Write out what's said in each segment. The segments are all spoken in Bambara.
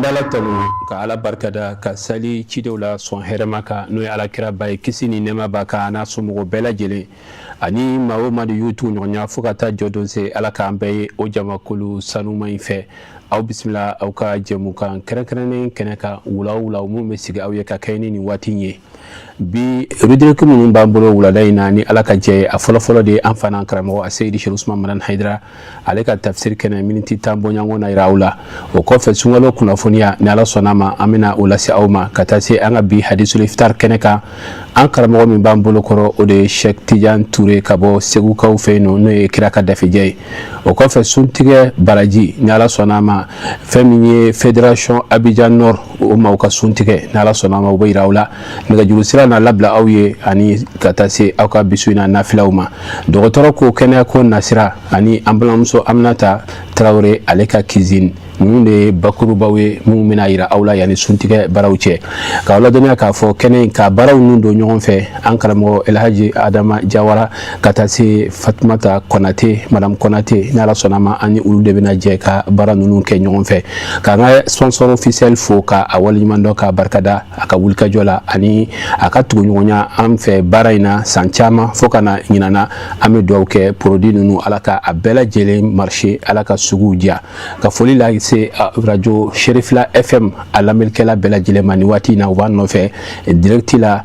An bɛ Ala tanu ka Ala barikada ka sali cidenw la sɔn hɛrɛma kan, n'o ye Ala kiraba ye, kisi ni nɛɛma b'a kan, a n'a somɔgɔw bɛɛ lajɛlen ani maa o maa de y'u tugu ɲɔgɔn ɲɛ fo ka taa jɔdon se. Ala k'an bɛɛ ye o jamakulu sanuma in fɛ. Aw bisimila aw ka jɛmukan kɛrɛnkɛrɛnnen kɛnɛ kan wula o wula, minnu bɛ sigi aw ye ka kɛɲɛ ni nin waati in ye. Bi, rubrique minnu b'an bolo wulada in na, ni Ala ka jɛ ye, a fɔlɔfɔlɔ de ye an fana karamɔgɔ Aseyidi Sɛki Usman Madani Hayidara, ale ka tafsiri kɛnɛ miniti 10 bɔɲɔgɔnko na yira aw la. O kɔfɛ, sunkalo kunnafoniya, ni Ala sɔnna ma, an bɛna o lase aw ma, ka taa se an ka bi hadisul iftar kɛnɛ kan. An karamɔgɔ min b'an bolo kɔrɔ, o de ye Sɛki Tijan Ture ka bɔ Segukaw fɛ yen nɔ, n'o ye kira ka dafejɛ ye. O kɔfɛ, suntigɛ baraji, ni Ala sɔnna ma, fɛn min ye Fédération Abidjan Nord, o maaw ka suntigɛ, ni Ala sɔnna ma, o bɛ yira aw la. Nɛgɛjuru sira na labila aw ye, ani ka taa se aw ka bisu in na nafilaw ma. Dɔgɔtɔrɔ ko kɛnɛya ko nasira, ani an balimamuso Aminata Tarawele, ale ka cuisine. Ninnu de ye bakurubaw ye minnu bɛna yira aw la yanni suntigɛ baaraw cɛ. K'aw ladɔnniya k'a fɔ kɛnɛ in ka baaraw ninnu don ɲɔgɔn fɛ, an karamɔgɔ Elhaji Adama Jawara ka taa se Fatumata Konate, madame Konate, ni Ala sɔnna ma, an ni olu de bɛna jɛ ka baara ninnu kɛ ɲɔgɔn fɛ. K'an ka sponsor officiel fo ka a waleɲuman dɔn, k'a barikada a ka wulikajɔ la ani a ka tuguɲɔgɔnya an fɛ baara in na san caman fo ka na ɲinana. An bɛ dugawu kɛ, produit ninnu, Ala ka a bɛɛ lajɛlen marché, Ala ka suguw diya. Ka foli lase radio Serifila FM a lamɛnnikɛla bɛɛ lajɛlen ma nin waati in na, u b'an nɔfɛ direct la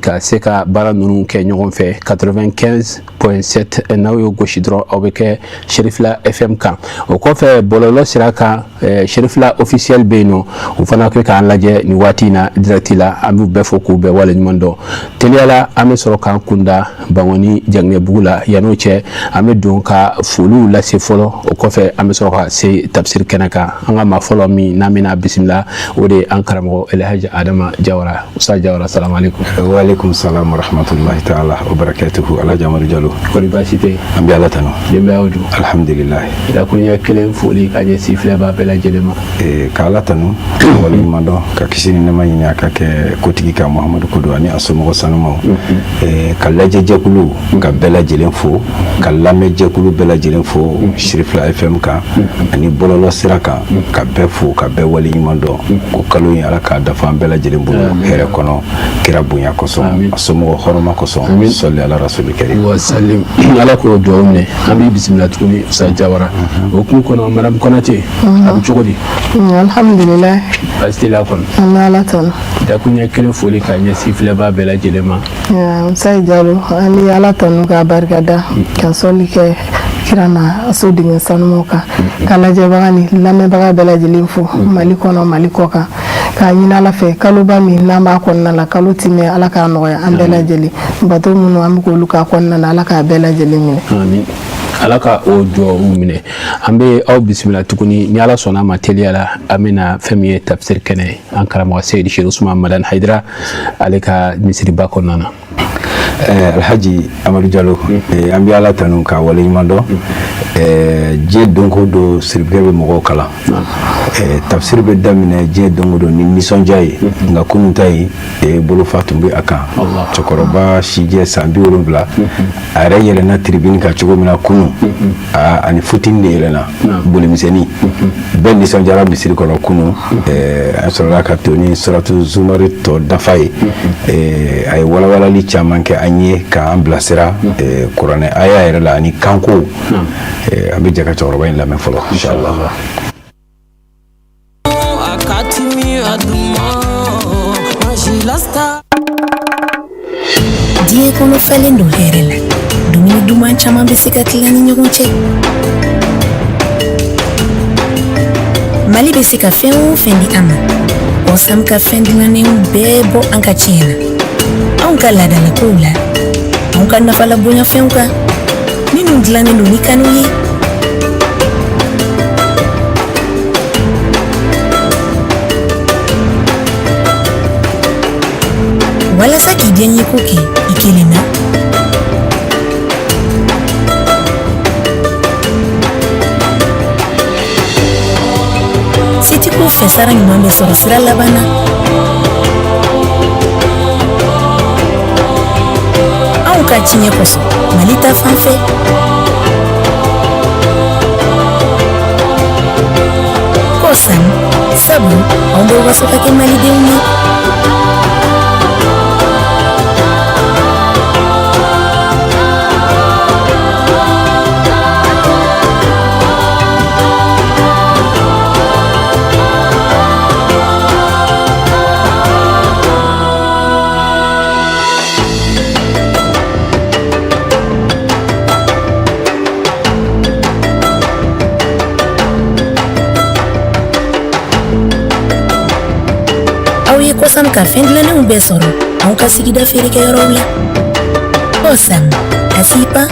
ka se ka baara ninnu kɛ ɲɔgɔn fɛ. 95.7, n'aw y'o gosi dɔrɔn, aw bɛ kɛ Serifila FM kan. O kɔfɛ, bɔlɔlɔ sira kan, Serifila officiel bɛ yen nɔ, u fana kɛ k'an lajɛ nin waati in na direct la. An b'u bɛɛ fo k'u bɛɛ waleɲuman dɔn. Teliyala, an bɛ sɔrɔ k'an kunda Bankɔni Jaginɛbugu la. Yann'o cɛ, an bɛ don ka foliw lase fɔlɔ. O kɔfɛ, an bɛ sɔrɔ ka se tafsiri kɛnɛ kan. An ka maa fɔlɔ min n'an bɛna bisimila, o de ye an karamɔgɔ Elhaji Adama Jawara. Ustaz Jawara, salamu aleykum. Wa aleykum salam wa rahmatullahi ta'ala wa barakatuhu. Alhaji Amadu Jalo. Kɔri baasi tɛ? An bɛ Ala tanu. Denbayaw dun? Alhamdulilayi. Dakuruɲɛ kelen foli ka ɲɛsin filɛbaa bɛɛ lajɛlen ma. Ka Ala tanu, ka waleɲuman dɔn, ka kisi ni nɛɛma ɲini a ka kɛ kotigi kan Muhamadu Kodo ani a somɔgɔ sanumaw, ka lajɛjɛkulu ka bɛɛ lajɛlen fo, ka lamɛnjɛkulu bɛɛ lajɛlen fo Sirifila FM kan ani bɔlɔlɔ sira kan, ka bɛɛ fo ka bɛɛ waleɲuman dɔn ko kalo in, Ala k'a dafa an bɛɛ lajɛlen bolo hɛrɛ kɔnɔ, kira bonya kosɔn, a somɔgɔ hɔrɔma kosɔn. Sɔli ala rasuli karim. Wa salim. Ala k'o dugawu minɛ. An b'i bisimila tuguni, Ustaz Jawara. O kun kɔnɔ, madame Konate, a bɛ cogo di? Alhamdulilayi. Baasi t'i la kɔni? An bɛ Ala tanu. Dakuɲɛ kelen foli ka ɲɛsin filɛbaa bɛɛ lajɛlen ma. Musa Jalo, an bɛ Ala tanu k'a barikada, ka sɔli kɛ kira n'a soden sanumaw kan, ka lajɛbaga ni lamɛnbaga bɛɛ lajɛlen fo Mali kɔnɔ, Mali kɔ kan, k'a ɲini Ala fɛ, kaloba min n'an b'a kɔnɔna la, kalo timɛ, Ala k'a nɔgɔya an bɛɛ lajɛlen. Bato minnu an bɛ k'olu k'a kɔnɔna na, Ala k'a bɛɛ lajɛlen minɛ. Amin, Ala ka o duwawu minɛ. An bɛ aw bisimila tuguni. Ni Ala sɔnna a ma, teliya la, an bɛna fɛn min ye tafsiri kɛnɛ ye, an karamɔgɔ Seyidi Seri Usman Madani Hayidara, ale ka misiriba kɔnɔna na. Alhaji Amadu Jalo, an bɛ Ala tanu k'a waleɲuman dɔn. Diɲɛ don ko don, sirifukɛ bɛ mɔgɔw kalan. Tafsiri bɛ daminɛ diɲɛ don o don ni nisɔndiya ye, nka kunun ta in, bolofa tun bɛ a kan. Cɛkɔrɔba sijɛ san 70, a yɛrɛ yɛlɛnna tribune kan cogo min na kunun, ani futini de yɛlɛnna, bolimisɛnnin bɛɛ nisɔndiyara misiri kɔnɔ kunun. An sɔrɔla ka to ni suratu zumari tɔ dafa ye. A ye walawalali caman kɛ an ye k'an bilasira kuranɛ aya yɛrɛ la ani kanko. An bɛ jɛ ka cɛkɔrɔba in lamɛn fɔlɔ, inshallah. Diɲɛ kɔnɔ falen don hɛrɛ la. Dumuni duman caman bɛ se ka tila ni ɲɔgɔn cɛ. Mali bɛ se ka fɛn o fɛn di an ma, Kɔsam ka fɛn dilannenw bɛɛ bɔ an ka tiɲɛ na, anw ka laadalakow la, anw ka nafalabonyafɛnw kan minnu dilannen don ni kanu ye. Walasa k'i diyanyeko kɛ i kelen na, Sitiko fɛsara ɲuman bɛ sɔrɔ sira laban na. Anw ka tiɲɛ kosɔn, Mali ta fan fɛ. Kɔsam. Sabu anw bɛ waso ka kɛ malidenw ye. Aw ye kɔsam ka fɛn dilannenw bɛɛ sɔrɔ anw ka sigida feerekɛyɔrɔw la. Kɔsam, a s'i pan.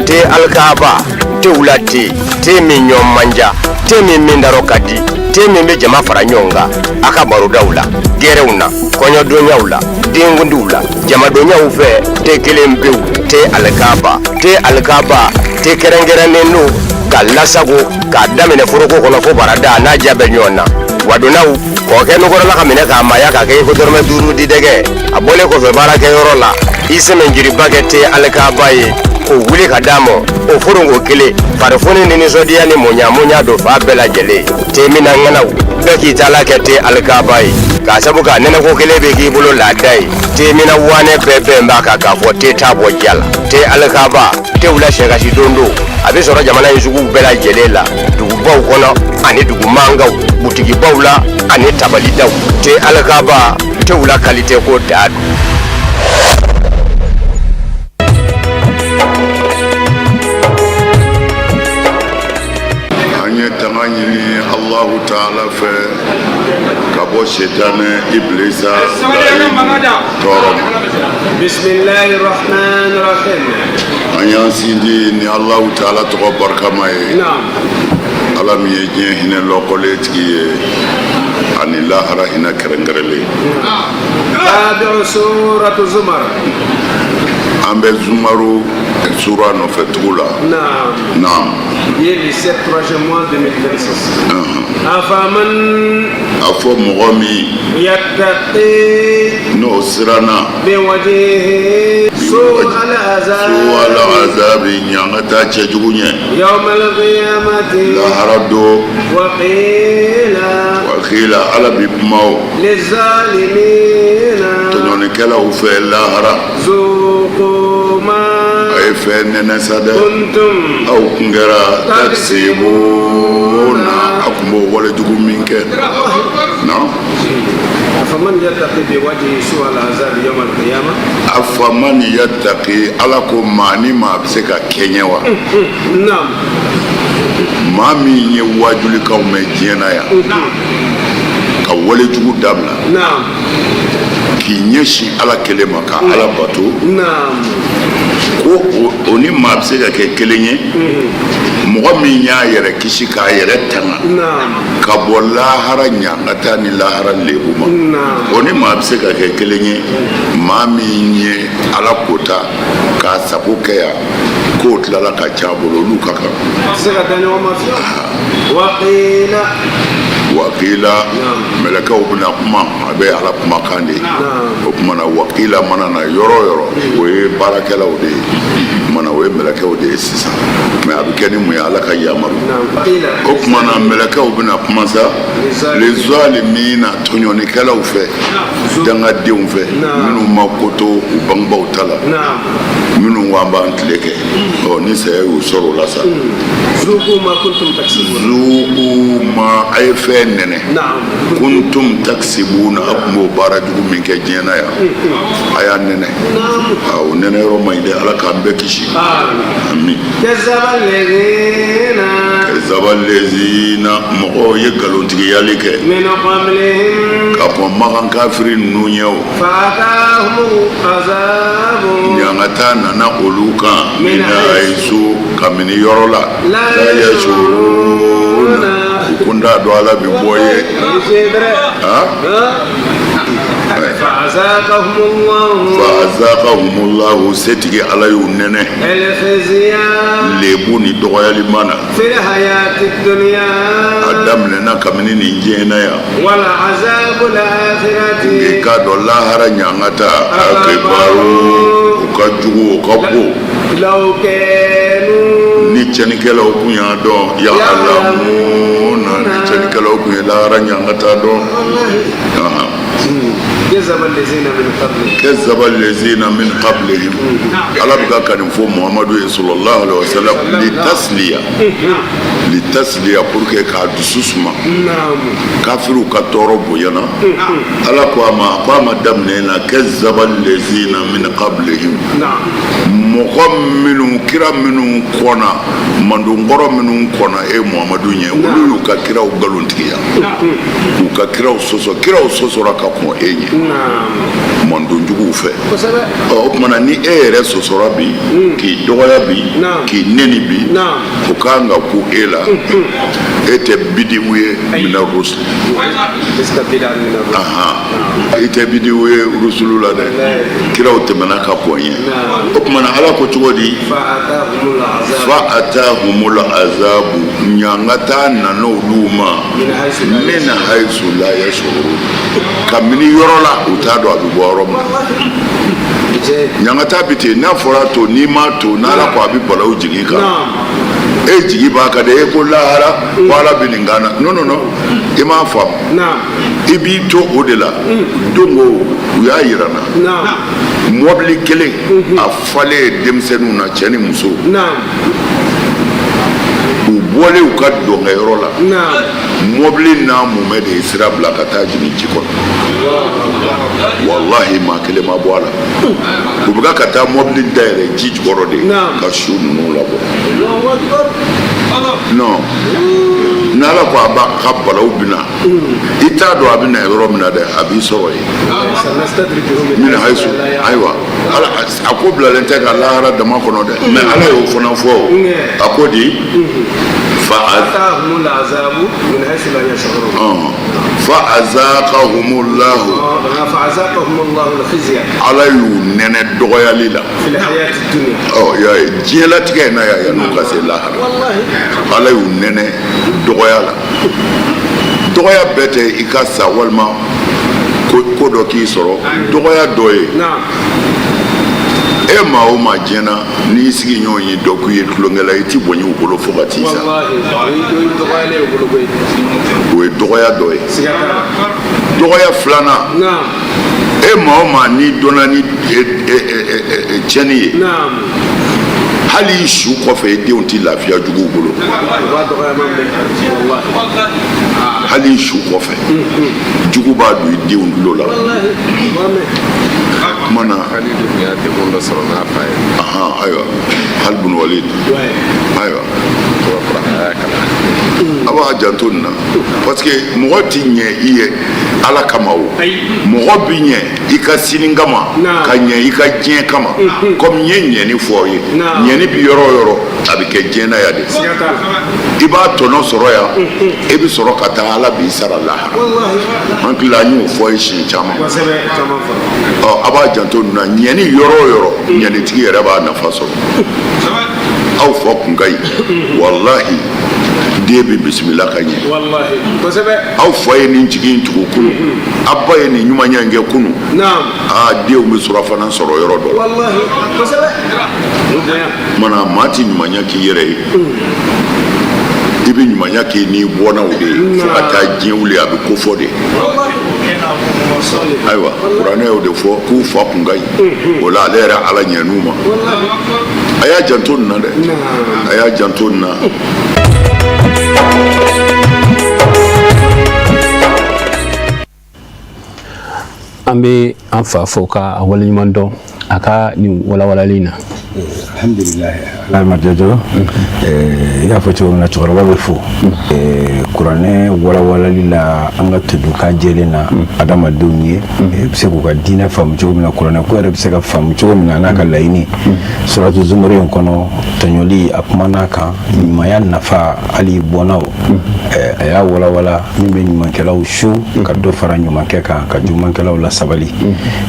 Te alikaba, te wula te, te min ɲɔ man ja, te min min darɔ ka di, te min bɛ jama fara ɲɔgɔn kan a ka barodaw la, gɛrɛnw na, kɔɲɔdonyaw la, denkundiw la, jamadonyaw fɛ, te kelen pewu, te alikaba, te alikaba, te kɛrɛnkɛrɛnnen don ka lasago k'a daminɛ foroko kɔnɔ fo barada n'a ja bɛ ɲɔgɔn na. Wadonnaw kɔkɛ nukɔrɔla ka minɛ k'a maaya k'a kɛ i ko dɔrɔmɛ duuru di dɛgɛ a bɔlen kɔfɛ baarakɛyɔrɔ la i sɛmɛnjiriba kɛ te alikaba ye k'o wuli ka d'a ma o foronko kelen farifoni ni nisɔndiya ni muɲamuɲa don fa bɛɛ lajɛlen te minna ŋanaw bɛɛ k'i taala kɛ te alikaba ye k'a sabu k'a nɛnɛko kelen bɛ k'i bolo laada ye te minna wanɛ bɛɛ bɛn b'a kan k'a fɔ te t'a bɔ diya la te alikaba te wula sɛkasi don don a bɛ sɔrɔ jamana in suguw bɛɛ lajɛlen la dugubaw kɔnɔ ani dugu mankanw butigibaw la ani tabalidaw te alikaba te wula kalite ko daa don. An ye tanga ɲini Alahu taala fɛ ka bɔ sitanɛ ibilisa tɔɔrɔ ma. An y'an sindi ni Alahu taala tɔgɔ barikama ye. Ala min ye diɲɛ hinɛ lɔkɔlen tigi ye ani lahara hinɛ kɛrɛnkɛrɛnlen. An bɛ Zumaru sura nɔfɛ tugu la. Naam. Ye le 7 troisième mois 2026. Afaman. A fɔ mɔgɔ min. Yattaqi. N'o siranna. Biwajihi. Su'al azab. Su'al azabi ɲangata cɛjugu ɲɛ. Yawmal qiyamati. Lahara don. Waqila. Waqila Ala bi kuma o. Lizalimina. Tɔɲɔnikɛlaw fɛ lahara. Zuqu ma. A ye fɛn nɛnɛ sa dɛ. Kuntum. Aw kun kɛra taksibuna aw kun b'o walejugu min kɛ. Non. Afaman yattaqi biwajhihi su'al azabi yawmal qiyamah. Afaman yattaqi Ala ko maa ni maa bɛ se ka kɛɲɛ wa. Naam. Maa min ye waajulikanw mɛn diɲɛ na yan. Ka walejugu dabila. Naam. K'i ɲɛsin Ala kelen ma ka Ala bato. Naam. Ko o ni maa bɛ se ka kɛ kelen ye. Mɔgɔ min y'a yɛrɛ kisi k'a yɛrɛ tanga. Naam. Ka bɔ lahara ɲangata ni lahara lebu ma. Naam. O ni maa bɛ se ka kɛ kelen ye. Maa min ye Ala kota k'a sago kɛ yan k'o tilala ka ca a bolo olu ka kan. A tɛ se ka da ɲɔgɔn ma fiyewu. Waqila. Wakila mɛlɛkɛw bɛna kuma a bɛ Ala kumakan de ye. O tuma na wakila mana na yɔrɔ o yɔrɔ o ye baarakɛlaw de ye. O tuma na o ye mɛlɛkɛw de ye sisan mais a bɛ kɛ ni mun ye Ala ka yamaru. O tuma na mɛlɛkɛw bɛna kuma sa lizalimina tɔɲɔnikɛlaw fɛ dangadenw fɛ minnu ma ko to u bangebaaw ta la minnu ko an b'an tile kɛ ɔ ni saya y'u sɔrɔ o la sa. Zuku ma kuntum taksibuna. Zuku ma a ye fɛn nɛnɛ. Kuntum taksibuna a tun b'o baara jugu min kɛ diɲɛ na yan a y'a nɛnɛ. O nɛnɛ yɔrɔ man ɲi dɛ Ala k'an bɛɛ kisi. Amin. Kazaba lezina mɔgɔw ye nkalontigiyali kɛ. Ka kɔn Makan kafiri ninnu ɲɛ o. Ɲangata nana olu kan. Min hayisu kabini yɔrɔ la. La yashuruna u kun t'a dɔn Ala bɛ bɔ ye. Fa azaqahumullahu setigi Ala y'u nɛnɛ. Lebu ni dɔgɔyalima na. A daminɛna kabini nin diɲɛ na yan. I k'a dɔn lahara ɲangata akibaru o ka jugu o ka bon. Ni tiɲɛnikɛlaw kun y'a dɔn, ya'lamuna, ni tiɲɛnikɛlaw kun ye lahara ɲangata dɔn. Kazzaba lezina min qablihim. Ala bɛ ka nin fɔ Muhamadu ye sallallahu alaihi wasallam litasliya litasliya, pour que k'a dusu suma. Kafiriw ka tɔɔrɔ bonyana, Ala ko a ma, ko a ma daminɛ na kazzaba lezina min qablihim, mɔgɔ minnu, kira minnu kɔnna, mandonkɔrɔ minnu kɔnna e Muhamadu ɲɛ, olu y'u ka kiraw nkalontigiya, k'u ka kiraw sɔsɔ. Kiraw sɔsɔra ka kɔn e ɲɛ mandonjuguw fɛ. Ɔ, o tuma na, ni e yɛrɛ sɔsɔra bi, k'i dɔgɔya bi, k'i neni bi, o ka kan ka ku e la. E tɛ bidiw ye mina rusul, i tɛ bidiw ye rusulu la dɛ. Kiraw tɛmɛna ka kɔn ɲɛ. O tuma na, Ala ko cogo di? Fa atahumul azabu, ɲangata nana olu ma, min haisu la yashurun, kabini yɔrɔ la u t'a dɔn a bɛ bɔ yɔrɔ min na. Ɲangata bɛ ten. N'a fɔra to, n'i ma to, n'Ala ko a bɛ balawu jigin i kan, e jigi b'a kan dɛ. E ko lahara ko Ala bɛ nin kan na. Non, non, non, i m'a faamu. I b'i to o de la. Don o, u y'a yira n na, mɔbili kelen a falen ye denmisɛnninw na, cɛ ni muso. U bɔlen u ka dɔnkɛyɔrɔ la, mɔbili n'a mumɛ de ye sira bila ka taa jigin ji kɔnɔ. Walahi, maa kelen ma bɔ a la. U bɛ ka taa mɔbili dayɛlɛ ji jukɔrɔ de ka su ninnu labɔ. Non, n'Ala ko a b'a ka balawu bɛ na, i t'a dɔn a bɛ na yɔrɔ min na dɛ, a b'i sɔrɔ yen min hayisu. Ayiwa, Ala a ko bilalen tɛ ka lahara dama kɔnɔ dɛ, mais Ala y'o fana fɔ o. A ko di? Fa fa azaqahumullahu, Ala y'u nɛnɛ dɔgɔyali la. Ɔ, y'a ye, diɲɛlatigɛ in na yan, yan'u ka se lahara, Ala y'u nɛnɛ dɔgɔya la. Dɔgɔya bɛɛ tɛ i ka sa walima ko dɔ k'i sɔrɔ. Dɔgɔya dɔ ye, e maa o maa diɲɛ na, n'i sigiɲɔgɔn ye dɔ k'i ye tulonkɛla, i ti bonya u bolo fo ka t'i sa. O ye dɔgɔya dɔ ye. Dɔgɔya filanan, e maa o maa n'i dɔnna ni tiɲɛni ye, hali i su kɔfɛ, i denw ti lafiya juguw bolo. Hali i su kɔfɛ, jugu b'a don i denw tulo la. Kuma na, ayiwa, Khalid bin Walid, ayiwa, a b'a janto nin na, parce que mɔgɔ ti ɲɛ i ye Ala kama. O mɔgɔ bi ɲɛ i ka sini kama, ka ɲɛ i ka diɲɛ kama. Comme n ye ɲɛni fɔ aw ye, ɲɛni bi yɔrɔ o yɔrɔ, a bɛ kɛ diɲɛ na yan de. I b'a tɔnɔ sɔrɔ yan, i bɛ sɔrɔ ka taa, Ala b'i sara lahara. An hakili la, an y'o fɔ ye siɲɛ caman. Ɔ, a b'a janto nin na. Ɲɛni yɔrɔ o yɔrɔ, ɲɛnitigi yɛrɛ b'a nafa sɔrɔ. Aw fa kun ka ɲi, walahi, den bɛ bisimila ka ɲɛ. Aw fa ye nin jigi in tugu kunu, aw ba ye nin ɲumanya in kɛ kunu, aa, denw bɛ surafana sɔrɔ yɔrɔ dɔ la. Mana maa ti ɲumanya k'i yɛrɛ ye, i bɛ ɲumanya k'i n'i bɔnnaw de ye fo ka taa diɲɛ wuli, a bɛ kofɔ de. Ayiwa, kuranɛ y'o de fɔ k'u fa kun ka ɲi, o la ale yɛrɛ Ala ɲɛn'u ma. A y'a janto nin na dɛ, a y'a janto nin na. An bɛ an fa fo ka a waleɲuman dɔn a ka nin walawalali na. Alhamdulilayi, Ala jɔjɔ, i y'a fɔ cogo min na, cɛkɔrɔba bɛ fo kuranɛ walawalali la an ka todukan jɛlen na. Adamadenw ye bɛ se k'u ka diinɛ faamu cogo min na, kuranɛ ko yɛrɛ bɛ se ka faamu cogo min na, n'a ka laɲini. Suratu Zumuru in kɔnɔ, tɔɲɔli, a kumana kan, ɲumanya nafa, hali bɔnnaw, a y'a walawala, min bɛ ɲumankɛlaw su ka dɔ fara ɲumankɛ kan, ka jugumankɛlaw la sabali.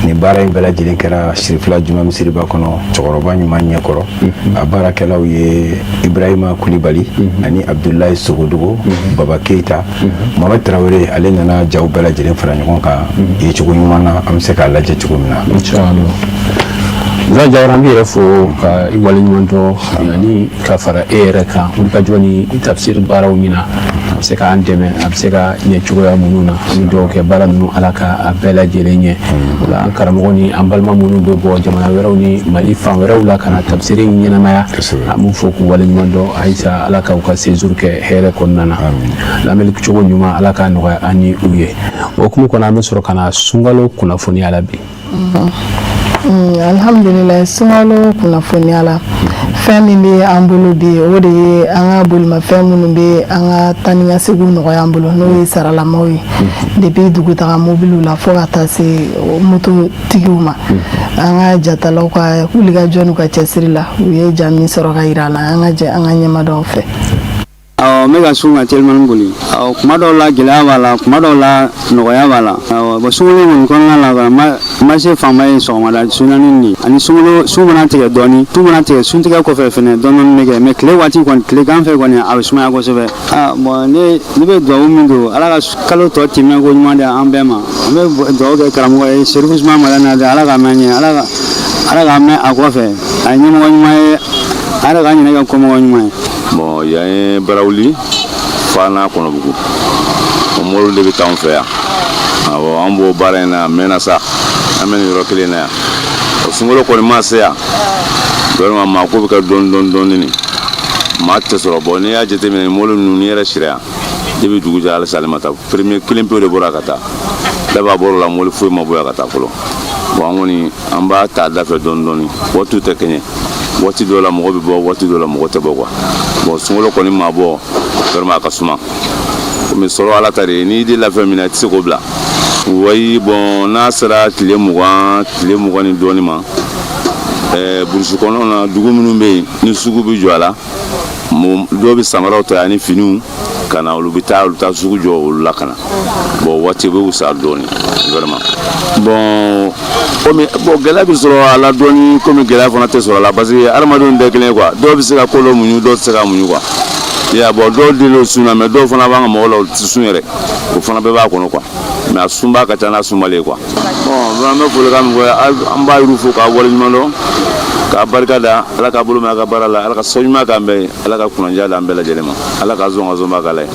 Nin baara in bɛɛ lajɛlen kɛra Sirifila Juma misiriba kɔnɔ, cɛkɔrɔba ɲuman ɲɛkɔrɔ. A baarakɛlaw ye Ibrahima Kulibali ani Abdulayi Sogodogo, Baba Keyita, Mohamed Tarawele. Ale nana jaw bɛɛ lajɛlen fara ɲɔgɔn kan ye cogo ɲuman na, an bɛ se k'a lajɛ cogo min na. Musa Jawara, an b'i yɛrɛ fo ka i waleɲuman dɔn ani ka fara e yɛrɛ kan wulikajɔ ni tafsir baaraw ɲina a bɛ se k'an dɛmɛ, a bɛ se ka ɲɛ cogoya minnu na. An bɛ dugawu kɛ, baara ninnu, Ala ka a bɛɛ lajɛlen ɲɛ. O la, an karamɔgɔ ni an balima minnu bɛ bɔ jamana wɛrɛw ni Mali fan wɛrɛw la ka na tafsiri in ɲɛnamaya, an b'u fo k'u waleɲuman dɔn. Ayisa, Ala ka u ka séjour kɛ hɛrɛ kɔnɔna na, lamɛnni cogo ɲuman, Ala k'a nɔgɔya an ni u ye. O hukumu kɔnɔ, an bɛ sɔrɔ ka na sunkalo kunnafoniya la bi. Alhamdulilayi, sunkalo kunnafoniya la, fɛn min bɛ an bolo bi, o de ye an ka bolimafɛn minnu bɛ an ka taa ni ka segin nɔgɔya an bolo, n'o ye saralamaw ye, depuis dugutaga mobiliw la fo ka taa se mototigiw ma. An ka jatalaw ka wulikajɔ n'u ka cɛsiri la, u ye ja min sɔrɔ ka yira an na, an ka jɛ an ka ɲɛmadaw fɛ. Awɔ, n bɛ ka sun ka telimani boli. Awɔ, kuma dɔw la gɛlɛya b'a la, kuma dɔw la nɔgɔya b'a la. Awɔ, bon, sunkalo kɔni kɔnɔna la, marché fanba ye sɔgɔmada sunani de ani sunkalo sun mana tigɛ dɔɔni, sun mana tigɛ, suntigɛ kɔfɛ fɛnɛ dɔɔni dɔɔni bɛ kɛ, mais tile waati kɔni, tilegan fɛ kɔni, a bɛ sumaya kosɛbɛ. Ah bon, ne bɛ dugawu min don, Ala ka kalo tɔ timɛ ko ɲuman di an bɛɛ ma. An bɛ dugawu kɛ karamɔgɔ ye Serifu Usumani Madani, Ala ka mɛn ɲɛ, Ala ka mɛn a kɔfɛ, a ye ɲɛmɔgɔ ɲuman ye, Ala k'an ɲinɛ kɛ kɔmɔgɔ ɲuman ye. Bon, yan ye Barawuli, Fana, Kɔnɔbugu, o mobili de bɛ taa anw fɛ yan. Awɔ, an b'o baara in na a mɛnna sa, an bɛ nin yɔrɔ kelen na yan. O sunkalo kɔni ma se yan vraiment, maa ko bɛ kɛ dɔɔni dɔɔni dɔɔni, nin maa tɛ sɔrɔ. Bon, n'i y'a jateminɛ, nin mobili ninnu, n'i yɛrɛ sira yan depuis dugu jɛ, halisa ale ma taa. Premier kelen pewu de bɔra ka taa, d'abord a bɔr'o la, mobili foyi ma bɔ yan ka taa fɔlɔ. Bon, an kɔni an b'a ta da fɛ dɔɔni dɔɔni, waatiw tɛ kɛɲɛ, waati dɔw la mɔgɔ bɛ bɔ, waati dɔw la mɔgɔ tɛ bɔ quoi. Bon, sunkalo kɔni ma bɔ vraiment, a ka suma komi sɔrɔ Ala ta de ye. N'i delila fɛn min na, i tɛ se k'o bila. Wayi, bon, n'a sera tile 20, tile 20 ni dɔɔni ma, burusi kɔnɔ na, dugu minnu bɛ yen ni sugu bɛ jɔ a la, dɔw bɛ samaraw ta ani finiw ka na, olu bɛ taa, olu taa sugu jɔ olu la ka na. Bon, waati bɛ wusa dɔɔni vraiment. Bon, komi bon, gɛlɛya bɛ sɔrɔ a la dɔɔni, komi gɛlɛya fana tɛ sɔrɔ a la, parce que hadamadenw tɛ kelen ye quoi. Dɔw bɛ se ka ko dɔ muɲu, dɔw tɛ se ka muɲu quoi. I y'a bon, dɔw deli sun na, mais dɔw fana b'an ka mɔgɔw la, olu tɛ sun yɛrɛ, o fana bɛɛ b'a kɔnɔ quoi. Mais a sunba ka ca n'a sunbali ye quoi. Bon, an bɛ folikan min fɔ, an b'a yɛrɛ fo k'a waleɲuman dɔn, k'a barika da. Ala k'a bolo mɛn a ka baara la, Ala ka sɔ ɲuman k'an bɛɛ ye, Ala ka kunnadiya d'an bɛɛ lajɛlen ma, Ala ka zɔn ka zɔnba k'ala ye,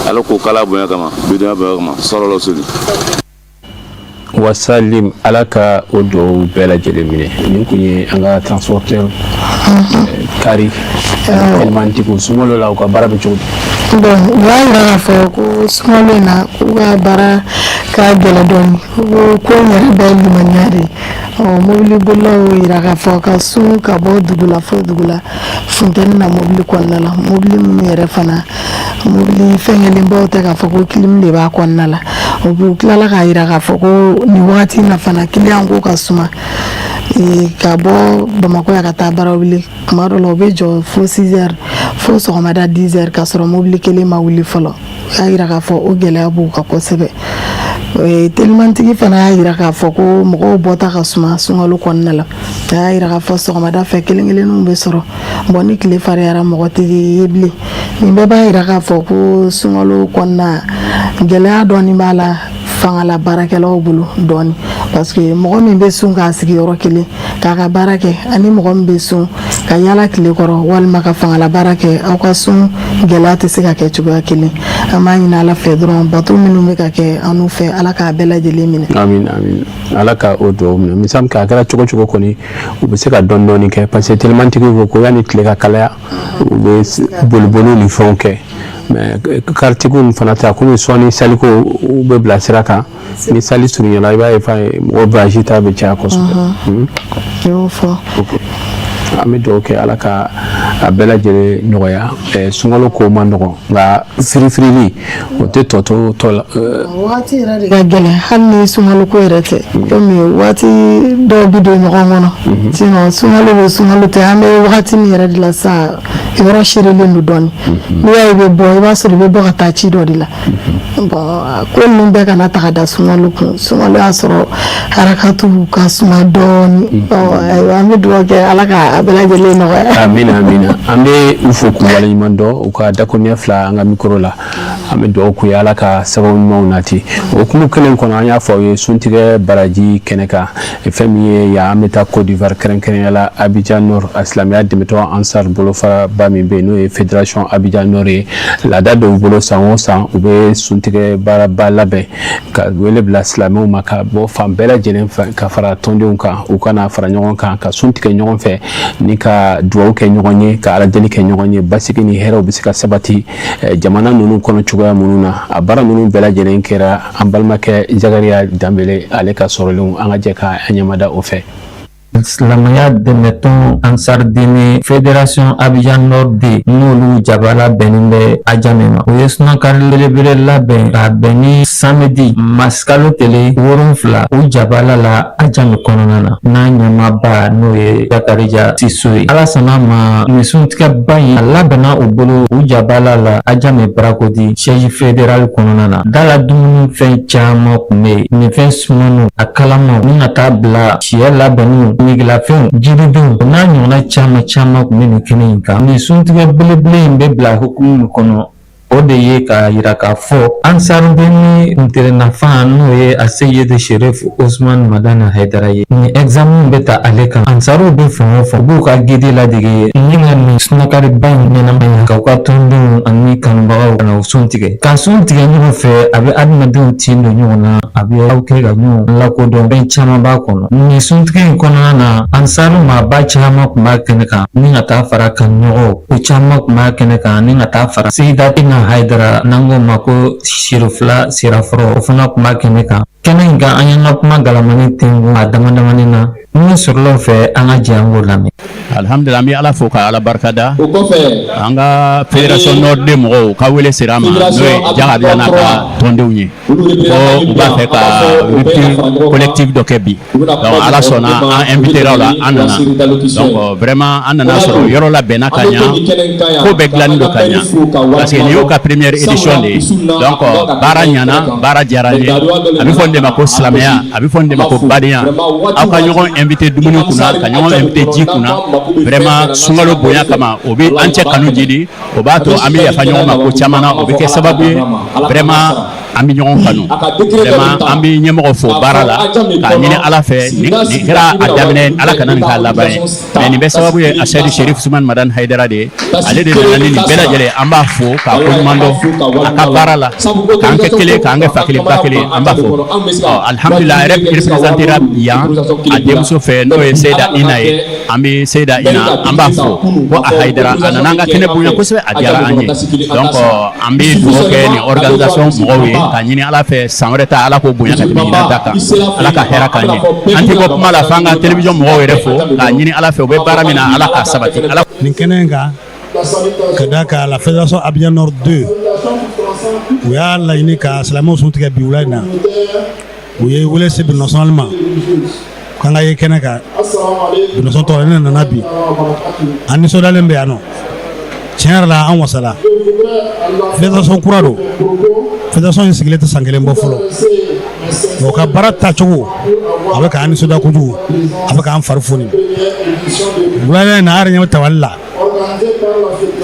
Ala k'o kala bonya kama, bidunya bonya kama, sɔrɔ soli. Wasalim, Ala ka o dugawu bɛɛ lajɛlen minɛ. Nin kun ye an ka transporteur, kari telimantigiw, sunkalo la u ka baara bɛ cogo di? Bon, u y'a yira k'a fɔ ko sunkalo in na, k'u ka baara ka gɛlɛn dɔɔni, ko in yɛrɛ bɛɛ ye limaniya de ye. Ɔ, mobili bolilaw y'o yira k'a fɔ ka sun ka bɔ dugu la fo dugu la, funtɛni na, mobili kɔnɔna la, mobili minnu yɛrɛ fana, mobili fɛnkɛlenbaw tɛ k'a fɔ ko clim de b'a kɔnɔna la. O u tilala k'a yira k'a fɔ ko nin wagati in na fana, client ko ka suma ka bɔ Bamakɔ yan ka taa Barawuli. Kuma dɔ la, u bɛ jɔ fo 6 heures, fo sɔgɔmada 10 heures, k'a sɔrɔ mobili kelen ma wuli fɔlɔ. U y'a yira k'a fɔ o gɛlɛya b'u kan kosɛbɛ. Telimantigi fana y'a yira k'a fɔ ko mɔgɔw bɔta ka suma sunkalo kɔnɔna la. A y'a yira k'a fɔ sɔgɔmada fɛ, kelen kelenninw bɛ sɔrɔ. Bon, ni tile fariyara, mɔgɔ tɛ ye bilen. Nin bɛɛ b'a yira k'a fɔ ko sunkalo kɔnɔna, gɛlɛya dɔɔni b'a la fangala baarakɛlaw bolo dɔɔni, parce que mɔgɔ min bɛ sun k'a sigi yɔrɔ kelen k'a ka baara kɛ, ani mɔgɔ min bɛ sun ka yala tile kɔrɔ walima ka fangala baara kɛ, aw ka sun gɛlɛya tɛ se ka kɛ cogoya kelen. An b'a ɲini Ala fɛ dɔrɔn, bato minnu bɛ ka kɛ an n'u fɛ, Ala k'a bɛɛ lajɛlen minɛ. Amin, amin, Ala ka o dugawu minɛ. Misali a kɛra cogo cogo kɔni, u bɛ se ka dɔɔni dɔɔni kɛ, parce que telimantigiw ko ko yanni tile ka kalaya, u bɛ boliboliw ni fɛnw kɛ. Mais karitigiw fana ta, komi sɔɔni saliko u bɛ bila sira kan, ni sali surunyana, i b'a ye fa mɔgɔ voyage ta bɛ caya kosɛbɛ. I y'o fɔ. An bɛ dugawu kɛ, Ala ka a bɛɛ lajɛlen nɔgɔya. Sunkalo ko man nɔgɔn, nka firifirili o tɛ tɔ to tɔ la. Waati yɛrɛ de ka gɛlɛn, hali ni sunkalo ko yɛrɛ tɛ, komi waati dɔw bɛ don ɲɔgɔn kɔnɔ. Sinon sunkalo bɛ, sunkalo tɛ, an bɛ wagati min yɛrɛ de la sisan, yɔrɔ seerelen don dɔɔni. N'i y'a ye i bɛ bɔ, i b'a sɔrɔ i bɛ bɔ ka taa ci dɔ de la. Bon, ko ninnu bɛɛ kana ta ka da sunkalo kun. Sunkalo y'a sɔrɔ harakatu ka suma dɔɔni. Ayiwa, an bɛ dugawu kɛ, Ala ka a bɛɛ lajɛlen nɔgɔya. Amina, amina. An bɛ u fo k'u waleɲuman dɔn u ka dakuruɲɛ fila an ka micro la. An bɛ dugawu k'u ye, Ala ka sababu ɲumanw nati. O hukumu kelen kɔnɔ, an y'a fɔ aw ye suntigɛ baraji kɛnɛ kan, fɛn min ye yan, an bɛ taa Côte d'Ivoire, kɛrɛnkɛrɛnya la Abidjan Nord, a silamɛya dɛmɛtɔn Ansar bolofaraba min bɛ yen, n'o ye Fédération Abidjan Nord ye. Laada dɔw bolo, san o san u bɛ suntigɛ baaraba labɛn ka wele bila silamɛw ma ka bɔ fan bɛɛ lajɛlen fɛ, ka fara tɔndenw kan, u ka na fara ɲɔgɔn kan ka sun tigɛ ɲɔgɔn fɛ ni ka dugawu kɛ ɲɔgɔn ye, ka ala deli kɛ ɲɔgɔn ye, basigi ni hɛrɛw bɛ se ka sabati jamana ninnu kɔnɔ cogoya minnu na. A baara ninnu bɛɛ lajɛlen kɛra an balimakɛ Zakariya Danbele ale ka sɔrɔlenw. An ka jɛ ka an ɲɛmada o fɛ. Silamɛya dɛmɛtɔn Ansardini Fédération Abidjan Nord 2, n'olu jabala bɛnnen bɛ Ajame ma, u ye sunkari belebele labɛn k'a bɛn ni samedi marisikalo tile 7 u jabala la Ajame kɔnɔna na, n'a ɲɛmaaba n'o ye Jakarija Siso ye. Ala sɔnna ma, nin suntigɛba in a labɛnna u bolo u jabala la Ajame Barakodi siège fédéral kɔnɔna na. Dala dumuni fɛn caman tun bɛ yen, minfɛn sumaniw, a kalamaw, ni ka taa bila siyɛ labɛnniw, negelafɛnw, jiridenw, o n'a ɲɔgɔnna caman caman tun bɛ nin kɛnɛ in kan. Nin suntigɛ belebele in bɛ bila hukumu min kɔnɔ, o de ye k'a yira k'a fɔ Ansarudeni kuntilennafa, n'o ye a Seyidi Sherif Usman Madani Hayidara ye, nin examen bɛ ta ale kan. Ansaruw bɛ fan o fan, u b'u ka guide ladege ni ka nin sunkariba in ɲɛnamaya, ka u ka tɔndenw ani kanubagaw ka na u sun tigɛ, ka sun tigɛ ɲɔgɔn fɛ. A bɛ adamadenw tin don ɲɔgɔn na, a bɛ aw kɛ ka ɲɔgɔn lakodɔn, fɛn caman b'a kɔnɔ. Nin suntigɛ in kɔnɔna na, ansaru maaba caman tun b'a kɛnɛ kan, ni ka taa fara kanuɲɔgɔnw, o caman tun b'a kɛnɛ kan, ni ka taa fara Seyida Ina Hayidara, n'an k'o ma ko Sirifila Sirafɔrɔ, o fana tun b'a kɛnɛ kan. Kɛnɛ in kan, an y'an ka kuma galamani tengun a dama damani na min sɔrɔla o fɛ, an ka jɛ an k'o lamɛn. Alhamdulillah, an bɛ Ala fo ka Ala barikada. O kɔfɛ, An ka Fédération Nord de mɔgɔw ka wele sera an ma, n'o ye Jakabiya n'a ka tɔndenw ye, ko u b'a fɛ ka rupture collective dɔ kɛ bi. Donc Ala sɔnna, an invité o la, an nana. Donc vraiment, an nana sɔrɔ yɔrɔ labɛnna ka ɲa, ko bɛɛ dilannen don ka ɲa, parce que nin y'u ka première édition de ye. Donc baara ɲana, baara diyara n ye. A bɛ fɔ nin de ma ko silamɛya, a bɛ fɔ nin de ma ko badenya. Aw ka ɲɔgɔn invité dumuni kunna, ka ɲɔgɔn invité ji kunna, vraiment sunkalo bonya kama, o bɛ an cɛ kanu jidi, o b'a to an bɛ yafa ɲɔgɔn ma ko caman na, o bɛ kɛ sababu ye vraiment an bɛ ɲɔgɔn kanu. Vraiment, an bɛ ɲɛmɔgɔ fo baara la k'a ɲini Ala fɛ, nin kɛra a daminɛ, Ala kana nin k'a laban ye. Mais nin bɛ sababu ye a Seyidi Sherif Usumani Madani Hayidara de ye, ale de nana ni nin bɛɛ lajɛlen. An b'a fo k'a koɲuman dɔn a ka baara la, k'an kɛ kelen, k'an kɛ fa kelen ba kelen. An b'a fo. Ɔ alhamdulillah, a yɛrɛ représenté ra yan a denmuso fɛ, n'o ye Seyida Ina ye. An bɛ Seyida Ina, an b'a fo ko a Hayidara, a nana an ka kɛnɛ bonya kosɛbɛ, a diyara an ye. Donc an bɛ dugawu kɛ nin organisation mɔgɔw ye, k'a ɲini Ala fɛ, san wɛrɛ ta, Ala k'o bonya ka tɛmɛ ɲinan ta kan, Ala ka hɛrɛ k'an ye. An tɛ bɔ kuma la f'an ka télévision mɔgɔw yɛrɛ fo, k'a ɲini Ala fɛ, u bɛ baara min na, Ala k'a sabati, Ala. Nin kɛnɛ in kan, ka da kan la Fédération Abidjan Nord 2, u y'a laɲini ka silamɛw sun tigɛ bi wula in na. U ye wele se national ma k'an ka ye kɛnɛ kan. National tɔgɔ, ne nana bi, an nisɔndiyalen bɛ yan nɔ. Tiɲɛ yɛrɛ la, an wasala. Fédération kura don, fédération in sigilen tɛ san kelen bɔ fɔlɔ. O ka baara tacogo, a bɛ k'an nisɔndiya kojugu, a bɛ k'an fari foni. Wula in na, an yɛrɛ ɲɛ bɛ tabali la,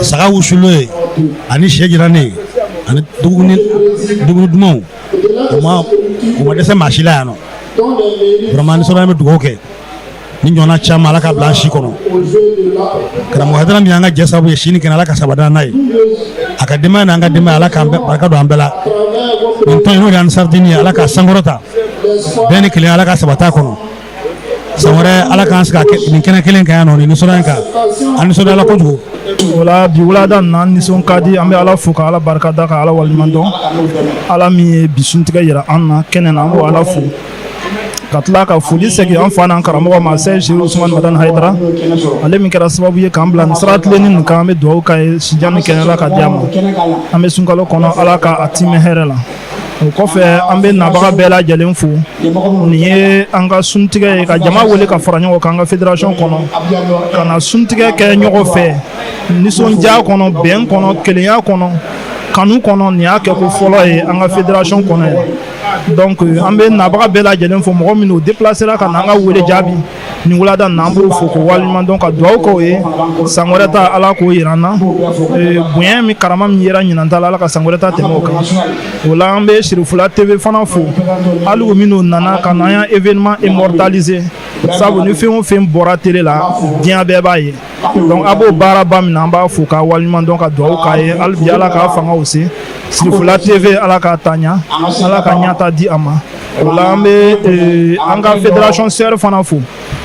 saga wusulen ye ani sɛ jirannen ani dumuni dumuni dumanw, u ma dɛsɛ maa si la yan nɔ. Vraiment, nisɔndiya, bɛ dugawu kɛ ni ɲɔgɔnna caman, Ala ka bila an si kɔnɔ. Karamɔgɔ Hayidara min y'an ka jɛ sababu ye sini kɛnɛ, Ala ka sabati n'a ye, a ka denbaya n'an ka denbaya, Ala k'an bɛɛ barika don an bɛɛ la. Nin tɔn in, n'o de y'an saridini ye, Ala ka sankɔrɔta, bɛɛ ni kelen, Ala ka sabati a kɔnɔ. San wɛrɛ, Ala k'an sigi a nin kɛnɛ kelen kan yan nɔ, nin nisɔndiya in kan. An nisɔndiyala kojugu. O la bi wulada nin na, an nisɔn ka di. An bɛ Ala fo ka Ala barika da, ka Ala waleɲuman dɔn, Ala min ye bi suntigɛ yira an na kɛnɛ na. An b'o Ala fo ka tila ka foli segin an fa n'an karamɔgɔ ma, Sɛyi Seru Usumani Madani Hayidara, ale min kɛra sababu ye k'an bila nin sira tilenni nin kan. An bɛ dugawu k'a ye, sijan ni kɛnɛya ka di a ma. An bɛ sunkalo kɔnɔ, Ala ka a timɛ hɛrɛ la. O kɔfɛ, an bɛ nabaga bɛɛ lajɛlen fo. Nin ye an ka suntigɛ ye, ka jama wele ka fara ɲɔgɔn kan an ka fédération kɔnɔ, ka na suntigɛ kɛ ɲɔgɔn fɛ nisɔndiya kɔnɔ, bɛn kɔnɔ, kelenya kɔnɔ, kanu kɔnɔ. Nin y'a kɛ ko fɔlɔ ye an ka fédération kɔnɔ yan. Donc an bɛ nabaga bɛɛ lajɛlen fo, mɔgɔ minnu déplacera ka na an ka wele jaabi nin wulada in na, an b'u fo k'u waleɲuman dɔn, ka dugawu k'o ye, san wɛrɛ ta Ala k'o yira an na. Bonya min, karama min yera ɲinan ta la, Ala ka san wɛrɛ ta tɛmɛ o kan. O la, an bɛ Sirifula TV fana fo, hali u minnu nana ka na an ya événement immortaliser, sabu ni fɛn o fɛn bɔra télé la, diɲɛ bɛɛ b'a ye. Donc a b'o baaraba min na, an b'a fo k'a waleɲuman dɔn, ka dugawu k'a ye hali bi, Ala k'a fangaw se. Sirifula TV, Ala k'a ta ɲa, Ala ka ɲɛta di a ma. O la, an bɛ an ka fédération sœur fana fo,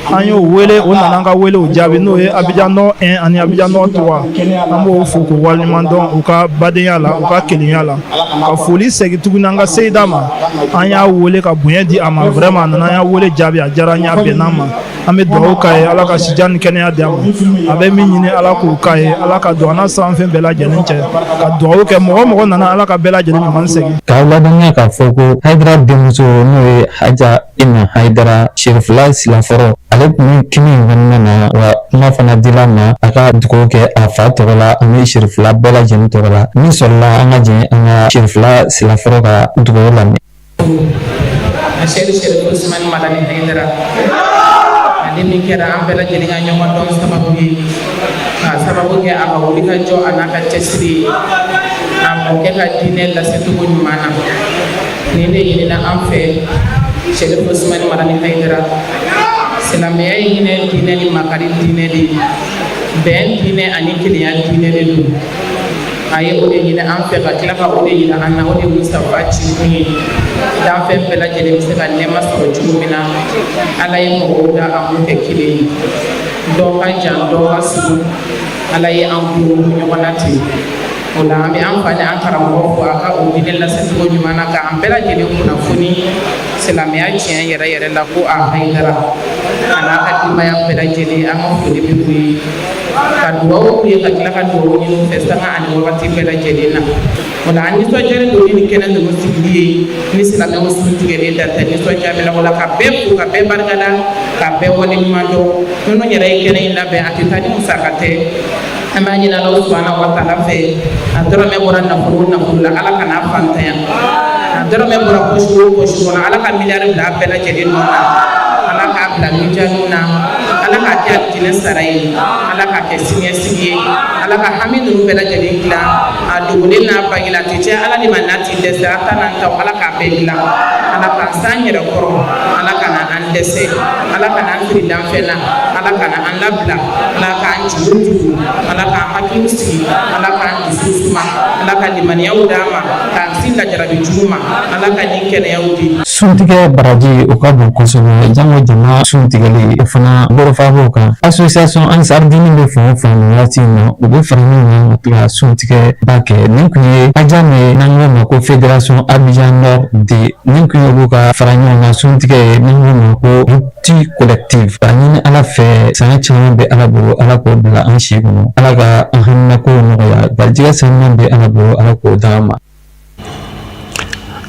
an y'o wele, o nana an ka wele o jaabi, n'o ye Abidjan Nord 1 ani Abidjan Nord 3. An b'o fo k'o waleɲuman dɔn u ka badenya la, u ka kelenya la. Ka foli segin tuguni an ka seyida ma, an y'a wele ka bonya di a ma. Vraiment, a nana an y'a wele jaabi, a diyara an ye, a bɛnn'an ma. An bɛ dugawu k'a ye, Ala ka sijan ni kɛnɛya di a ma. A bɛ min ɲini, Ala k'o k'a ye, Ala ka don an n'a sanfɛn bɛɛ lajɛlen cɛ. Ka dugawu kɛ mɔgɔ o mɔgɔ nana, Ala ka bɛɛ lajɛlen ɲuman segin. K'aw ladɔnniya k'a fɔ ko Hayidara denmuso, n'o ye Haja Ina Hayidara Sirifila Silafɔrɔ, ale tun bɛ kini in kɔnɔna na wa. Kuma fana dila ma a ka dugawu kɛ a fa tɔgɔ la ani Sirifila bɛɛ lajɛlen tɔgɔ la. Min sɔrɔla, an ka jɛ an ka Sirifila Silafɔrɔ ka dugawu lamɛn. Sɛri Sɛrifu Usumani Madani Hayidara, ale min kɛra an bɛɛ lajɛlen ka ɲɔgɔn dɔn sababu ye, k'a sababu kɛ a ka wuli ka jɔ a n'a ka cɛsiri ye a mɔkɛ ka diinɛ lasecogo ɲuman na. Nin de ɲinina an fɛ, Sɛrifu Usumani Madani Hayidara. Silamɛya ye hinɛ diinɛ ni makari diinɛ de ye, bɛn diinɛ ani kelenya diinɛ de don. A ye o de ɲini an fɛ, ka tila ka o de yira an na. O de ye Mustafa cikun ye, danfɛn bɛɛ lajɛlen bɛ se ka nɛɛma sɔrɔ cogo min na. Ala ye mɔgɔw da, an k'u kɛ kelen ye, dɔ ka jan, dɔ ka surun, Ala ye an kuru ɲɔgɔn na ten. O la, an bɛ an fa ni an karamɔgɔ fo a ka o diinɛ lasecogo ɲuman na, k'an bɛɛ lajɛlen kunnafoni silamɛya tiɲɛ yɛrɛ yɛrɛ la, ko a Hayidara a n'a ka denbaya bɛɛ lajɛlen, an ka foli bɛ u ye, ka dugawu k'u ye, ka tila ka dugawu ɲini u fɛ sanga ani wagati bɛɛ lajɛlen na. O la, an nisɔndiyalen don ni nin kɛnɛ ninnu sigili ye, ni silamɛw sun tigɛlen dan tɛ nisɔndiya bɛ la. O la, ka bɛɛ fo, ka bɛɛ barikada, ka bɛɛ waleɲuman dɔn. Minnu yɛrɛ ye kɛnɛ in labɛn, a tɛ taa ni musaka tɛ. An b'a ɲini Ala subahana wa taala fɛ, a dɔrɔmɛ bɔra nafolo o nafolo la, Ala kana fantanya. A dɔrɔmɛ bɔra poche o poche kɔnɔ, Ala ka miliyari bila a bɛɛ lajɛlen nɔ na. Ala k'a bila mijaniw na, Ala k'a kɛ alijinɛ sara ye, Ala k'a kɛ siniɲɛsigi ye, Ala ka hami ninnu bɛɛ lajɛlen dilan, a dogolen n'a bangela, a tɛ cɛ Ala de ma n'a ti dɛsɛ. A ta n'an taw, Ala k'a bɛɛ dilan. Ala k'an s'an yɛrɛ kɔrɔ, Ala kana an dɛsɛ, Ala kana an fili danfɛn na, Ala kana an labila, Ala k'an juru tugu, Ala k'an hakiliw sigi, Ala k'an dusu suma, Ala ka limaniyaw d'an ma, k'an kisi lajarabi jugu ma, Ala ka nin kɛnɛyaw di. Suntigɛ baraji, o ka bon kosɛbɛ, jango jama sun tigɛli, o fana bɔrɔfa b'o kan. Association Ansar Dini bɛ fan o fan nin waati in na, u bɛ fara ɲɔgɔn kan ka tila suntigɛ ba kɛ. Nin kun ye Ajame ye, n'an k'o ma ko Fédération Abidjan Nord de. Nin kun ye olu ka fara ɲɔgɔn kan suntigɛ ye, n'an k'o ma ko rupture collective. K'a ɲini Ala fɛ, san caman bɛ Ala bolo, Ala k'o bila an si kɔnɔ, Ala ka an haminakow nɔgɔya, garijɛgɛ sanuman bɛ Ala bolo, Ala k'o d'an ma.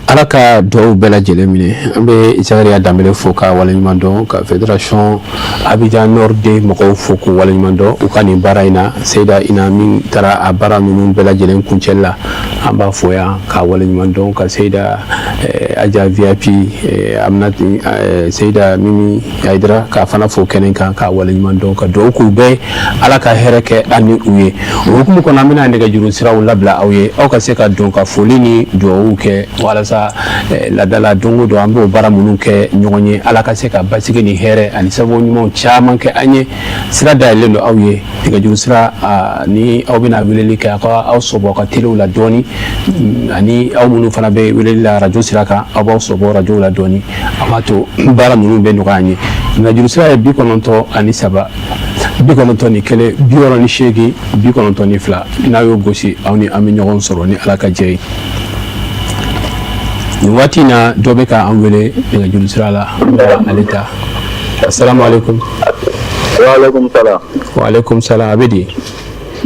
Ala ka dugawu bɛɛ lajɛlen minɛ. An bɛ Zakariya Danbele fo ka waleɲuman dɔn, ka Fédération Abidjan Nord de mɔgɔw fo k'u waleɲuman dɔn u ka nin baara in na. Seyida Ina min taara a baara ninnu bɛɛ lajɛlen kuncɛli la, an b'a fo yan ka waleɲuman dɔn, ka Seyida Aja VIP Aminati Seyida Mimi Hayidara k'a fana fo kɛnɛ kan ka waleɲuman dɔn, ka dugawu k'u bɛɛ, Ala ka hɛrɛ kɛ an ni u ye. O hukumu kɔnɔ, an bɛna nɛgɛjuru siraw labila aw ye, aw ka se ka don ka foli ni dugawu kɛ, walasa ladala don o don an b'o baara minnu kɛ ɲɔgɔn ye, Ala ka se ka basigi ni hɛrɛ ani sababu ɲumanw caman kɛ an ye. Sira dayɛlɛlen don aw ye, nɛgɛjuru sira, ni aw bɛna weleli kɛ, aw ka aw sɔbɔ ka telew la dɔɔni, ani aw minnu fana bɛ weleli la arajo sira kan, aw b'aw sɔbɔ arajo la dɔɔni, a b'a to baara ninnu bɛ nɔgɔya an ye. Nɛgɛjuru sira ye 93 91 68 92. N'a y'o gosi, aw ni an bɛ ɲɔgɔn sɔrɔ ni Ala ka jɛ ye. Nin waati in na, dɔ bɛ ka an wele nɛgɛjuru sira la, an bɛ ale ta. Asalaamaaleykum. Waaleykum salam. Waaleykum salam, a bɛ di?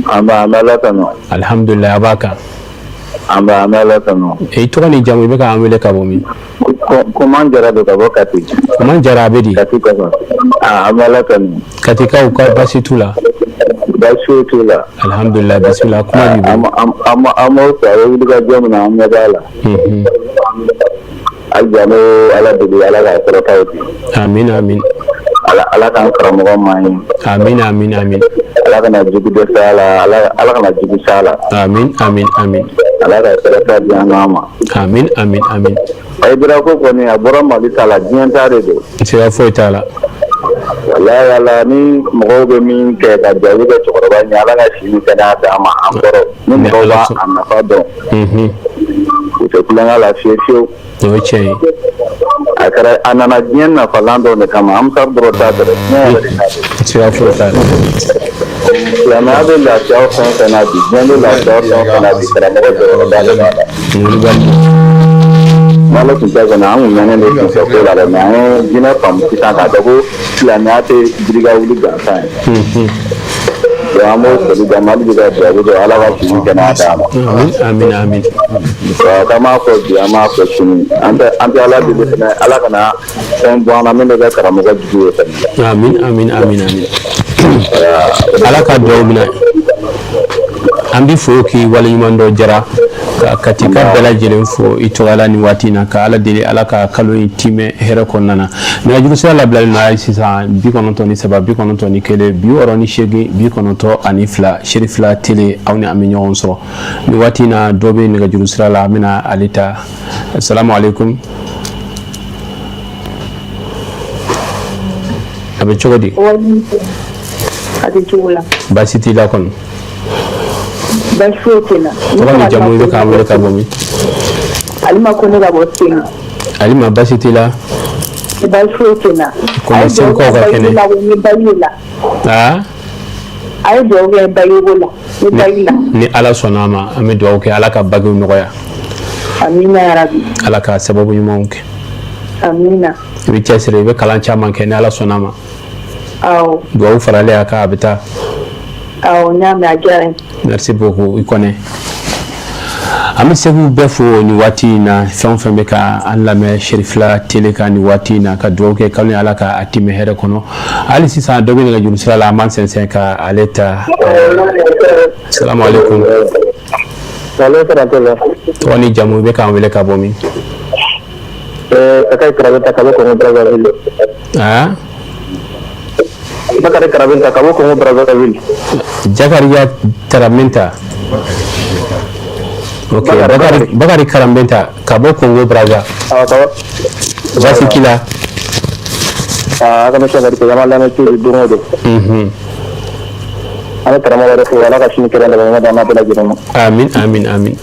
An b'a, an bɛ Ala tanu. Alihamudulilayi, a b'a kan. An b'a, an bɛ Ala tanu. I tɔgɔ ni jamu, i bɛ ka an wele ka bɔ min? Koman Jara don ka bɔ Kati. Koman Jara, a bɛ di? Kati kɔfɛ. Aa, an bɛ Ala tanu. Katikaw ka baasi t'u la? Baasi foyi t'u la. Alihamudulilayi, bisimila, kuma b'i bolo. An b'aw fɛ, a bɛ wuli ka jɔ min na, an ɲɛ b'a la. Hali bi an bɛ Ala deli Ala k'a kɔrɔta ye bi. Amin amin. Ala Ala k'an karamɔgɔ maa ye. Amin amin amin. Ala kana jugu dɛsɛ a la Ala Ala kana jugu s'a la. Amin amin amin. Ala ka kɔrɔta di an n'an ma. Amin amin amin. Hayidara ko kɔni a bɔra Mali ta la diɲɛ ta de don. Siga foyi t'a la. Walayi Ala ni mɔgɔw bɛ min kɛ ka dugawu kɛ cɛkɔrɔba ɲɛ Ala ka si ni kɛnɛya d'an ma an kɔrɔ ni mɔgɔw b'a a nafa dɔn. U tɛ tulonkɛ la fiyewu fiyewu. O ye tiɲɛ ye. A kɛra a nana diɲɛ nafalan dɔ de kama Ansar dɔrɔn ta tɛ dɛ diɲɛ yɛrɛ de ta don. Siga foyi t'a la. Silamɛya bɛ lafiya fɛn o fɛn na bi diɲɛ bɛ lafiya fɛn o fɛn na bi karamɔgɔ jɔyɔrɔba de b'a la. Wulibali. N'ale tun tɛ kɔni an kun mɛnnen don kunfɛ ko la dɛ mais an ye diinɛ faamu sisan k'a dɔn ko silamɛya tɛ biri ka wuli gansan ye. Donc an b'o foli d'a ma hali bi ka dugawu kɛ Ala ka si ni kɛnɛya d'a ma. Amin amin amin. K'an b'a fɔ bi an b'a fɔ sini an tɛ an tɛ Ala deli fɛnɛ Ala kana fɛn bɔ an na min bɛ kɛ karamɔgɔ jugu ye fɛnɛ. Amin amin amin amin. Ala ka dugawu minɛ. An b'i fo k'i waleɲuman dɔn Jara ka Katika bɛɛ lajɛlen fo i tɔgɔ la nin waati in na ka Ala deli Ala ka kalo in timɛ hɛrɛ kɔnɔna na. Nɛgɛjuru sira labilalen don a ye sisan 93 91 68 92 Cherifla Télé aw ni an bɛ ɲɔgɔn sɔrɔ nin waati in na. Dɔ bɛ nɛgɛjuru sira la, an bɛna ale ta. Salamu aleykum. A bɛ cogo di? A bɛ cogo la. Baasi t'i la kɔni? Baasi foyi tɛ n na. Tɔgɔ ni jamu, i bɛ k'an wele ka bɔ min? Alima Kone ka bɔ Senu. Alima, baasi t'i la? Baasi foyi tɛ n na. Kɔni Segukaw ka kɛnɛ? Ni bayi la. Aa? A ye dugawu kɛ bayiko la, ni bayi la. Ni Ala sɔnna a ma, an bɛ dugawu kɛ Ala ka bagiw nɔgɔya. Amina yarabi. Ala ka sababu ɲumanw kɛ. Amina. I bɛ cɛsiri, i bɛ kalan caman kɛ ni Ala sɔnna a ma. Awɔ. Dugawu faralen a kan, a bɛ taa. Awɔ, n y'a mɛn, a diyara n ye. Merci beaucoup i Kɔnɛ. An bɛ Segu bɛɛ fo nin waati in na, fɛn o fɛn bɛ ka an lamɛn Cherifla Télé kan nin waati in na, ka dugawu kɛ kalo in Ala ka a timɛ hɛrɛ kɔnɔ. Hali sisan dɔ bɛ nɛgɛjuru sira la, an b'an sɛnsɛn ka ale ta. Salamu aleykum. Tɔgɔ ni jamu, i bɛ k'an wele ka bɔ min? Bakari Karabinta ka bɔ Congo Brazzaville. Ah? Bakari Karabinta ka bɔ Congo Brazzaville. Jakariya Karabinta. Ok, Bakari, Bakari Karabinta ka bɔ Congo Brazza. Ah, ça va. Baasi t'i la? Ah, ka mission ka di an b'a lamɛn toujours don o don. An bɛ karamɔgɔ yɛrɛ fo, Ala ka sini kɛnɛ ɲuman d'an n'a bɛɛ lajɛlen ma. Amin amin amin.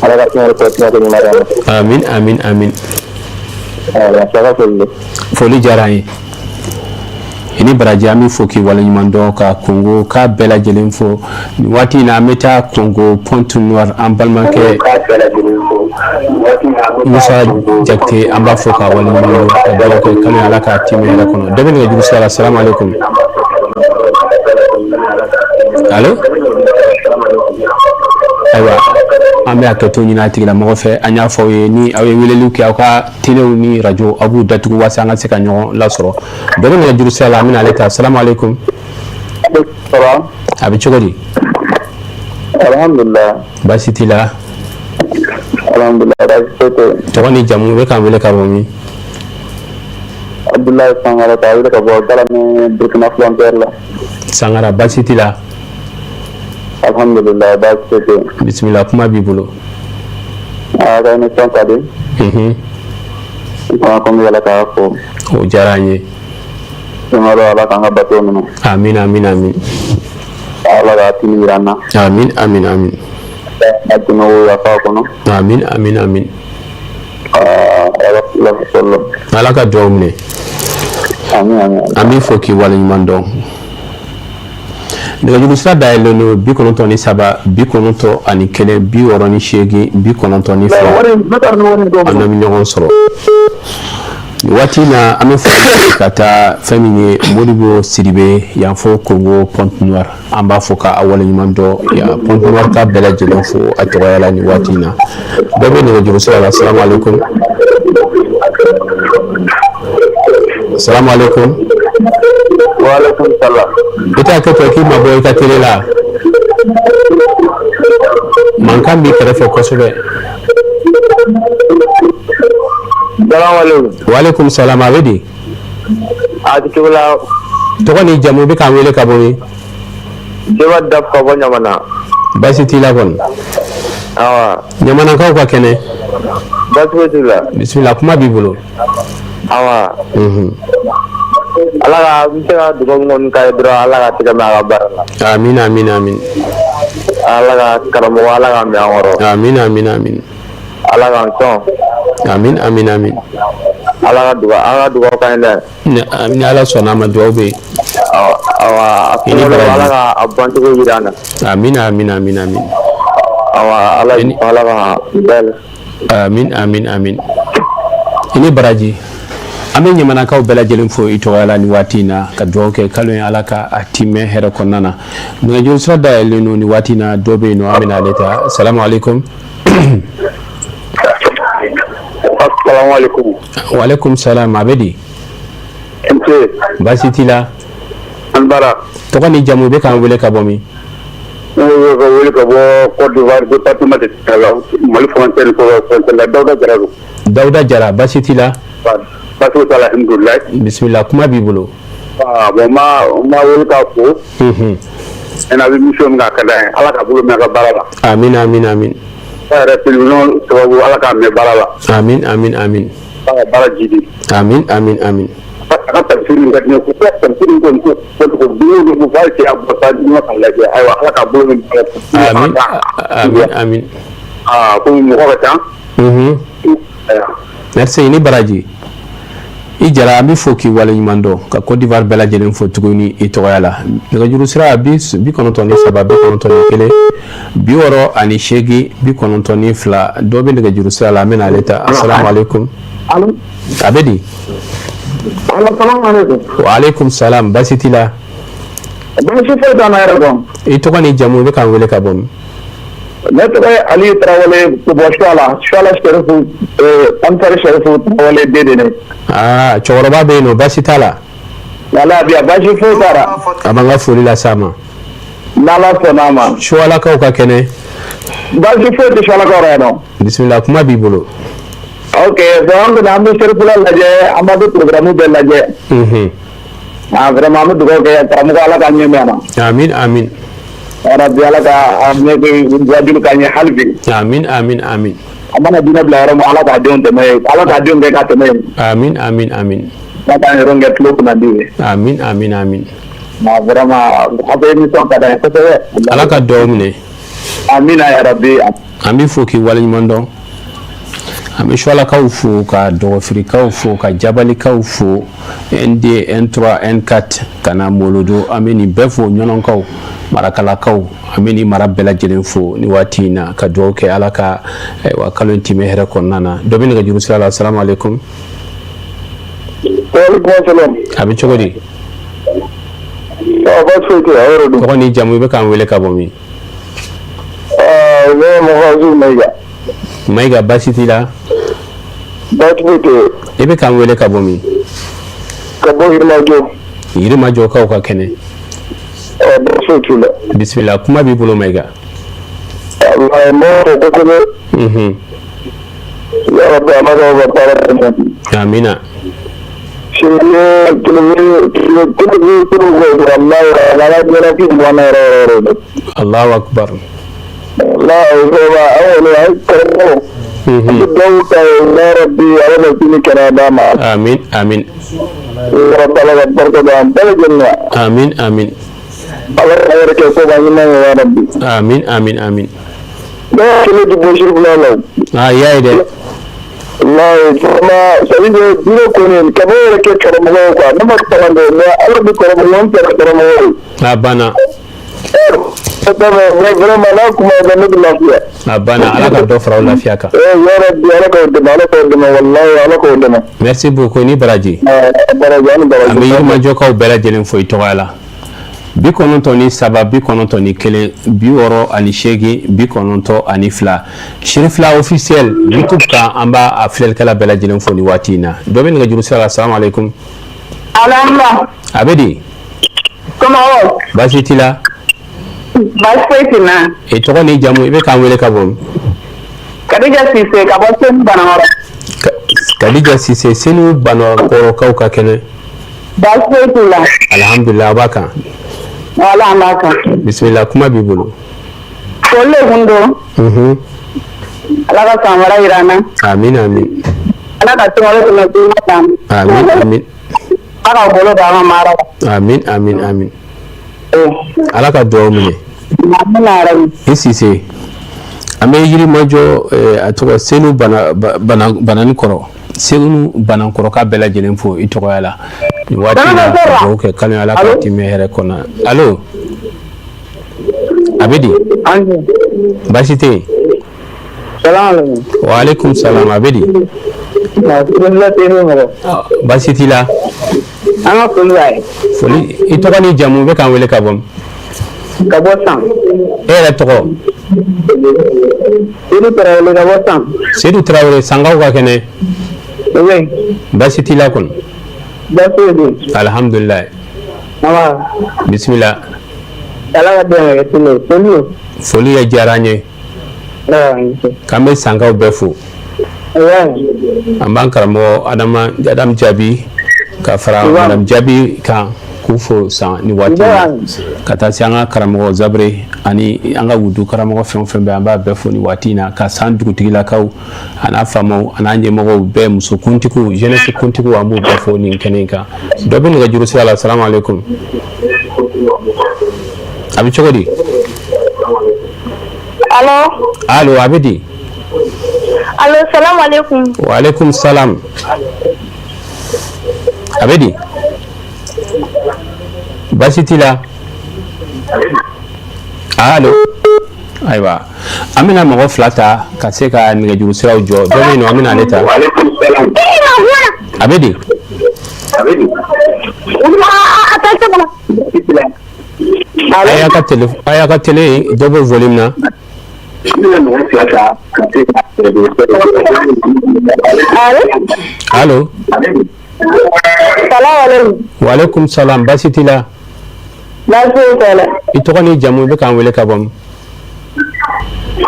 Ala ka fiɲɛ kɔ fiɲɛ ko ɲuman d'an ma. Amin amin amin. Ayiwa, ka foli don. Foli diyara an ye. I ni baraji, an bɛ fo k'i waleɲuman dɔn ka Kongo k'a bɛɛ lajɛlen fo nin waati in na. An bɛ taa Kongo Pointe Noire, an balimakɛ Musa Jakite, an b'a fo k'a waleɲuman dɔn ka dugawu kɛ kalo Ala k'a timɛ hɛrɛ kɔnɔ. Dɔ bɛ nɛgɛjuru sira la. Salamu aleykum. Allo. Ayiwa, an bɛ hakɛto ɲini a tigilamɔgɔ fɛ. An y'a fɔ aw ye, ni aw ye weleliw kɛ, aw ka telew ni radio aw b'u datugu waasa an ka se ka ɲɔgɔn lasɔrɔ. Dɔ bɛ nɛgɛjuru sira la, an bɛna ale ta. Salamu aleykum. A bɛ cogo di? Alhamdulillah. Baasi t'i la? Alhamdulillah, baasi foyi tɛ yen. Tɔgɔ ni jamu, i bɛ k'an wele ka bɔ min? Abdoulaye Sangara k'a wele ka bɔ Galamɛ, Burkina frontière la. Sangara, baasi t'i la? Alhamdulillah, baasi foyi tɛ yen. Bisimila, kuma b'i bolo. Aa, ka émission ka di. An ko yala k'a fɔ. O diyara an ye. Sunkalo, Ala k'an ka bato minɛ. Amin amin amin. Ala k'a timi jira an na. Amin amin amin. A tɛmɛ yafa kɔnɔ. Amin amin amin. Aa, Ala ka Ala ka dugawu minɛ. Amin amin. An b'i fo k'i waleɲuman dɔn. Nɛgɛjuru sira dayɛlɛlen don 93 91 68 92, an bɛ ɲɔgɔn sɔrɔ nin waati in na. An bɛ fɔ ka taa fɛn min ye Modibo Sidibe yan fo Congo Pointe Noire, an b'a fɔ k'a waleɲuman dɔn yan Pointe Noire ka bɛɛ lajɛlen fo a tɔgɔya la nin waati in na. Dɔ bɛ nɛgɛjuru sira la. Salamu aleykum. Salamu aleykum. Waaleykum salam. I t'a kɛ to k'i mabɔ i ka télé la, mankan b'i kɛrɛfɛ kosɛbɛ. Salaamaaleykum. Waaleykum salam, a bɛ di? A ti cogo la. Tɔgɔ ni jamu, i bɛ k'an wele ka bɔ min? Jeba Daf ka bɔ Ɲamana. Baasi t'i la kɔni? Awa. Ɲamanakaw ka kɛnɛ? Baasi foyi t'u la. Bisimila, kuma b'i bolo. Awa. Ala ka n bɛ se ka dugawu min kɔni k'a ye dɔrɔn, Ala ka tɛgɛ mɛn a ka baara la. Amin, amin, amin. Ala ka karamɔgɔ, Ala ka mɛn an kɔrɔ. Amin, amin, amin. Ala k'an sɔn. Amin, amin, amin. Ala ka dugawu, an ka dugawu k'an ye dɛ. Ni Ala sɔnna a ma, dugawu bɛ yen. Awa, a I ni kunkolo baraji. Ala ka a bancogo jira an na. Amin, amin, amin, amin. Awa, Ala Ala ka bɛɛ. Amin, amin, amin. I ni baraji. An bɛ ɲamanakaw bɛɛ lajɛlen fo i tɔgɔya la nin waati in na, ka dugawu kɛ kalo in, Ala ka a timɛ hɛrɛ kɔnɔna na. Nɛgɛjuru sira dayɛlɛlen don nin waati in na. Dɔ bɛ yen nɔ, an bɛna ale ta. Salamu aleykum. Asalaamaaleykum. Waaleykum salam, a bɛ di? Nce. Baasi t'i la? An bara. Tɔgɔ ni jamu, i bɛ k'an wele ka bɔ min? Ne bɛ ka wele ka bɔ Côte d'Ivoire, département de Tala, Mali frontière kɔrɔ, frontière la, Dawuda Jara don. Dawuda Jara, baasi t'i la? Baasi foyi t'a la, alhamdulilayi. Bisimila, kuma b'i bolo. Ah bon, ma wele k'a fo. Ɛnna a bɛ mission min kɛ, a ka d'an ye, Ala ka bolo mɛn a ka baara la. Amin, amin, amin. A yɛrɛ télévision sababu, Ala k'a mɛn baara la. Amin, amin, amin. Ala ka baara jidi. Amin, amin, amin. A ka tafsir in ka di ne ye kosɛbɛ, tafsir in kɔni ko ko don o don f'a cɛ a bɔ sa ɲɔgɔn k'a lajɛ, ayiwa, Ala ka bolo mɛn baara la. Amin, amin, amin. Aa, komi mɔgɔ ka ca. Merci, i ni baraji. I Jara, an bɛ fo k'i waleɲuman dɔn, ka Côte d'Ivoire bɛɛ lajɛlen fo tuguni i tɔgɔya la. Nɛgɛjuru sira 93 91 68 92. Dɔ bɛ nɛgɛjuru sira la, an bɛna ale ta. Asalamu aleykum. A bɛ di? Wa aleykum salam, baasi t'i la? Baasi foyi t'an na yɛrɛ kɔn. I tɔgɔ ni jamu, i bɛ k'an wele ka bɔ min? Ne tɔgɔ ye Aliyu Tarawele ka bɔ Suwala, Suwala Sɛrifu, Ansari Sɛrifu Tarawele den de ne. Aa, cɛkɔrɔba bɛ yen nɔ, baasi t'a la? Wala bi, baasi foyi t'a la. A b'an ka foli las'a ma. N'Ala sɔnna a ma. Suwalakaw ka kɛnɛ? Baasi foyi tɛ Suwalakaw la yan nɔ. Bisimila, kuma b'i bolo. Ok, bon, an kɔni an bɛ Sɛrifula lajɛ, an b'a bɛ programme bɛɛ lajɛ. Ah vraiment, an bɛ dugawu kɛ karamɔgɔ, Ala k'a ɲɛ mɛn na. Amin, amin. Rabi, Ala ka a ɲɛ wajulu ka ɲɛ hali bi. Amin, amin, amin. A mana diinɛ bila yɔrɔ min, Ala k'a denw dɛmɛ yen, Ala k'a denw kɛ ka tɛmɛ yen. Amin, amin, amin. Ala k'an yɛrɛ kɛ tulo kunnandi ye. Amin, amin, amin. Ah vraiment, aw bɛ émission ka d'an ye kosɛbɛ. Ala ka dugawu minɛ. Amina ya rabi. An b'i fo k'i waleɲuman dɔn. An bɛ Suwalakaw fo, ka Dɔgɔfirikaw fo, ka Jabalikaw fo, N2, N3, N4, ka na Molodo, an bɛ nin bɛɛ fo, Ɲɔnɔnkaw, Marakalakaw, an bɛ nin mara bɛɛ lajɛlen fo ni waati in na, ka dugawu kɛ Ala ka wa kalo in timɛ hɛrɛ kɔnɔna na. Dɔ bɛ nɛgɛjuru sira la. Asalamu aleykum. A bɛ cogo di? Tɔgɔ ni jamu, i bɛ k'an wele ka bɔ min? Ne ye Mɔgɔ Mayiga. Mayiga, baasi t'i la? Baasi foyi tɛ yen. I bɛ k'an wele ka bɔ min? Ka bɔ Yirimajɔ. Yirimajɔkaw ka kɛnɛ? Baasi foyi t'u la. Bisimila, kuma b'i bolo, Mayiga. N b'a fɔ kosɛbɛ. Yarabi, Ala k'aw ka baara dɛmɛ. Amina. Sini tele walayi ala jalaki bɔnna yɛrɛ yɛrɛ de. Allahu akbar. Walayi, vraiment, an kɔni an karamɔgɔ. An bɛ dugawu k'a ye, yarabi, Ala ka sini kɛnɛya d'a ma. Amin, amin. Yarabi, Ala ka barika don an bɛɛ lajɛlen na. Amin, amin. Ala ka yɛrɛ kɛ ko ka ɲuman ye, yarabi. Amin, amin, amin. Ne kelen tɛ bɔ sirifila la. Ah, y'a ye dɛ. Walayi, vraiment, c'est à dire que diinɛ kɔni ka ne yɛrɛ kɛ karamɔgɔ ye quoi, ne ma kalan dɛ, mais Ala bɛ karamɔgɔ n kɛra karamɔgɔ ye. A banna. Mais vraiment, n'a kuma bɛ ne bɛ lafiya. A banna, Ala ka dɔ fara o lafiya kan. Eh yarabi, Ala k'aw dɛmɛ, Ala k'aw dɛmɛ, walayi, Ala k'aw dɛmɛ. Merci beaucoup, ni baraji. Baraji ani baraji. An bɛ Yirimajɔkaw bɛɛ lajɛlen fo i tɔgɔya la. 93 91 68 92, Cherifla officiel YouTube kan, an b'a a filɛlikɛla bɛɛ lajɛlen fo ni waati in na. Dɔ bɛ nɛgɛjuru sira la. Salamu aleykum. Alhamdulilah. A bɛ di? Somɔgɔw? Baasi t'i la? Baasi foyi tɛ n na. I tɔgɔ ni jamu, i bɛ k'an wele ka bɔ min? Kadija Sise ka bɔ Senu Banakɔrɔ. Kadija Sise, Senu Banakɔrɔkaw ka kɛnɛ? Baasi foyi t'u la. Alhamdulillah, a b'a kan. Wala, an b'a kan. Bisimila, kuma b'i bolo. Foli de kun don. Ala ka san wɛrɛ yira an na. Amin, amin. Ala ka sunkalo tɛmɛ duuru kan. Amin, amin. Ala ka bolo don an ka mara la. Amin, amin, amin. Ala ka dugawu minɛ. Amina yarabi. I Sise, an bɛ Yirimajɔ, a tɔgɔ Senu Banani kɔrɔ, Senu Banankɔrɔka bɛɛ lajɛlen fo i tɔgɔya la nin waati in na, ka dugawu kɛ kalo Ala ka timɛ hɛrɛ kɔnɔ. Allo, a bɛ di? Baasi tɛ yen. Wa aleykum salam, a bɛ di? Baasi t'i la? An ka foli b'a ye. Foli. I tɔgɔ ni jamu, bɛ k'an wele ka bɔ min? Ka bɔ San. E yɛrɛ tɔgɔ? Sedu Tarawele, ka bɔ San. Sedu Tarawele, Sankaw ka kɛnɛ? Oui. Baasi t'i la kɔni? Baasi foyi tɛ. Alhamdulilayi. Nba. Bisimila. Ala ka dɛmɛ kɛ tulu ye. Foli don. Foli yɛrɛ diyara an ye. K'an bɛ Sankaw bɛɛ fo. An b'an karamɔgɔ Adama Adam Jaabi ka fara Madame Jaabi kan, k'u fo San ni waati na, ka taa se an ka karamɔgɔ Zabure ani an ka wudu karamɔgɔ fɛn o fɛn bɛ, an b'a bɛɛ fo ni waati in na, ka San dugutigilakaw a n'a faamaw a n'a ɲɛmɔgɔw bɛɛ, muso kuntigiw, jeunesse kuntigiw, an b'u bɛɛ fo nin kɛnɛ in kan. Dɔ bɛ nɛgɛjuru sira la. Salamu aleykum, a bɛ cogo di? Allo. Allo, a bɛ di? Allo, salam alaikum. Wa aleykum salam, a bɛ di? Baasi t'i la? Allo, ayiwa, an bɛna mɔgɔ fila ta ka se ka nɛgɛjuru siraw jɔ. Dɔ bɛ yen nɔ, an bɛna ale ta. A bɛ di? A y'a ka télé dɔ bɛ volume na. Allo. Wa aleykum salam, baasi t'i la? Baasi foyi tɛ la. I tɔgɔ ni jamu, i bɛ k'an wele ka bɔ min?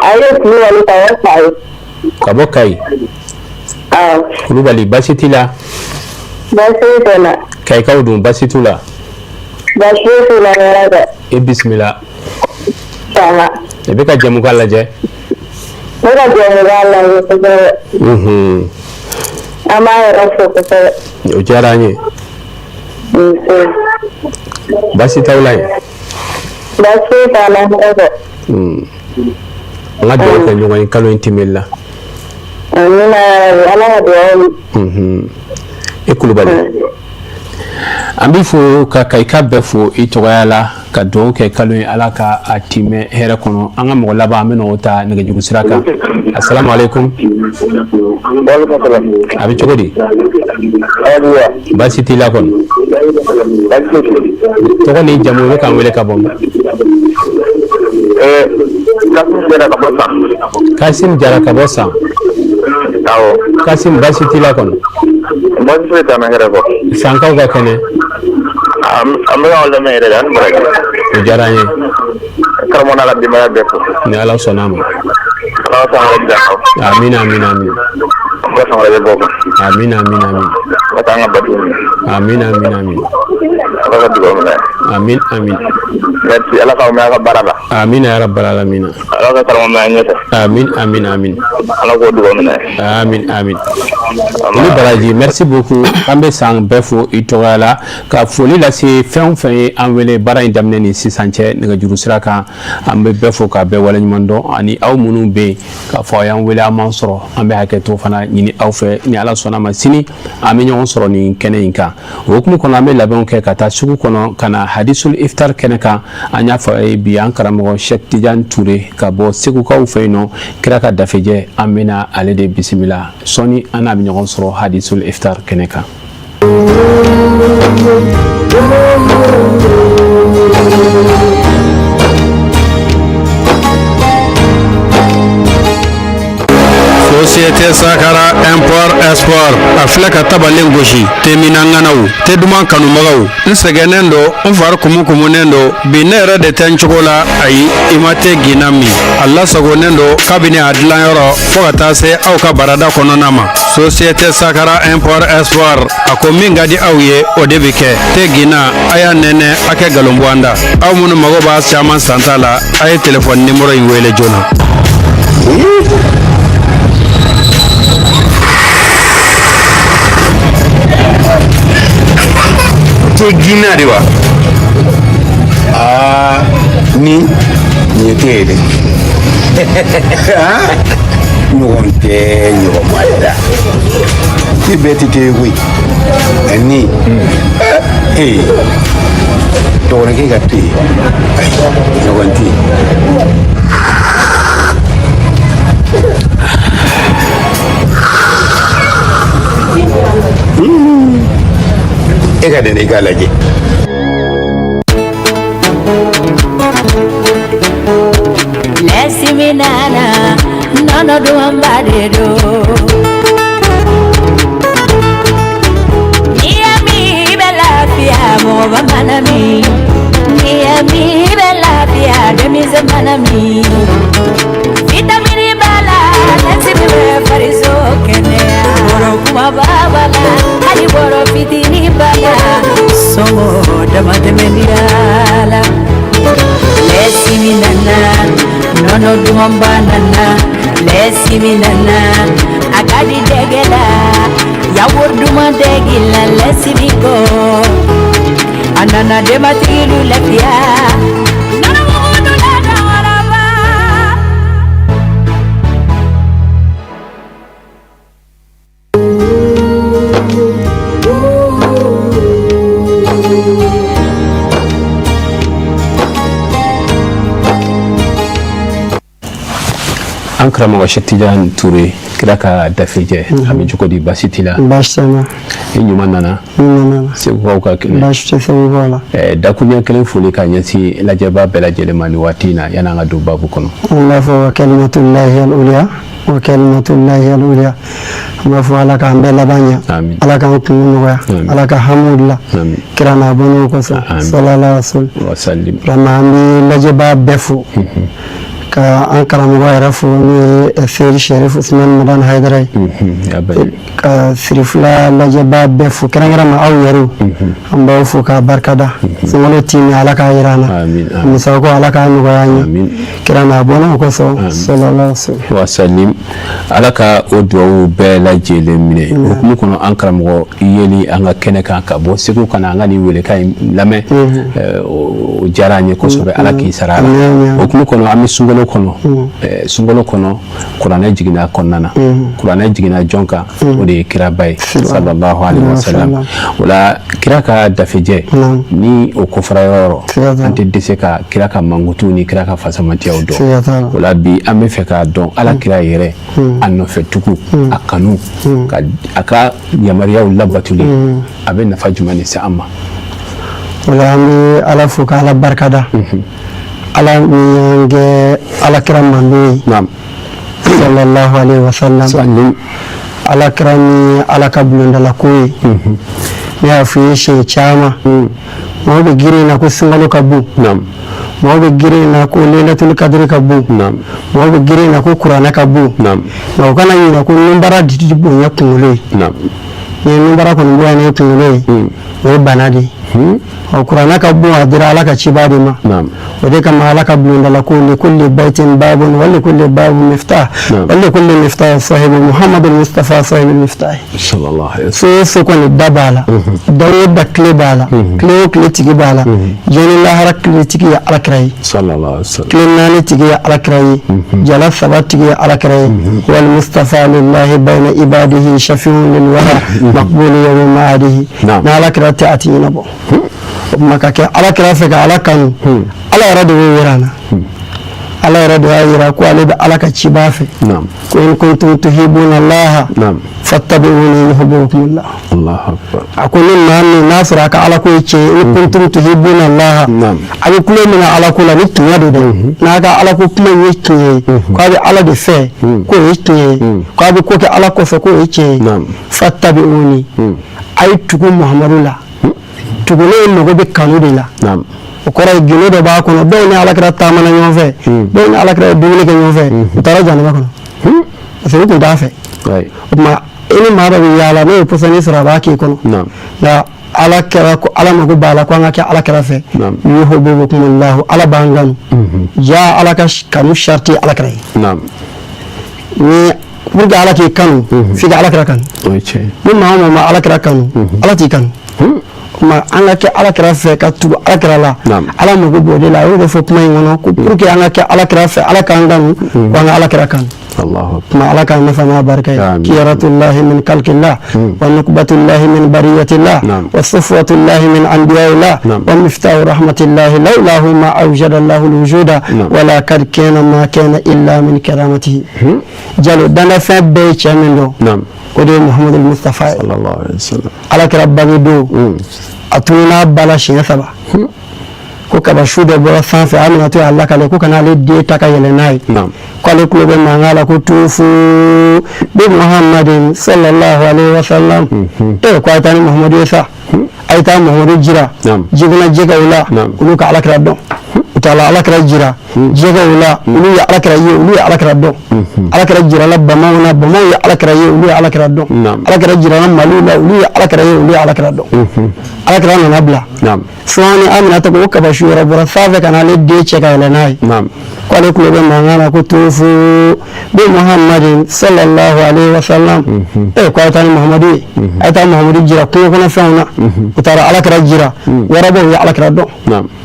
A ye Kulubali, ka bɔ Kayi. Ka bɔ Kayi? Awɔ. Kulubali, baasi t'i la? Baasi foyi tɛ la. Kayikaw dun, baasi t'u la? Baasi foyi t'u la, hɛrɛ bɛ. I bisimila. Ça va. I bɛ ka jɛmukan lajɛ? Ne ka jɛmukan lajɛ kosɛbɛ. An b'a yɛrɛ fo kosɛbɛ. O diyara an ye. Nse. Baasi t'aw la yen? Baasi foyi t'an na, hɛrɛ bɛ. An ka dugawu kɛ ɲɔgɔn ye kalo in timɛli la. Amina yarabi, Ala ka dugawu minɛ. I Kulubali, an b'i fo ka Kayika bɛɛ fo i tɔgɔya la, ka dugawu kɛ kalo in, Ala ka a timɛ hɛrɛ kɔnɔ. An ka mɔgɔ laban, an bɛ n'o ta nɛgɛjuru sira kan. Asalamu aleykum, a bɛ cogo di? Baasi t'i la kɔni? Tɔgɔ ni jamu, i bɛ k'an wele ka bɔ min? Kasim Jara ka bɔ San. Kasim, baasi t'i la kɔni? Baasi foyi t'an na, hɛrɛ kɔ. Sankaw ka kɛnɛ? An bɛ k'aw lamɛn yɛrɛ de, an ni baraji. O diyara an ye. Karamɔgɔ n'a ka denbaya bɛɛ fo. Ni Ala sɔnna a ma. Ala ka san wɛrɛ jira an na. Amin, amin, amin. Ala ka san wɛrɛ bɔ kan. Amin, amin, amin. Ala k'an ka bato minɛ. Amin, amin, amin. Ala ka dugawu minɛ. Amin, amin. Merci, Ala k'aw mɛn a ka baara la. Amin ya rabbal alamin. Ala ka karamɔgɔ mɛn an ɲɛfɛ. Amin, amin, amin. Ala k'o dugawu minɛ. Amin, amin. Ni baraji, merci beaucoup. An bɛ San bɛɛ fo i tɔgɔya la, ka foli lase fɛn o fɛn ye an wele baara in daminɛ ni sisan cɛ nɛgɛjuru sira kan. An bɛ bɛɛ fo k'a bɛɛ waleɲuman dɔn, ani aw minnu bɛ yen k'a fɔ aw y'an wele, an m'an sɔrɔ, an bɛ hakɛto fana ɲini aw fɛ. Ni Ala sɔnna ma, sini an bɛ ɲɔgɔn sɔrɔ nin kɛnɛ in kan. O hukumu kɔnɔ, an bɛ labɛnw kɛ ka taa sugu kɔnɔ ka na hadisul iftar kɛnɛ kan. An y'a fɔ a ye bi, an karamɔgɔ Cheikh Tidiane Touré ka bɔ Segukaw fɛ yen nɔ, kira ka dafejɛ, an bɛna ale de bisimila sɔɔni. An n'a bɛ ɲɔgɔn sɔrɔ hadisul iftar kɛnɛ kan. Fo. Société Sakara Import Export a filɛ ka tabalen gosi teminna ŋanaw te duman kanubagaw n sɛgɛnnen don n fari kumukumunen don bi ne yɛrɛ de tɛ n cogo la ayi i ma te ginna min a lasagonnen don kabini a dilanyɔrɔ fo ka taa se aw ka barada kɔnɔna ma Société Sakara Import Export a ko min ka di aw ye o de bɛ kɛ te ginna a y'a nɛnɛ a kɛ nkalon bɔ an da aw minnu mago b'a caman santa la a ye telefɔni nimoro in wele joona. Te ginna de wa aa ni nin ye te ye dɛ ɲɔgɔn tɛ ɲɔgɔn ma da te bɛɛ tɛ te ye koyi nka nin ee dɔgɔninkɛ ka te ayi ɲɔgɔn tɛ yen. E ka dɛnɛ i k'a lajɛ. Lɛsimi nana nɔnɔ dumanba de don. N'i y'a min i bɛ lafiya mɔgɔba mana min. N'i y'a min i bɛ lafiya denmisɛn mana min. Vitamini b'a la lɛsimi bɛ fariso kɛnɛya. Bɔrɔ kumaba b'a la hali bɔrɔ fitinin b'a la sɔngɔ damatɛmɛ la. Lɛsimi nana nɔnɔ dumanba nana lɛsimi nana a ka di dɛgɛ la yawuri duman dɛgɛ la lɛsimi kɔ a nana denbatigilu lafiya. Nɔnɔ mugu dun la dɔgɔrɔba. An karamɔgɔ Sɛki Tijan Ture kira ka dafejɛ a bɛ cogo di baasi t'i la baasi tɛ n na i ɲuman nana n nana segukaw ka kɛnɛ baasi tɛ segukaw la dakuruɲɛ kelen foli ka ɲɛsin lajɛbaa bɛɛ lajɛlen ma nin waati in na yan'an ka don baabu kɔnɔ an b'a fɔ wa kalimatullahi al-uliya wa kalimatullahi al-uliya an b'a fɔ ala k'an bɛɛ laban ɲɛ ala k'an kungo nɔgɔya ala ka hamiw dilan kira n'a bɔnnaw kosɔn salala rasul vraiment an bɛ lajɛbaa bɛɛ fo ka an karamɔgɔ yɛrɛ fo n'o ye seyidi sherif usman madani hayidara ye ka sirifila lajɛbaa bɛɛ fo kɛrɛnkɛrɛn ma aw yɛrɛw an b'aw fo k'a barikada sunkalo timɛ ala k'a yira an na musako ala k'a nɔgɔya an ye kira n'a bɔnnaw kosɔn salala wasalim ala ka o duwawu bɛɛ lajɛlen minɛ o hukumu kɔnɔ an karamɔgɔ yeli an ka kɛnɛ kan ka bɔ segu ka na an ka nin welekan in lamɛn o diyara an ye kosɛbɛ ala k'i sara a la o hukumu kɔnɔ an bɛ sunkalo kɔnɔ sunkalo kɔnɔ kuranɛ jiginna kɔnɔna na kuranɛ jiginna jɔn kan o de ye kiraba ye sallallahu alaihi wasallam o la kira ka dafejɛ ni o kofɔra yɔrɔ yɔrɔ an tɛ dɛsɛ ka kira ka mankutu ni kira ka fasamantiyaw dɔn o la bi an bɛ fɛ k'a dɔn ala kira yɛrɛ a nɔfɛ tugu a kanu ka a ka yamaruyaw labatuli a bɛ nafa jumɛn de se an ma o la an bɛ ala fo ka ala barikada ala min y'an kɛ ala kira mantɔn ye sallallahu alaihi wasallam ala kira min ye ala ka bulondala ko ye ne y'a fɔ i ye siɲɛ caman mɔgɔw bɛ girin na ko sunkalo ka bon mɔgɔw bɛ girin na ko lelatul kadiri ka bon mɔgɔw bɛ girin na ko kuranɛ ka bon nka u kana ɲinɛ ko nunbara de bonya kunkolo ye ni ye nunbara kɔni bonya ni kunkolo ye o ye bana de ye ɔ kuranɛ ka bon a dira ala ka ciba de ma o de kama ala ka bulondala ko likulli baytin babun wa likulli babun miftah wa likulli miftah sahibu muhammadu mustafa sahibu miftah so o so kɔni da b'a la da o da kile b'a la kile o kile tigi b'a la diɲɛ ni lahara kile tigi ye alakira ye kile naani tigi ye alakira ye jala saba tigi ye alakira ye wal mustafa lillahi bayna ibadihi shafi'un lil wara maqbulu yawmi ma'adihi n'alakira tɛ a ti ɲɛnabɔ o tuma ka kɛ ala kira fɛ ka ala kanu ala yɛrɛ de y'o yira an na ala yɛrɛ de y'a yira ko ale bɛ ala ka ciba fɛ ko in kuntum tuhibbuna allaha fattabi'uni yuhibbukumullah A ko ni maa min n'a sɔrɔ a ka ala ko ye tiɲɛ ye, in kuntum tuhibbuna allaha, a bɛ kulo min na ala ko la ni tiɲɛ don dɛ, n'a ka ala ko kuma ye tiɲɛ ye, k'a bɛ ala de fɛ k'o ye tiɲɛ ye, k'a bɛ ko kɛ ala kosɔn k'o ye tiɲɛ ye, fattabi'uni, a ye tugu Muhamadu la. Tugulen mago bɛ kanu de la. O kɔrɔ ye gindo dɔ b'a kɔnɔ. Dɔw ni alakira taamana ɲɔgɔn fɛ, dɔw ni alakira ye dumuni kɛ ɲɔgɔn fɛ, u taara jahanama kɔnɔ parce que u tun t'a fɛ. O tuma i ni maa dɔ bɛ yaala, n'o ye pɔsɔni sɔrɔ a b'a k'i kɔnɔ. Nka ala kɛra ko ala mako b'a la ko an ka kɛ ala kira fɛ. Yuhibbukumullahu, ala b'an kanu. Ja ala ka kanu sarati ye ala kira ye. Ni pour que ala k'i kanu, f'i ka ala kira kanu. Ni maa o maa ma ala kira kanu, ala t'i kanu. Tuma an ka kɛ ala kira fɛ ka tugu ala kira la, ala mago b'o de la. A y'o de fɔ kuma in kɔnɔ ko pour que an ka kɛ ala kira fɛ, ala k'an kanu, ko an ka ala kira kanu. Tuma ala k'an nafa n'a barika ye. Kiyaratullahi min kalkillah wa nukbatullahi min bariyatillah wa safwatullahi min anbiya'illah wa miftahu rahmatillahi lawlahu ma awjada Allahu alwujuda wala kad kana ma kana illa min karamatihi. Jalo, danafɛn bɛɛ ye cɛ min dɔn, o de ye Muhamadu Mustafa ye. Ala kira bange don, a tununna ba la siɲɛ saba, ko kabasu dɔ bɔra sanfɛ, Aminatu y'a lakale ko kana ale den ta ka yɛlɛ n'a ye, ko ale tulo bɛ mankan la ko tufu bi Muhammadin sallallahu alaihi wa sallam. E ko a ye taa ni Muhamadu ye sa, a ye taa Muhamadu jira jiguna jɛgɛw la, olu ka alakira dɔn. U taara alakira jira jɛgɛw la, olu ye alakira ye, olu ye alakira dɔn. Alakira jirala bamaw na, bamaw ye alakira ye, olu ye alakira dɔn. Alakira jirala maliw la, olu ye alakira ye, olu ye alakira dɔn. Alakira nana bila sɔɔni, Aminata ko kabasu yɛrɛ bɔra sanfɛ ka n'ale den cɛ ka yɛlɛ n'a ye, ko ale tulo bɛ mankan na ko tufu bi Muhammadin sallallahu alaihi wa sallam. E ko a ye taa ni Muhamadu ye, a ye taa Muhamadu jira kungo kɔnɔ fɛnw na. U taara alakira jira, warabaw ye alakira dɔn,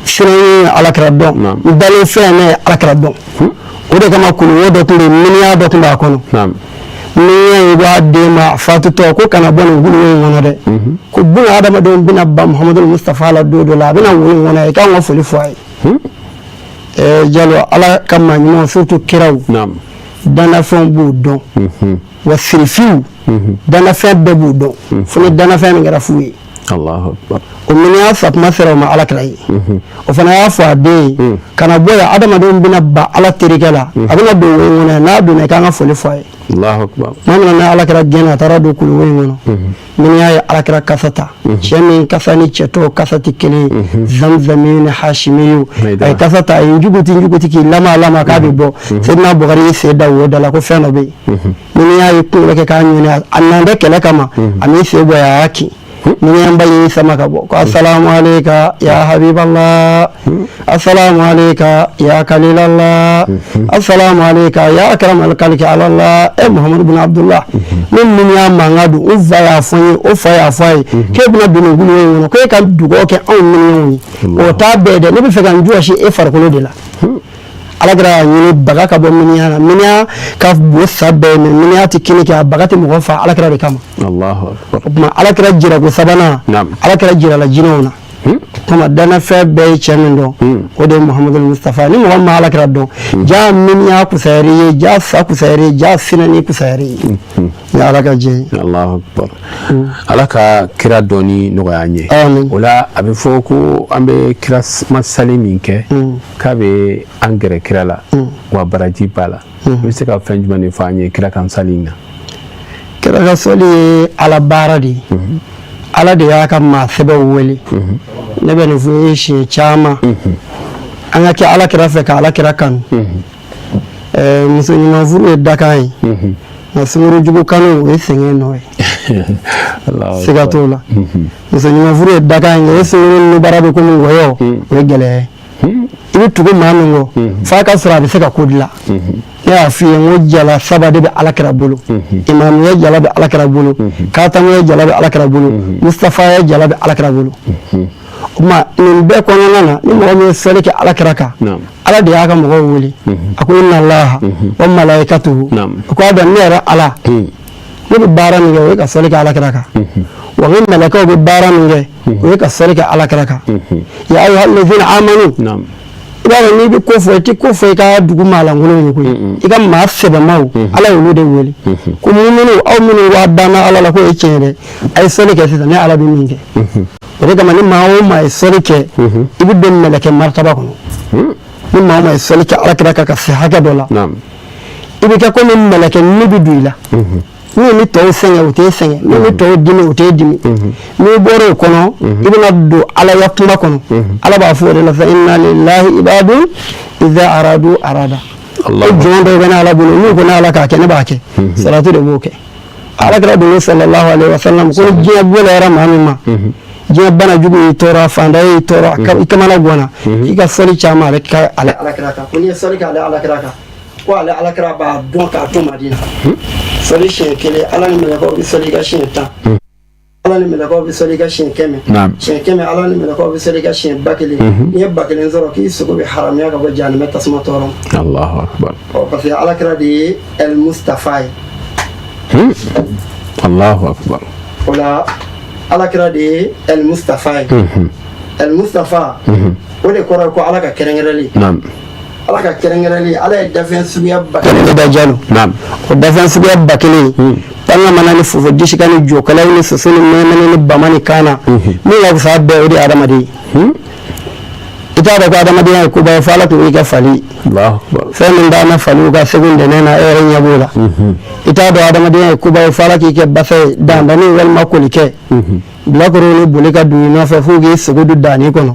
sinanw ye alakira dɔn, dalen fɛn ne ye alakira dɔn. O de kama kuluwo dɔ tun bɛ yen, miniya dɔ tun b'a kɔnɔ. Miniya in b'a den ma fatutɔ ko kana bɔ nin kuluwo in kɔnɔ dɛ, ko buna adamadenw bɛna ban Muhamadu Mustafa la don dɔ la, a bɛna wo in kɔnɔ, i k'an ka foli fɔ a ye. Jalo, ala ka maa ɲumanw, surtout kiraw, danafɛnw b'u dɔn, wa sirifiw danafɛn bɛɛ b'u dɔn, fo ni danafɛn min kɛra fu ye. O miniya sakuma sera o ma ala kira ye, o fana y'a fɔ a den ye kana bɔ yan, adamadenw bɛna ban ala terikɛ la, a bɛna don wo in kɔnɔ, n'a donna i k'an ka foli fɔ a ye. Tuma min na ala kira gɛnna, a taara don kuluwo in kɔnɔ, miniya ye ala kira kasa ta, cɛ min kasa ni cɛ tɔw kasa tɛ kelen ye, zamzami ni hashimiyu, a ye kasa ta, a ye njuguti njuguti k'i lama lama k'a bɛ bɔ. Seydina Bukari y'i sen da wo da la ko fɛn dɔ bɛ yen. Miniya ye kunkolo kɛ k'a ɲini, a nan bɛ kɛlɛ kama, a m'i sen bɔ, a y'a kin. Miniyanba y'i sama ka bɔ ko asalamu aleyka ya habiballah, asalamu aleyka ya kalilallah, asalamu aleyka ya akramal kalki alallah. E Muhamadu bin Abdullah, ne miniya mankan don, n fa y'a fɔ n ye, o fa y'a fɔ a ye k'e bɛna don nin kuluwo in kɔnɔ, ko e ka dugawu kɛ anw miniyanw ye, o t'a bɛɛ dɛ, ne bɛ fɛ ka n jɔsi e farikolo de la. Ala kira y'a ɲini baga ka bɔ miniya na, miniya ka bon sa bɛɛ mais miniya tɛ kini kɛ, a baga tɛ mɔgɔ fa ala kira de kama. O tuma ala kira jirako sabanan, ala kira jirala jinɛw na. Tuma danafɛn bɛɛ ye cɛ min dɔn, o de ye Muhamadu Mustafa. Ni mɔgɔ ma ala kira dɔn, ja miniya kusayari ye, ja sa kusayari ye, ja sinani kusayari ye. Ni ala ka jɛ ye. Alahu akbar. Ala ka kira dɔnni nɔgɔya an ye. O la a bɛ fɔ ko an bɛ kira masali min kɛ, k'a bɛ an gɛrɛ kira la, wa baraji b'a la. I bɛ se ka fɛn jumɛn de fɔ an ye kira kan sali in na? Kira ka sɔli ye ala baara de ye. Ala de y'a ka maa sɛbɛw wele. Ne bɛ nin fɔ i ye siɲɛ caman, an ka kɛ ala kira fɛ ka ala kira kanu. Muso ɲuman furu ye dakan ye, nka sunguru jugu kanu, o ye sɛgɛn nɔ ye, siga t'o la. Muso ɲuman furu ye dakan ye, nka e sunguru nubara bɛ komi wɔyɔ, o ye gɛlɛya ye. I bɛ tugu maa min kɔ, f'a ka sɔrɔ a bɛ se ka ko dilan. Ne y'a f'i ye n ko jala saba de bɛ ala kira bolo. Imamuya jala bɛ ala kira bolo, katamuya jala bɛ ala kira bolo, mustafaya jala bɛ ala kira bolo. O tuma nin bɛɛ kɔnɔna na, ni mɔgɔ min ye sɔli kɛ ala kira kan, ala de y'a ka mɔgɔw wele, a ko inna allaha wa malaikatuhu, a ko a dɔn ne yɛrɛ ala, ne bɛ baara min kɛ, o ye ka sɔli kɛ ala kira kan, wa n ka mɛlɛkɛw bɛ baara min kɛ, o ye ka sɔli kɛ ala kira kan. Ya ayyuhallazina amanu, i I b'a dɔn, n'i bɛ ko fɔ, i tɛ ko fɔ i ka dugu maalankolon ye koyi. I ka maa sɛbɛmaw, Ala y'olu de wele ko muminu, aw minnu b'a danna Ala la, k'o ye tiɲɛ dɛ, a ye sɔli kɛ sisan, ne Ala bɛ min kɛ. O de kama, ni maa o maa ye sɔli kɛ, i bɛ don mɛlɛkɛ maritaba kɔnɔ. Ni maa o maa ye sɔli kɛ Alakira kan ka se hakɛ dɔ la, i bɛ kɛ komi mɛlɛkɛ ni bɛ don i la. N'u ni tɔw sɛgɛn, u t'e sɛgɛn. N'u ni tɔw dimi, u t'e dimi. N'i bɔra o kɔnɔ, i bɛna don Ala ya kuma kɔnɔ. Ala b'a fɔ o de la sa: inna lillahi ibadun iza aradu arada. Ko jɔn dɔw bɛ ne Ala bolo, n'u ko ne Ala k'a kɛ, ne b'a kɛ. Salatu de b'o kɛ. Ala kira dun sallallahu alaihi wasallam ko ni diɲɛ gɛlɛyara maa min ma, diɲɛ bana jugu y'i tɔɔrɔ, fanda y'i tɔɔrɔ, i kamana ganna, k'i ka sɔli caman ale ka ale Ala kira kan, ko n'i ye sɔli kɛ ale Ala kira kan, ko ale Ala kira b'a dɔn k'a to Madina. Sɔli siɲɛ kelen, Ala ni mɛlɛkɛw bɛ sɔli i ka siɲɛ 10, Ala ni mɛlɛkɛw bɛ sɔli i ka siɲɛ 100, siɲɛ 100, Ala ni mɛlɛkɛw bɛ sɔli i ka siɲɛ 1000. N'i ye 1000 sɔrɔ, k'i sogo bɛ haramuya ka bɔ jahanamɛ tasuma tɔɔrɔ ma. Allahu akbar. Ɔ, parce que Ala kira de ye El Mustafa ye. Allahu akbar. O la, Ala kira de ye El Mustafa ye. El Mustafa, o de kɔrɔ ye ko Ala ka kɛrɛnkɛrɛnli. Ala ka kɛrɛnkɛrɛnli, Ala ye dafɛn suguya 1000 da, Jalo. O dafɛn suguya 1000, pangamana ni fofo disika ni jɔkɛlaw ni soso ni mɛnɛmɛnɛ ni bama ni kaana, min ka fisa bɛɛ, o de ye adamaden ye. I t'a dɔn ko adamadenya ye koba ye, fo Ala tun y'i kɛ fali. Fɛn min d'an na faliw ka segu ntɛnɛn na, e yɛrɛ ɲɛ b'o la. I t'a dɔn adamadenya ye koba ye, fo Ala k'i kɛ basa ye, dandani walima kolikɛ, bilakoro ni boli ka don i nɔfɛ f'u k'i sogo don danni kɔnɔ.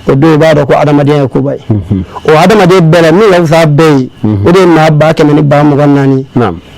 O don, i b'a dɔn ko adamadenya ye koba ye. O adamaden bɛɛ la, min ka fisa bɛɛ ye, o de ye maa 124 000.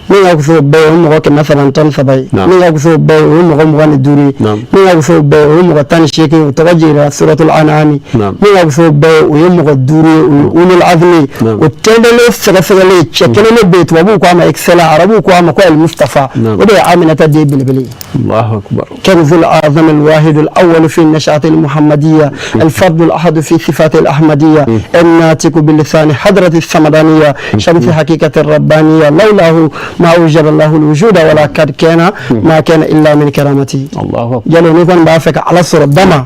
Min ka fisa o bɛɛ ye, o ye mɔgɔ 313 ye. Min ka fisa o bɛɛ ye, o ye mɔgɔ 25 ye. Min ka fisa o bɛɛ ye, o ye mɔgɔ 18 ye, o tɔgɔ jiginna suratul an'ami. Min ka fisa o bɛɛ ye, o ye mɔgɔ duuru ye, o ye ulul azmi ye. O tɛntɛnlen sɛgɛsɛgɛlen, cɛ kelen de bɛ yen, tubabuw ko a ma excellent, arabuw ko a ma ko al mustafa, o de ye Aminata den belebele ye. Allahu akbar. كنز الأعظم الواحد الأول في النشأة المحمدية، الفرد الأحد في صفات الأحمدية، الناطق باللسان حضرة الصمدانية، شمس حقيقة الربانية، لولاه ما أوجد الله الوجود ولا قد كان ما كان إلا من كرامته. الله أكبر. Jalo, ni kɔni b'a fɛ ka Ala sɔrɔ dama,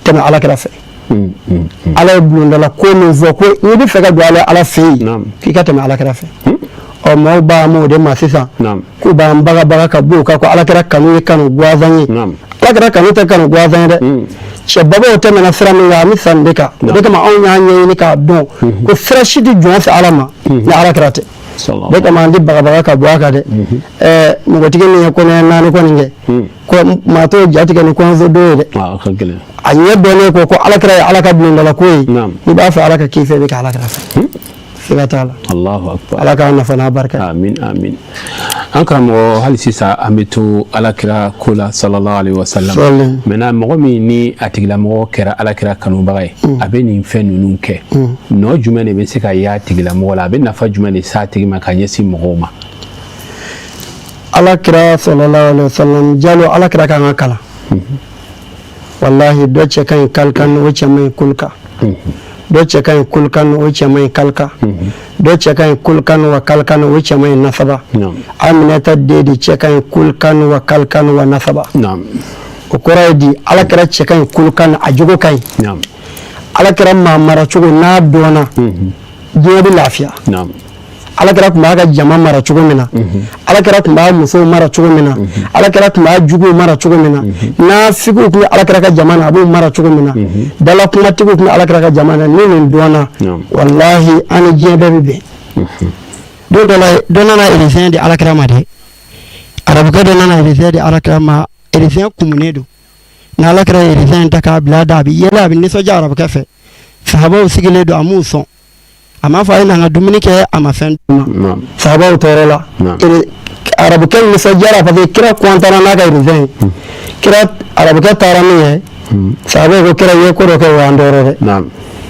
tɛmɛ Ala kira fɛ. Ala ye bulondala ko min fɔ ko n'i bɛ fɛ ka don ale Ala fɛ yen, k'i ka tɛmɛ Ala kira fɛ. Ɔ, maaw b'a m'o de ma sisan k'u b'an bagabaga ka bɔ o kan ko Ala kira kanu ye kanu gansan ye. Ala kira kanu tɛ kanu gansan ye dɛ. Cɛbabaw tɛmɛna sira min kan, an bɛ san de kan. O de kama, anw y'a ɲɛɲini k'a dɔn ko sira si tɛ jɔn fɛ Ala ma ni Ala kira tɛ. O de kama, an tɛ bagabaga ka bɔ a kan dɛ. Ɛɛ, npogotigi min ye kɔnɔya naani kɔni kɛ, ko maa t'o jatigɛ ni kɔɲɔso don ye dɛ. A ɲɛ dɔnnen ko Ala kira ye Ala ka bulondala ko ye. N'i b'a fɛ Ala ka k'i fɛ, i bɛ kɛ Ala kira fɛ, siga t'a la. Allahu akbar. Ala k'a nafa n'a barika. Amin, amin. An karamɔgɔ, hali sisan an bɛ to Alakira ko la, sallallahu alaihi wasallam. Maintenant, mɔgɔ min ni a tigilamɔgɔ kɛra Alakira kanubaga ye, a bɛ nin fɛn ninnu kɛ, nɔ jumɛn de bɛ se ka y'a tigilamɔgɔ la? A bɛ nafa jumɛn de s'a tigi ma ka ɲɛsin mɔgɔw ma? Ala kira sallallahu alaihi wasallam, Jalo, Ala kira kan ka kalan. Wallahi, dɔ cɛ ka ɲi kalikan, o cɛ man ɲi kulika. Dɔ cɛ ka ɲi kulukan, o cɛ man ɲi kalika. Dɔ cɛ ka ɲi kulukan wa kalikan, o cɛ man ɲi nasaba. Aminata den de cɛ ka ɲi kulukan wa kalikan wa nasaba. O kɔrɔ ye di? Ala kira cɛ ka ɲi kulukan, a jogo ka ɲi. Ala kira maa mara cogo n'a dɔnna, diɲɛ bɛ lafiya. Ala kira tun b'a ka jama mara cogo min na, Ala kira tun b'a musow mara cogo min na, Ala kira tun b'a juguw mara cogo min na, nafigiw tun bɛ Ala kira ka jama na, a b'u mara cogo min na, dalakumatigiw tun bɛ Ala kira ka jama na, ni nin dɔnna, walahi, an ni diɲɛ bɛɛ bɛ bɛn. Don dɔ la, dɔ nana raisin di Ala kira ma dɛ. Arabukɛ dɔ nana raisin di Ala kira ma. Raisin kumunen don. Ni Ala kira ye raisin ta k'a bila a da, a bɛ yɛlɛ, a bɛ nisɔndiya arabukɛ fɛ. Sahabaw sigilen don, a m'u sɔn, a m'a fɔ a ye na n ka dumuni kɛ, a ma fɛn d'u ma. Sahabaw tɔɔrɔ la, arabukɛ nisɔndiyara parce que kira kɔntana n'a ka raisin ye. Kira, arabukɛ taara min ye, sahabaw ko kira ye ko dɔ kɛ, o y'an tɔɔrɔ dɛ.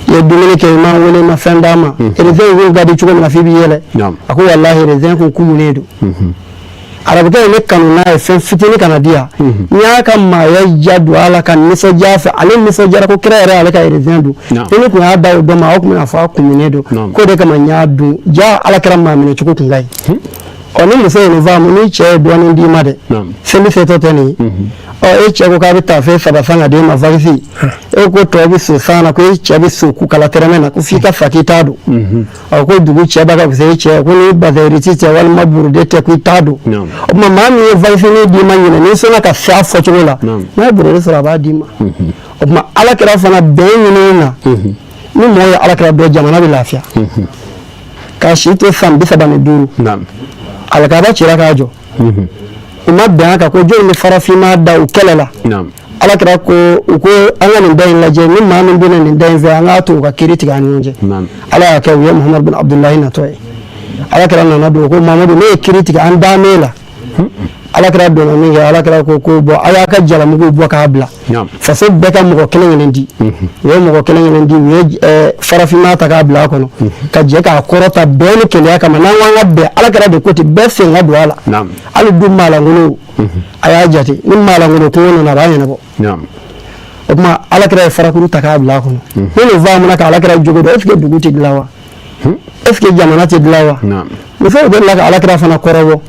I ye dumuni kɛ, i m'an wele, i ma fɛn d'an ma. Raisin kun ka di cogo min na f'i b'i yɛlɛ. A ko walahi, raisin kun kumunen don. Arabukɛ ye ne kanu n'a ye fɛn fitinin kana di yan. N y'a ka maaya ja don a la ka nisɔndiya fɛ. Ale nisɔndiyara ko kira yɛrɛ ale ka raisin dun. Ni ne tun y'a da o dɔ ma, aw tun bɛna fɔ a kumunen don. K'o de kama n y'a dun. Ja, Ala kira maa minɛ cogo tun ka ɲi. Ɔ, ni muso ye nin faamu, ni cɛ ye dɔɔnin d'i ma dɛ, seli setɔ tɛ nin ye. Ɔ, e cɛ ko k'a bɛ taafe saba san ka d'e ma valisi, e ko tɔ bɛ so san na, ko e cɛ bɛ so kukala tɛrɛmɛ na, ko f'i ka sa k'i t'a don. Ɔ, ko dugu cɛ b'a ka fisa e cɛ, ko ni bazin riche tɛ walima brodé tɛ, ko i t'a don. O tuma, maa min ye valisinin d'i ma ɲinɛ, n'i sɔnna ka se a fɔcogo la, n'a ye brodé sɔrɔ, a b'a d'i ma. O tuma, ala kira fana bɛn ɲini na. Ni mɔgɔ ye ala kira dɔn, jamana bɛ lafiya. K'a si to san 35, alikaba cira k'a jɔ, u ma bɛn a kan ko jɔn bɛ farafinma da, u kɛlɛla. Ala kira ko u ko an ka nin da in lajɛ, ni maa min donna nin da in fɛ, an k'a to u ka kiiri tigɛ an ni ɲɔgɔn cɛ. Ala y'a kɛ u ye Muhamadu bin Abudulayi natɔ ye. Ala kira nana don, ko Mamadu, ne ye kiiri tigɛ, an dan la. Ala kira donna min kɛ, ala kira ko ko bɔn, a y'a ka jalamugu bɔ k'a bila, faso bɛɛ ka mɔgɔ kelen kelen di. U ye mɔgɔ kelen kelen di, u ye farafinma ta k'a bila a kɔnɔ, ka jɛ k'a kɔrɔta bɛn ni kelenya kama. N'an ko an ka bɛn, ala kira de ko ten, bɛɛ sen ka don a la, hali du maalankolon. A y'a jate, ni maalankolon kungo nana, a b'a ɲɛnabɔ. O tuma, ala kira ye farakuru ta k'a bila a kɔnɔ. Ni nin faamuna ka ala kira jogo dɔn, est ce que dugu tɛ dilan wa? Est ce que jamana tɛ dilan wa? Musow delila ka ala kira fana kɔrɔbɔ.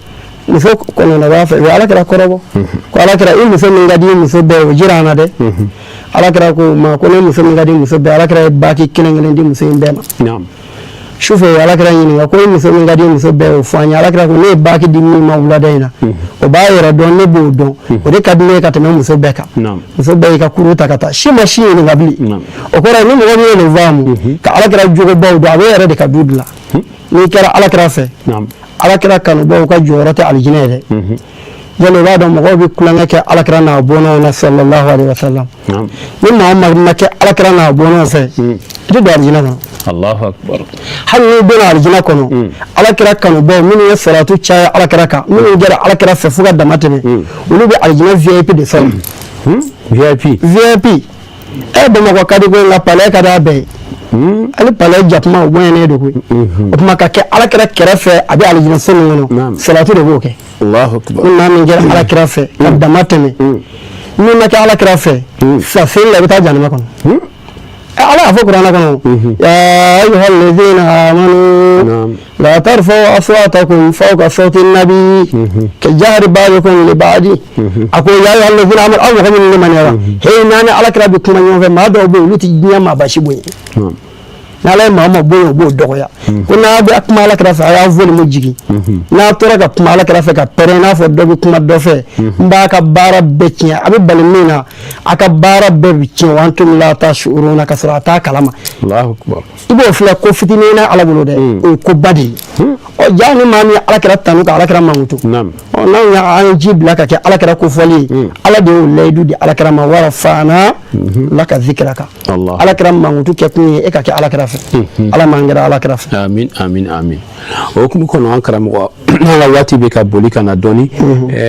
Muso kɔnɔna b'a fɛ, u ye ala kira kɔrɔbɔ ko ala kira, i muso min ka di muso bɛɛ, o jira an na dɛ. Ala kira ko ma ko ne muso min ka di muso bɛɛ, ala kira ye baki kelen kelen di muso in bɛɛ ma. Sufɛ, ala kira ɲininka ko i muso min ka di muso bɛɛ, o fɔ an ye. Ala kira ko ne ye baki di min ma wulada in na, o b'a yɛrɛ dɔn, ne b'o dɔn, o de ka di ne ye ka tɛmɛ muso bɛɛ kan. Muso bɛɛ y'i ka kuru ta ka taa, si ma si ɲininka bilen. O kɔrɔ ye, ni mɔgɔ min ye nin faamu ka ala kira jogobaw dɔn, a bɛ yɛrɛ de ka du dilan. N'i kɛra ala kira fɛ, ala kira kanubaw ka jɔyɔrɔ tɛ alijinɛ ye dɛ. Jalo, i b'a dɔn mɔgɔw bɛ tulonkɛ kɛ ala kira n'a bɔnnaw na, sallallahu alaihi wasallam. Ni maa o maa ma kɛ ala kira n'a bɔnnaw fɛ, i tɛ don alijinɛ kɔnɔ. Allahu akbar. Hali n'i donna alijinɛ kɔnɔ, ala kira kanubaw minnu ye salatu caya ala kira kan, minnu kɛra ala kira fɛ fo ka dama tɛmɛ, olu bɛ alijinɛ VIP de sɔrɔ. VIP. VIP. E Bamakɔ ka di ko nka palais ka di a bɛɛ ye. Hali palais jakuma o bonyalen don koyi. O tuma, ka kɛ ala kira kɛrɛfɛ, a bɛ alijinɛ so min kɔnɔ, salatu de b'o kɛ. Allahu akbar. Ni maa min kɛra ala kira fɛ ka dama tɛmɛ, n'i ma kɛ ala kira fɛ, sa seli la, i bɛ taa jahanama kɔnɔ. Ala y'a fɔ kuranɛ kɔnɔ: ya ayyuhal ladhina amanu la tarfa'u aswatakum fawqa sawti nabi ka jahri ba'dikum li ba'di. A ko ya ayyuhal ladhina amanu, aw mɔgɔ minnu limaniyara, hey, n'an ni ala kira bɛ kuma ɲɔgɔn fɛ, maa dɔw bɛ yen, olu tɛ diɲɛ maaba si bonya. N'ala ye maa o maa bonya, o b'o dɔgɔya. Ko n'a bɛ kuma ala kira fɛ, a y'a volume jigin. N'a tora ka kuma ala kira fɛ ka pɛrɛn i n'a fɔ dɔ bɛ kuma dɔ fɛ, n b'a ka baara bɛɛ tiɲɛ. A bɛ bali min na, a ka baara bɛɛ bɛ tiɲɛ, wa antum la tashuruna, ka sɔrɔ a t'a kalama. I b'o filɛ ko fitinin na ala bolo dɛ, o ye koba de ye. Ɔ, jaa, ni maa min ye ala kira tanu ka ala kira mankutu, ɔ, n'anw y'an ji bila ka kɛ ala kira kofɔli ye, ala de y'o layidu di ala kira ma: wa rafa'na laka zikraka. Ala kira mankutu kɛ kun ye e ka kɛ ala kira fɛ. Ala m'an kɛra ala kira fɛ. Amin, amin, amin. O hukumu kɔnɔ, an karamɔgɔ, an ka waati bɛ ka boli ka na dɔɔni.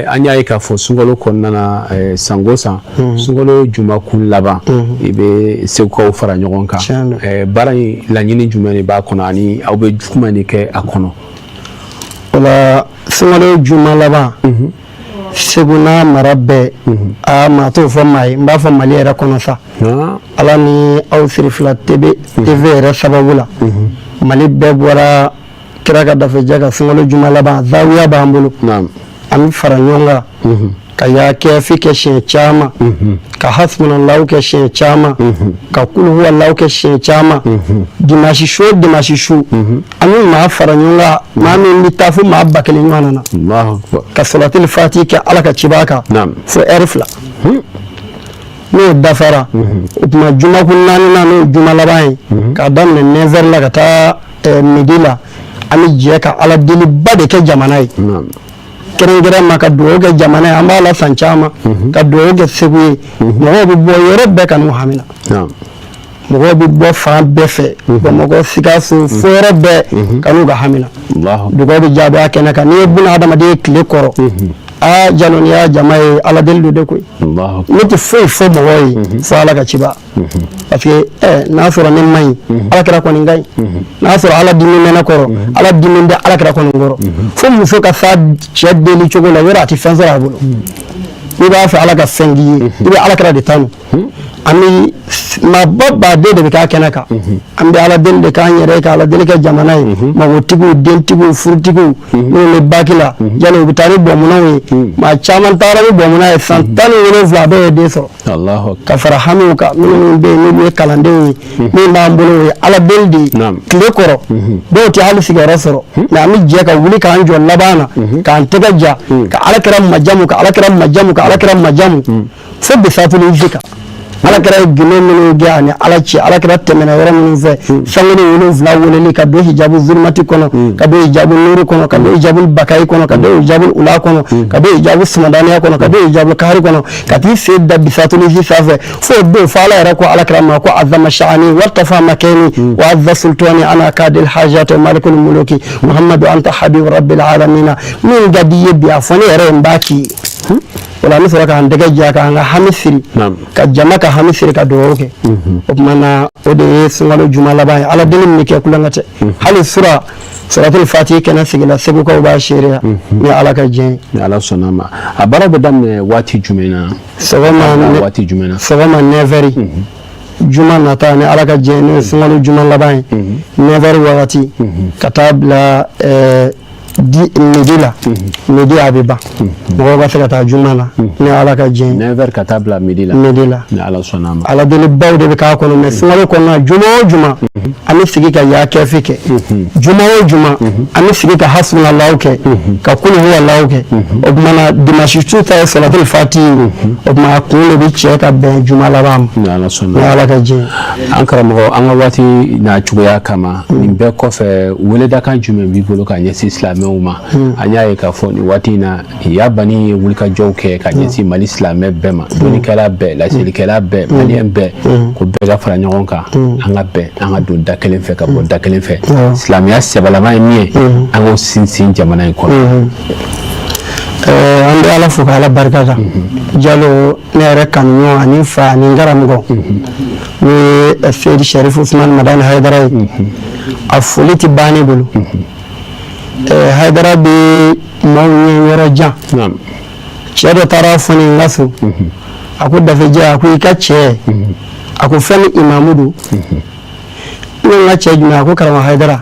An y'a ye k'a fɔ sunkalo kɔnɔna na, san o san, sunkalo jumakun laban, i bɛ segukaw fara ɲɔgɔn kan. Baara in laɲini jumɛn de b'a kɔnɔ, ani aw bɛ jumɛn de kɛ a kɔnɔ? O la, sunkalo juma laban, Segu n'a mara bɛɛ, aa, maa t'o fɔ maa ye, n b'a fɔ Mali yɛrɛ kɔnɔ sa, ala ni aw Sirifila TV yɛrɛ sababu la, Mali bɛɛ bɔra kira ka dafejɛ ka sunkalo juma laban zawiya b'an bolo. An bɛ fara ɲɔgɔn kan ka yaa kɛfi kɛ siɲɛ caman, ka hasbunallahu kɛ siɲɛ caman, ka kuluhuwalahu kɛ siɲɛ caman. Dimanche su o dimanche su, an bɛ maa fara ɲɔgɔn kan, maa min bɛ taa fo maa 1000 ɲɔgɔn na, ka salatili fati kɛ ala ka ciba kan fo ɛri 2. N'o dafara, o tuma jumakun naaninan, n'o ye juma laban ye, k'a daminɛ 9 heures la ka taa midi la, an bɛ jɛ ka ala deliba de kɛ jamana ye, kɛrɛnkɛrɛn ma ka dugawu kɛ jamana ye. An b'a la san caman ka dugawu kɛ Segu ye. Mɔgɔw bɛ bɔ yɔrɔ bɛɛ ka n'u hamina, mɔgɔw bɛ bɔ fan bɛɛ fɛ, Bamakɔ, Sikaso, fo yɔrɔ bɛɛ ka n'u ka hamina. Dugawu bɛ jaabi a kɛnɛ kan. N'i ye buna adamaden ye tile kɔrɔ, aa, Jalo, n'i y'a jama ye, ala deli don de koyi. Ne tɛ foyi fɔ mɔgɔw ye fo ala ka ciba, parce que n'a sɔrɔ ne man ɲi, ala kira kɔni ka ɲi. N'a sɔrɔ ala dimi bɛ ne kɔrɔ, ala dimi bɛ ala kira kɔni kɔrɔ. Fo muso ka s'a cɛ deli cogo la, yɔrɔ a tɛ fɛn sɔrɔ a bolo. N'i b'a fɛ ala ka fɛn k'i ye, i bɛ ala kira de tanu. An bɛ maaba baden de bɛ k'a kɛnɛ kan. An bɛ ala deli de k'an yɛrɛ ye, ka ala deli kɛ jamana ye, magotigiw, dentigiw, furutigiw, minnu bɛ baki la. Jalo, u bɛ taa ni bɔnmɔnɔw ye. Maa caman taara ni bɔnmɔnɔ ye, san 17, a bɛɛ ye den sɔrɔ, ka fara hamiw kan. Minnu bɛ yen n'olu ye kalandenw ye, min b'an bolo, o ye ala deli de ye tile kɔrɔ. Dɔw tɛ hali sigiyɔrɔ sɔrɔ, mais an bɛ jɛ ka wuli k'an jɔ laban na, k'an tɛgɛ ja, ka ala kira majamu, ka ala kira majamu, ka ala kira majamu, fo bisatulu izi kan. Ala kira ye gindo minnu gɛn ani ala cɛ, ala kira tɛmɛna yɔrɔ minnu fɛ, sankolo 7 weleli, ka don hijabu zulumati kɔnɔ, ka don hijabu nuru kɔnɔ, ka don hijabu bakayi kɔnɔ, ka don hijabu ula kɔnɔ, ka don hijabu sumadaniya kɔnɔ, ka don hijabu kahari kɔnɔ, ka t'i sen da bisatulu izi sanfɛ, fo don fo ala yɛrɛ ko ala kira ma ko azama sha'ani wartafa makani wa azza sultani ana kadil hajat malikul muluki muhammadu anta habibu rabbil alamina. Min ka di i ye bi, a fɔ ne yɛrɛ ye, n b'a k'i ye. O la an bɛ sɔrɔ k'an tɛgɛ ja, k'an ka hami siri, ka jama ka hami siri, ka dugawu kɛ. O tuma na, o de ye sunkalo juma laban ye. Ala deli min bɛ kɛ, kulonkɛ tɛ. Hali sura suratul fatihi kɛnɛ sigila, segukaw b'a seereya, ni ala ka diɲɛ ye. Ni ala sɔnna a ma, a baara bɛ daminɛ waati jumɛn na? Sɔgɔma. Waati jumɛn na? Sɔgɔma 9h, juma nata, ni ala ka diɲɛ, n'o ye sunkalo juma laban ye, 9h wagati ka taa bila di midi la. Midi a bɛ ban, mɔgɔw ka se ka taa juma la, ni ala ka diɲɛ. 9h ka taa bila midi la. Midi la. Ni ala sɔnna a ma. Ala delibaw de bɛ k'a kɔnɔ. Mais sunkalo kɔnɔna, juma o juma, an bɛ sigi ka ya kɛfi kɛ. Juma o juma, an bɛ sigi ka hasunalaw kɛ, ka kulu huwalaw kɛ. O tuma na, dimanche su ta ye salatul fati ye. O tuma, a kun de bɛ cɛ ka bɛn juma laban ma. Ni ala sɔnna. Ni ala ka diɲɛ. An karamɔgɔ, an ka waati n'a cogoya kama, nin bɛɛ kɔfɛ, weledakan jumɛn b'i bolo ka ɲɛsin silamɛw ma? An y'a ye k'a fɔ nin waati in na, Yabani ye wulikajɔw kɛ ka ɲɛsin Mali silamɛ bɛɛ ma, dɔnnikɛla bɛɛ, laselikɛla bɛɛ, maliyɛn bɛɛ, ko bɛɛ ka fara ɲɔgɔn kan, an ka bɛn, an ka don da kelen fɛ, ka bɔ da kelen fɛ. Silamɛya sɛbɛlama ye min ye, an k'o sinsin jamana in kɔnɔ. An bɛ ala fo ka ala barika da. Jalo, ne yɛrɛ kanuɲɔgɔn ani fa ani n karamɔgɔ, n'o ye Seyidi Sɛrifu Usumani Madani Hayidara ye, a foli tɛ ban ne bolo. Hayidara bɛ maaw ɲɛ yɔrɔ jan. Cɛ dɔ taara fɔ ne n ka so, a ko Dafejɛ, a ko i ka cɛ, a ko fɛn ni imamu don. Ne ko n ka cɛ jumɛn? A ko karamɔgɔ Hayidara.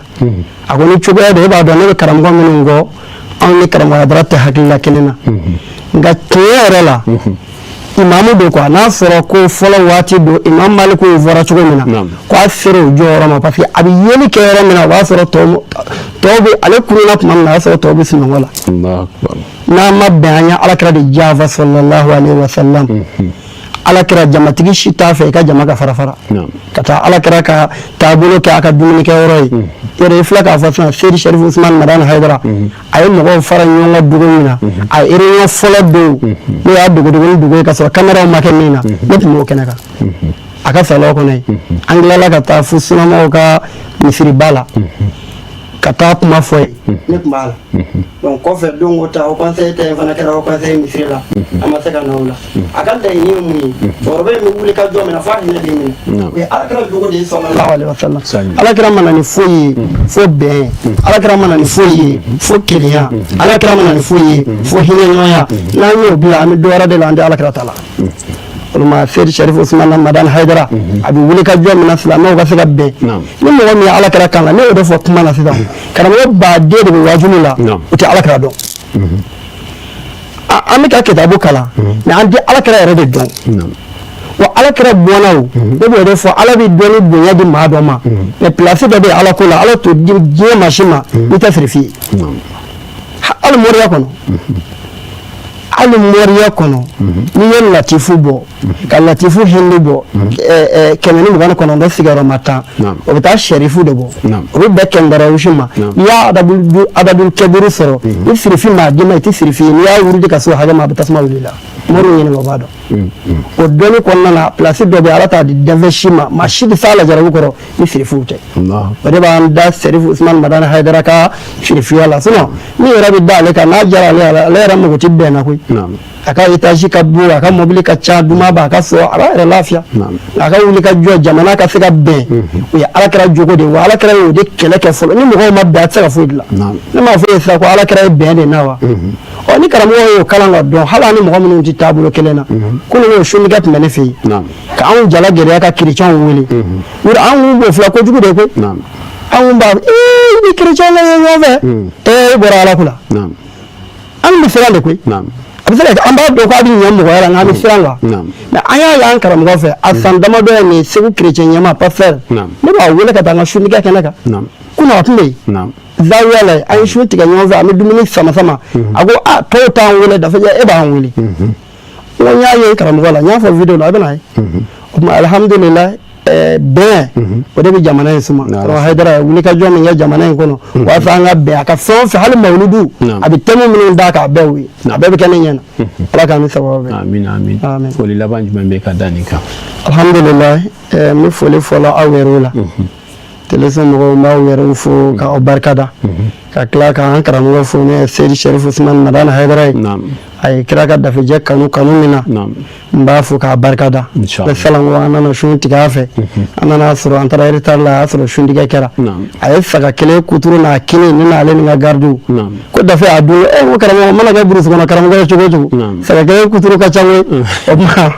A ko ni cogoya don, e b'a dɔn ne bɛ karamɔgɔ minnu kɔ, anw ni karamɔgɔ Hayidara tɛ hakilila kelen na, nka tiɲɛ yɛrɛ la, imamu don quoi. N'a sɔrɔ ko fɔlɔ waati don, imam Maliku fɔra cogo min na, ko a sera o jɔyɔrɔ ma, parce que a bɛ yeli kɛ yɔrɔ min na, o b'a sɔrɔ tɔw bɛ ale kununna tuma min na, o y'a sɔrɔ tɔw bɛ sunɔgɔ la. N'an ma bɛn, an ye alakira de janfa sallallahu alaihi wa sallam. Alakira jamatigi si t'a fɛ i ka jama ka fara fara ka taa alakira ka taabolo kɛ a ka dumunikɛyɔrɔ ye. Yɛrɛ i filɛ k'a fɔ sisan, Seyidi Sɛrifu Usumani Madani Hayidara, a ye mɔgɔw fara ɲɔgɔn kan dugu min na, a ye réunion fɔlɔ don, n'o y'a dogodogo ni dogo ye, ka sɔrɔ kameraw ma kɛ min na, ne tun b'o kɛnɛ kan a ka salon kɔnɔ yen. An tilala ka taa fo sunamɔgɔw ka misiriba la ka taa kuma fɔ yen, ne tun b'a la. Donc kɔfɛ don ko ta, haut conseil ta in fana kɛra haut conseil misiri la, an ma se ka na o la. A ka laɲini ye mun ye? Cɛkɔrɔba in bɛ wuli ka jɔ min na, f'a hinɛ b'i minɛ. O ye alakira jogo de ye sallallahu alaihi wasallam. Alakira ma na ni foyi ye fo bɛn, alakira ma na ni foyi ye fo kelenya, alakira ma na ni foyi ye fo hinɛ ɲɔgɔnya. N'an y'o bila, an bɛ dɔ wɛrɛ de la, an tɛ alakira ta la. Walima Seyidi Sɛrifu Usumani Madani Hayidara, a bɛ wuli ka jɔ min na silamɛw ka se ka bɛn, ni mɔgɔ min ye alakira kan la, ne y'o de fɔ kuma na sisan, karamɔgɔ baden de bɛ waajuli la, u tɛ alakira dɔn. An bɛ ka kitabu kalan, mais an tɛ alakira yɛrɛ de dɔn. Wa alakira bɔnna o, ne b'o de fɔ, ala bɛ dɔnni bonya di maa dɔ ma, mais place dɔ bɛ yen ala ko la, ala t'o di diɲɛ maa si ma n'i tɛ sirifi ye. Hali moriya kɔnɔ, hali moriya kɔnɔ, n'i ye latifu bɔ, ka latifu hindu bɔ, 129 sigiyɔrɔma 10, o bɛ taa sɛrifu de bɔ, o bɛ bɛn kɛndɔrɔwusi ma. N'i y'a adadul kɛburu sɔrɔ, ni sirifi m'a d'i ma, i tɛ sirifi ye. N'i y'a wurudi ka se o hakɛ ma, a bɛ tasuma wuli la. Moriw ɲininka, o b'a dɔn. O dɔnni kɔnɔna na, place dɔ bɛ yen, ala t'a di danfɛn si ma, maa si tɛ s'a lajarabi kɔrɔ ni sirifuw tɛ. O de b'an da Sɛrifu Usumani Madani Hayidara ka sirifuya la. Sinon min yɛrɛ bɛ da ale kan, n'a diyara ale ye, ale yɛrɛ mago tɛ bɛn na koyi. A ka étage ka bon, a ka mobili ka ca, duman b'a ka so, a b'a yɛrɛ lafiya. A ka wuli ka jɔ jamana ka se ka bɛn, o ye alakira jogo de ye. Wa alakira y'o de kɛlɛ kɛ fɔlɔ. Ni mɔgɔw ma bɛn, a tɛ se ka foyi dilan. Ne m'a fɔ e ye sisan ko alakira ye bɛn de na wa? Ɔ, ni karamɔgɔ y'o kalan ka dɔn, hali ani mɔgɔ minnu tɛ taabolo kelen na, kunun o sunnikɛ tun bɛ ne fɛ yen. Ka anw jala gɛlɛya ka kerecɛnw wele. Yɔrɔ an kun b'o filɛ kojugu de koyi. An kun b'a fɔ ee i ni kerecɛnw ka ye ɲɔgɔn fɛ. Ee e bɔra Ala ko la. An bɛ siran de koyi. A bɛ se ka kɛ an b'a dɔn k'a bɛ ɲɛ mɔgɔya la, nka an bɛ siran quoi. Mais an y'a ye an karamɔgɔ fɛ a san damadɔ ye nin ye, Segu kerecɛn ɲɛmaa pasteur, ne b'a wele ka taa an ka suntigɛ kɛnɛ kan. Kunun a tun bɛ yen. Zawiya la yen, an ye sun tigɛ ɲɔgɔn fɛ, an bɛ dumuni sama sama. A ko aa tɔw t'an wele, Dafejɛ e b'an wele. N ko n y'a ye karamɔgɔ la, n y'a fɔ vidéo la, a bɛ n'a ye. O tuma alihamudulilayi, bɛn o de bɛ jamana in suma. Karamɔgɔ Hayidara ye wulikajɔ min kɛ jamana in kɔnɔ walasa an ka bɛn a ka fɛn o fɛn, hali mawuludu a bɛ thème minnu d'a kan, a bɛɛ y'o ye, a bɛɛ bɛ kɛ ne ɲɛ na. Ala k'an ni sababu bɛn. Amin amin. Foli laban jumɛn bɛ ka da nin kan? Alhamdulilayi, n bɛ foli fɔlɔ aw yɛrɛw la. Teleso mɔgɔw, n b'aw yɛrɛw fo k'aw barikada, ka tila k'an karamɔgɔ fo n'o ye Seyidi Sɛrifu Usumani Madani Hayidara ye. A ye kira ka dafejɛ kanu kanu min na, n b'a fo k'a barikada. Salanko an nana sun tigɛ a fɛ, an nana sɔrɔ an taara retard la, a y'a sɔrɔ suntigɛ kɛra. A ye saga kelen kuturu n'a kini, ne n'ale ni n ka garidiw ko dafe a dun. E ko karamɔgɔ mana kɛ burusi kɔnɔ karamɔgɔ ye cogo o cogo, saga kelen kuturu ka ca koyi. O tuma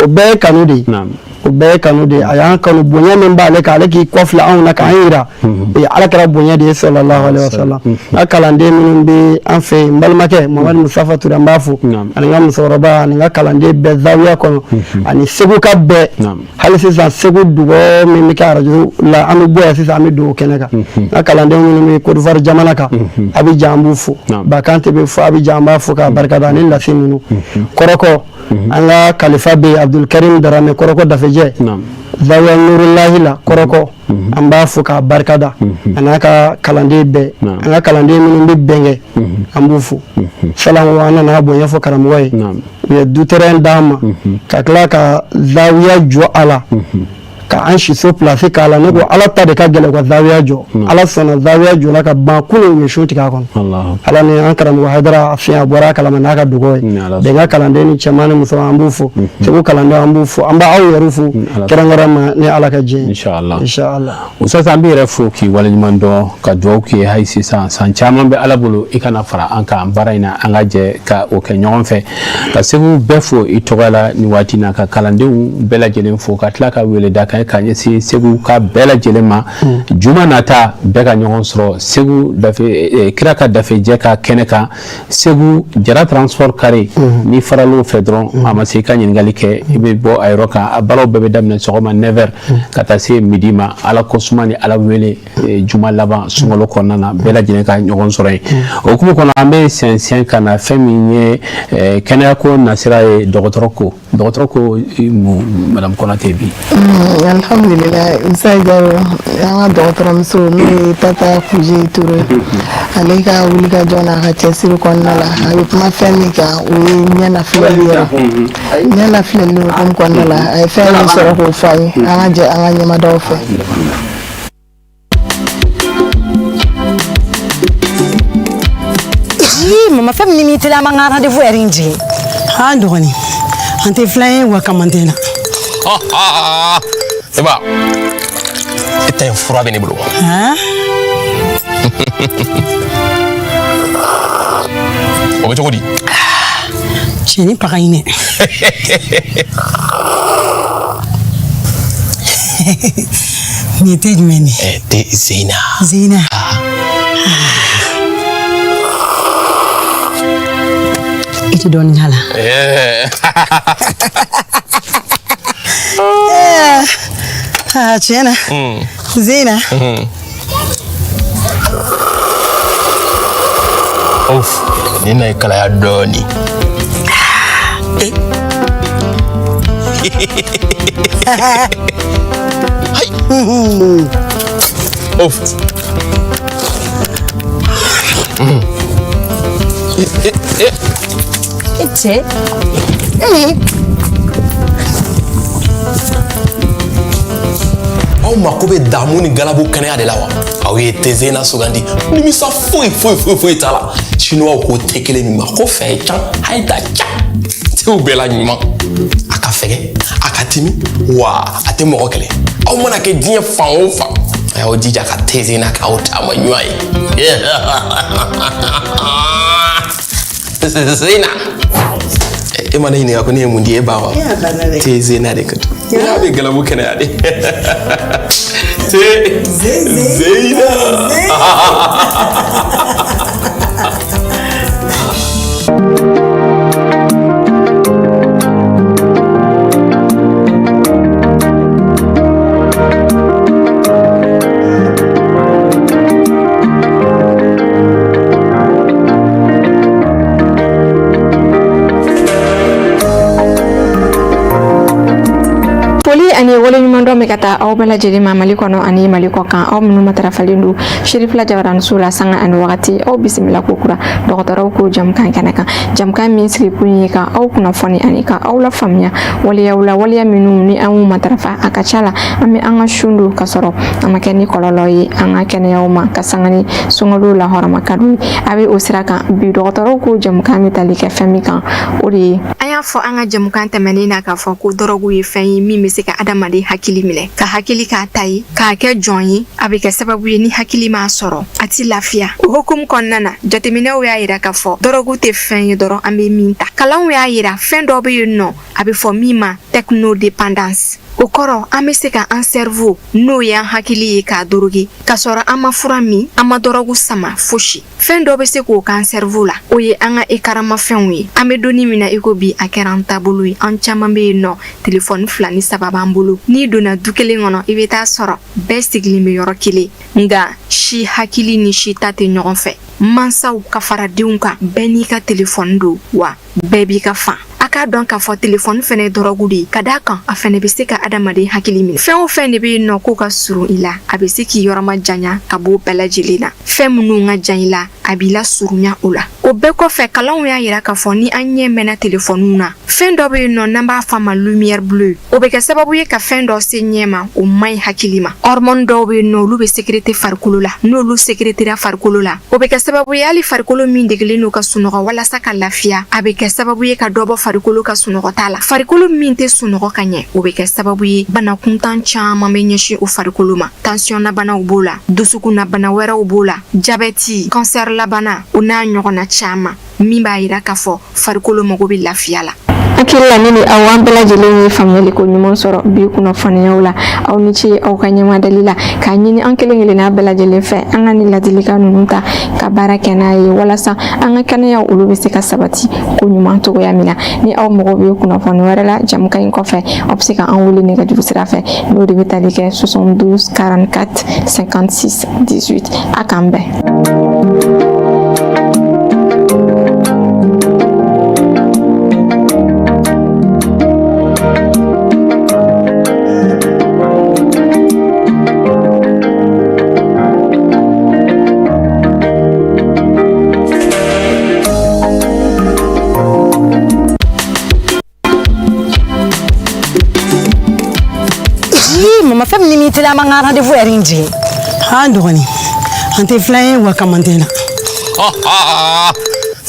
o bɛɛ ye kanu de ye, o bɛɛ ye kanu de ye. A y'an kanu, bonya min b'ale kan, ale k'i kɔfilɛ anw na k'an yira, o ye ala kira bonya de ye sallallahu alaihi wasallam. N ka kalanden minnu bɛ an fɛ yen, n balimakɛ Mamadu Musafa Ture, an b'a fo, ani n ka musokɔrɔba, ani n ka kalanden bɛɛ zawiya kɔnɔ, ani Segu ka bɛɛ. Hali sisan Segu dugɔ min bɛ kɛ arajo la, an bɛ bɔ yan sisan, an bɛ don o kɛnɛ kan. N ka kalanden minnu bɛ Côte d'Ivoire jamana kan, Abidjan, an b'u fo. Bakante bɛ fo Abidjan, an b'a fo k'a barikada, ani lase ninnu Kɔrɔkɔ. An ka kalifa bɛ yen, Abdulkarim Darame, Kɔrɔkɔ dafejɛ, zawiya Nurulahi la Kɔrɔkɔ, an b'a fo k'a barikada, a n'a ka kalanden bɛɛ. An ka kalanden minnu bɛ Bɛnkɛ, an b'u fo. Salanko an nana bonya fɔ karamɔgɔ ye, u ye du terrain d'an ma ka tila ka zawiya jɔ a la, ka an siso place k'a la. Ne ko ala ta de ka gɛlɛn ka zawiya jɔ. Ala sɔnna, zawiya jɔla ka ban kunun, u ye sun tigɛ a kɔnɔ. Ala ni an karamɔgɔ Hayidara fiɲɛ bɔra a kalama n'a ka dugawu ye. Bɛn ka kalanden ni cɛman ni musoman, an b'u fo. Segu kalanden, an b'u fo, an b'aw yɛrɛ fo kɛrɛnkɛrɛn ma ni Ala ka diɲɛ ye. Inshallah. Inshallah. Ustaz, an b'i yɛrɛ fo k'i waleɲuman dɔn, ka dugawu k'i ye hali sisan. San caman bɛ Ala bolo i kana fara an kan baara in na, an ka jɛ ka o kɛ ɲɔgɔn fɛ. Ka Segu bɛɛ fo i tɔgɔ la nin waati na, ka kalandenw bɛɛ lajɛlen fo, ka tila ka wele da kan ka ɲɛsin Segu ka bɛɛ lajɛlen ma. Juma nata, bɛɛ ka ɲɔgɔn sɔrɔ Segu dafe, kira ka dafejɛ ka kɛnɛ kan, Segu Jara Transport Carré. N'i faral'o fɛ dɔrɔn, a ma se i ka ɲininkali kɛ, i bɛ bɔ a yɔrɔ kan. A baaraw bɛɛ bɛ daminɛ sɔgɔma 9h ka taa se midi ma. Ala ko suma ni Ala wele, juma laban sunkalo kɔnɔna na, bɛɛ lajɛlen ka ɲɔgɔn sɔrɔ yen. O hukumu kɔnɔ, an bɛ sɛnsɛn ka na fɛn min ye kɛnɛyako nasira ye, dɔgɔtɔrɔ ko madame Konate bi. Alhamdulilayi, Musa Jalo, an ka dɔgɔtɔrɔmuso n'o ye Tata Kuje Ture, ale ka wulikajɔ n'a ka cɛsiri kɔnɔna la, a bɛ kuma fɛn min kan, o ye ɲɛ lafilɛli yɛrɛ. Ɲɛ lafilɛli hukumu kɔnɔna la, a ye fɛn min sɔrɔ k'o fɔ an ye, an ka jɛ an ka ɲɛmadaw fɛ. Ii, mama, fɛn min ni teliya, an b'an ka rendez-vous heure in jigin. An dɔgɔnin, an tɛ filan ye wa kamantɛ na. Eba, e ta in fura bɛ ne bolo. O bɛ cogo di? Cɛnin paga in dɛ. Nin ye te jumɛn de ye? Te Zena. Zena. I tɛ dɔɔnin k'a la. Aa, tiɲɛ na. Zena. Of, nin na ye kalaya dɔɔnin. Of. E cɛ. Aw mako bɛ damu ni galabu kɛnɛya de la wa? Aw ye te Zena sugandi, nimisa foyi foyi foyi foyi t'a la. Chinois ko te kelen min ma ko fɛ can a ye da ca tew bɛɛ la ɲuman. A ka fɛgɛ, a ka timi, wa a tɛ mɔgɔ kɛlɛ. Aw mana kɛ diɲɛ fan o fan, a y'aw jija ka te Zena k'aw taama ɲuman ye. Zena, e ma ne ɲininka ko ne ye mun di e ba wa? Te Zena de ka di. N'a bɛ galabu kɛnɛya de. Te Zeyina. Foli ani waleɲumandɔn bɛ ka taa aw bɛɛ lajɛlen ma Mali kɔnɔ ani Mali kɔ kan, aw minnu matarafalen don Serifila Jabaraniso la sanga ani wagati, aw bisimila ko kura dɔgɔtɔrɔw ko jamukan kɛnɛ kan, jamukan min sigikun ye ka aw kunnafoni ani ka aw lafaamuya waleyaw la, waleya minnu ni an y'u matarafa, a ka ca la an bɛ an ka sun don ka sɔrɔ a ma kɛ ni kɔlɔlɔ ye an ka kɛnɛyaw ma, ka sanga ni sunkalo lahɔrɔma kalo ye. A bɛ o sira kan bi, dɔgɔtɔrɔw ko jamukan bɛ tali kɛ fɛn min kan, o de ye an y'a fɔ an ka jamukan tɛmɛnen na k'a fɔ ko dɔrɔgu ye fɛn ye min bɛ se ka adamaden hakili minɛ, ka hakili k'a ta ye, k'a kɛ jɔn ye. A bɛ kɛ sababu ye ni hakili m'a sɔrɔ, a ti lafiya. O hukumu kɔnɔna na, jateminɛw y'a yira k'a fɔ dɔrɔgu tɛ fɛn ye dɔrɔn an bɛ min ta. Kalanw y'a yira fɛn dɔ bɛ yen nɔ, a bɛ fɔ min ma technodépendance. O kɔrɔ, an bɛ se ka an cerveau, n'o y'an hakili ye, k'a doroge k'a sɔrɔ an ma fura min, an ma dɔrɔgu sama fosi. Fɛn dɔ bɛ se k'o k'an cerveau la, o ye an ka ekaramafɛnw ye. An bɛ donni min na i ko bi, a kɛra an taabolo ye, an caman bɛ yen nɔ, telefɔni 2 ni 3 b'an bolo. N'i donna du kelen kɔnɔ, i bɛ taa sɔrɔ bɛɛ sigilen bɛ yɔrɔ kelen, nka si hakili ni si ta tɛ ɲɔgɔn fɛ. Mansaw ka fara denw kan, bɛɛ n'i ka telefɔni don, wa bɛɛ b'i ka fan. A k'a dɔn k'a fɔ telefɔni fɛnɛ ye dɔrɔgu de ye, ka d'a kan a fɛnɛ bɛ se ka adamaden hakili minɛ. Fɛn o fɛn de bɛ yen nɔ k'o ka surun i la, a bɛ se k'i yɔrɔ majanya ka b'o bɛɛ lajɛlen na. Fɛn minnu ka jan i la, a b'i lasurunya o la. O bɛɛ kɔfɛ, kalanw y'a yira k'a fɔ ni an ɲɛ mɛnna telefɔniw na, fɛn dɔ bɛ yen nɔ n'an b'a f'a ma lumière bleue, o bɛ kɛ sababu ye ka fɛn dɔ se ɲɛ ma, o man ɲi hakili ma. Hormone dɔw bɛ yen nɔ, olu bɛ sécréter farikolo la. N'olu sécrétera farikolo la, o bɛ kɛ sababu ye hali farikolo min degelen don ka sunɔgɔ walasa ka lafiya, a bɛ kɛ sababu ye ka dɔ bɔ farikolo ka sunɔgɔta la. Farikolo min tɛ sunɔgɔ ka ɲɛ, o bɛ kɛ sababu ye bana kuntan caman bɛ ɲɛsin o farikolo ma. Tansiyɔn na banaw b'o la, dusukun na bana wɛrɛw b'o la, jabɛti, kansɛri la bana, o n'a ɲɔgɔnna caman, min b'a yira k'a fɔ farikolo mago bɛ lafiya la. Hakili la ne ni aw, an bɛɛ lajɛlen ye faamuyali ko ɲuman sɔrɔ bi kunnafoniyaw la. Aw ni ce aw ka ɲɛmadali la, k'a ɲini an kelen kelenna bɛɛ lajɛlen fɛ, an ka nin ladilikan ninnu ta ka baara kɛ n'a ye, walasa an ka kɛnɛya olu bɛ se ka sabati ko ɲuman cogoya min na. Ni aw mago bɛ kunnafoni wɛrɛ la jamukan in kɔfɛ, aw bɛ se ka an wele nɛgɛjuru sira fɛ, n'o de bɛ tali kɛ 72 44 56 18. A k'an bɛn. Mama, fɛn min ni min teliya, an b'an ka rendez-vous yɛrɛ in jigin. An dɔgɔnin, an tɛ filan ye wa kamanten na.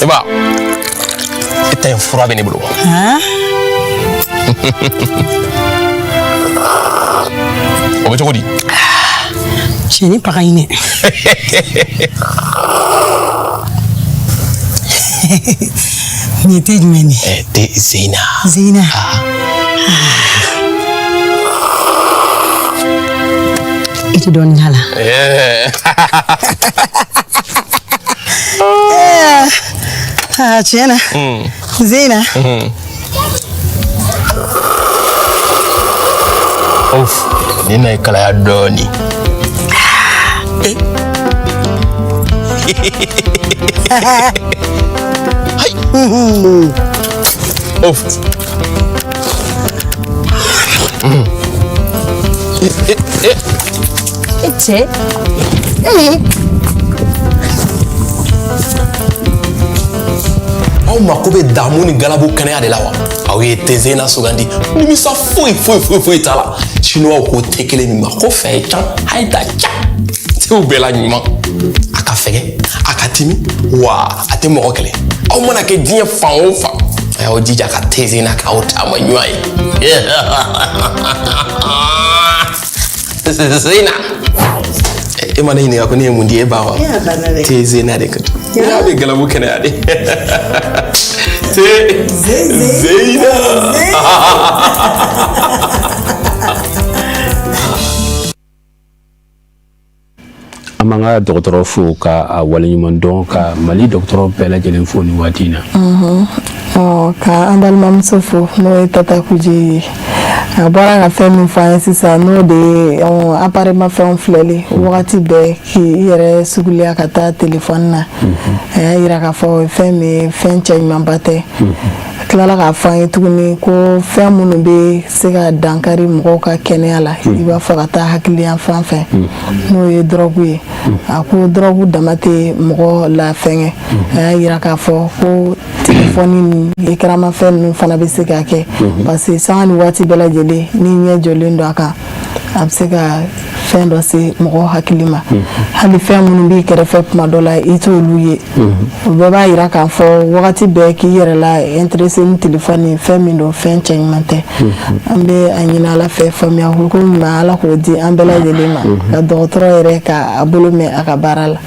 E ba, e ta in fura bɛ ne bolo. O bɛ cogo di? Cɛnin paga ɲinɛ. Nin ye te jumɛn de ye? Te Zeyina. Zeyina. I tɛ dɔɔnin k'a la. Ah, tiɲɛ na. Zeyina. Of, nin na ye kalaya dɔɔnin. Hayi. Of. E cɛ. Aw mako bɛ damu ni galabu kɛnɛya de la wa? Aw ye te Zeyina sugandi, nimisa foyi foyi foyi foyi t'a la. Chinois ko te kelen min ma ko fɛn can hayi da ca, tew bɛɛ la ɲuman. A ka fɛgɛ, a ka timi, wa a tɛ mɔgɔ kɛlɛ. Aw mana kɛ diɲɛ fan o fan, a y'aw jija ka te Zeyina k'aw taama ɲuman ye. Zeyina, e ma ne ɲininka ko ne ye mun di e ba wa? Te Zeyina de ka di. N'a bɛ galabu kɛnɛya de. Te Zeyina. b'an ka dɔgɔtɔrɔ fo ka a waleɲuman dɔn, ka Mali dɔgɔtɔrɔ bɛɛ lajɛlen fo nin waati in na. Ɔ ka an balimamuso fo, n'o ye Tata Kuje ye. A bɔra ka fɛn min fɔ an ye sisan, n'o de ye appareil mafɛnw filɛli wagati bɛɛ, k'i yɛrɛ suguliya ka taa telefɔni na. A y'a yira k'a fɔ o ye fɛn min ye, fɛn cɛɲumanba tɛ. A tilala k'a fɔ an ye tuguni ko fɛn minnu bɛ se ka dankari mɔgɔw ka kɛnɛya la, i b'a fɔ ka taa hakili yan fan fɛ, n'o ye dɔrɔgu ye. A ko dɔrɔgu dama tɛ mɔgɔ la fɛngɛ. A y'a yira k'a fɔ ko telefɔni ni écran ninnu fana bɛ se ka kɛ, parce que sanga ni waati bɛɛ lajɛlen n'i ɲɛ jɔlen don a kan, a bɛ se ka fɛn dɔ se mɔgɔ hakili ma. Hali fɛn minnu b'i kɛrɛfɛ, tuma dɔ la i t'olu ye. O bɛɛ b'a yira k'a fɔ wagati bɛɛ k'i yɛrɛ la intéressé ni telefɔni, fɛn min don, fɛn cɛɲuman tɛ. An bɛ a ɲini Ala fɛ, faamuya ko ɲuman, Ala k'o di an bɛɛ lajɛlen ma, ka dɔgɔtɔrɔ yɛrɛ ka a bolo mɛn a ka baara la.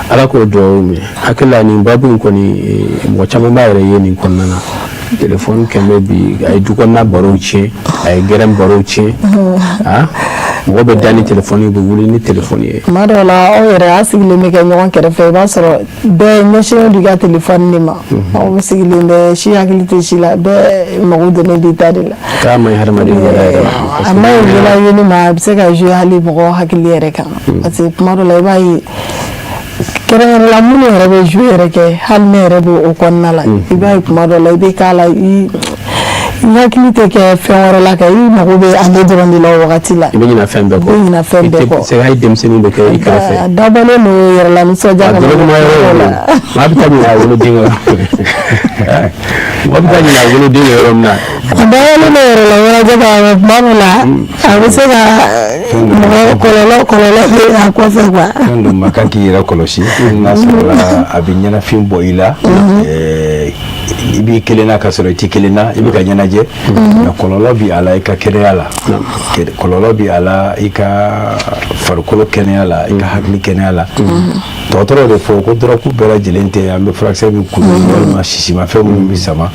Ala k'o dugawu minɛ. Hakili la, nin babu in kɔni, mɔgɔ caman b'a yɛrɛ ye nin kɔnɔna na. Telefɔni kɛmɛ bi, a ye du kɔnɔna barow tiɲɛ, a ye gɛrɛn barow tiɲɛ. Ah, mɔgɔ bɛ da ni telefɔni ye, bɛ wuli ni telefɔni ye. Tuma dɔw la, aw yɛrɛ a sigilen bɛ kɛ ɲɔgɔn kɛrɛfɛ, i b'a sɔrɔ bɛɛ ɲɛsinnen don i ka telefɔni de ma. Aw bɛ sigilen bɛ, si hakili tɛ si la, bɛɛ mago donnen b'i ta de la. K'a ma ɲi hadamaden yɛrɛ yɛrɛ ma. A ma ɲi ɲɛna yeli ma, a bɛ se ka jouer hali mɔgɔ hakili yɛrɛ kan, parce que tuma dɔ la i b'a ye, kɛrɛnkɛrɛn la minnu yɛrɛ bɛ jouer yɛrɛ kɛ, hali ne yɛrɛ b'o o kɔnɔna la, i b'a ye tuma dɔ la i bɛ k'a la, i hakili tɛ kɛ fɛn wɛrɛ la, ka i mago bɛ ale dɔrɔn de la o wagati la. I bɛ ɲinɛ fɛn bɛɛ kɔ. I bɛ ɲinɛ fɛn bɛɛ kɔ. I tɛ se, hali denmisɛnninw bɛ kɛ i kɛrɛfɛ. A dabɔlen don yɛrɛ la nisɔndiya a kama. dɔrɔguma yɔrɔ la. Maa bɛ taa ɲinɛ a woloden kɔ, mɔgɔ bɛ taa ɲinɛ a woloden kɔ yɔrɔ min na. A dabɔlen don yɛrɛ la ɲɛnajɛ kama, tuma dɔ la a bɛ se ka mɔgɔ kɔlɔlɔ bɛ a kɔfɛ quoi. Fɛn dɔ ma kan k'i yɛrɛ kɔlɔsi, n'a sɔrɔla a bɛ ɲɛnafin bɔ i la, i b'i kelen na ka sɔrɔ i t'i kelen na, i bɛ ka ɲɛnajɛ, mais kɔlɔlɔ bi a la i ka kɛnɛya la, kɔlɔlɔ bi a la i ka farikolo kɛnɛya la, i ka hakili kɛnɛya la. Dɔgɔtɔrɔw de fɔ ko dɔrɔgu bɛɛ lajɛlen tɛ an bɛ furakisɛ min kunu, walima sisimafɛn minnu bɛ sama,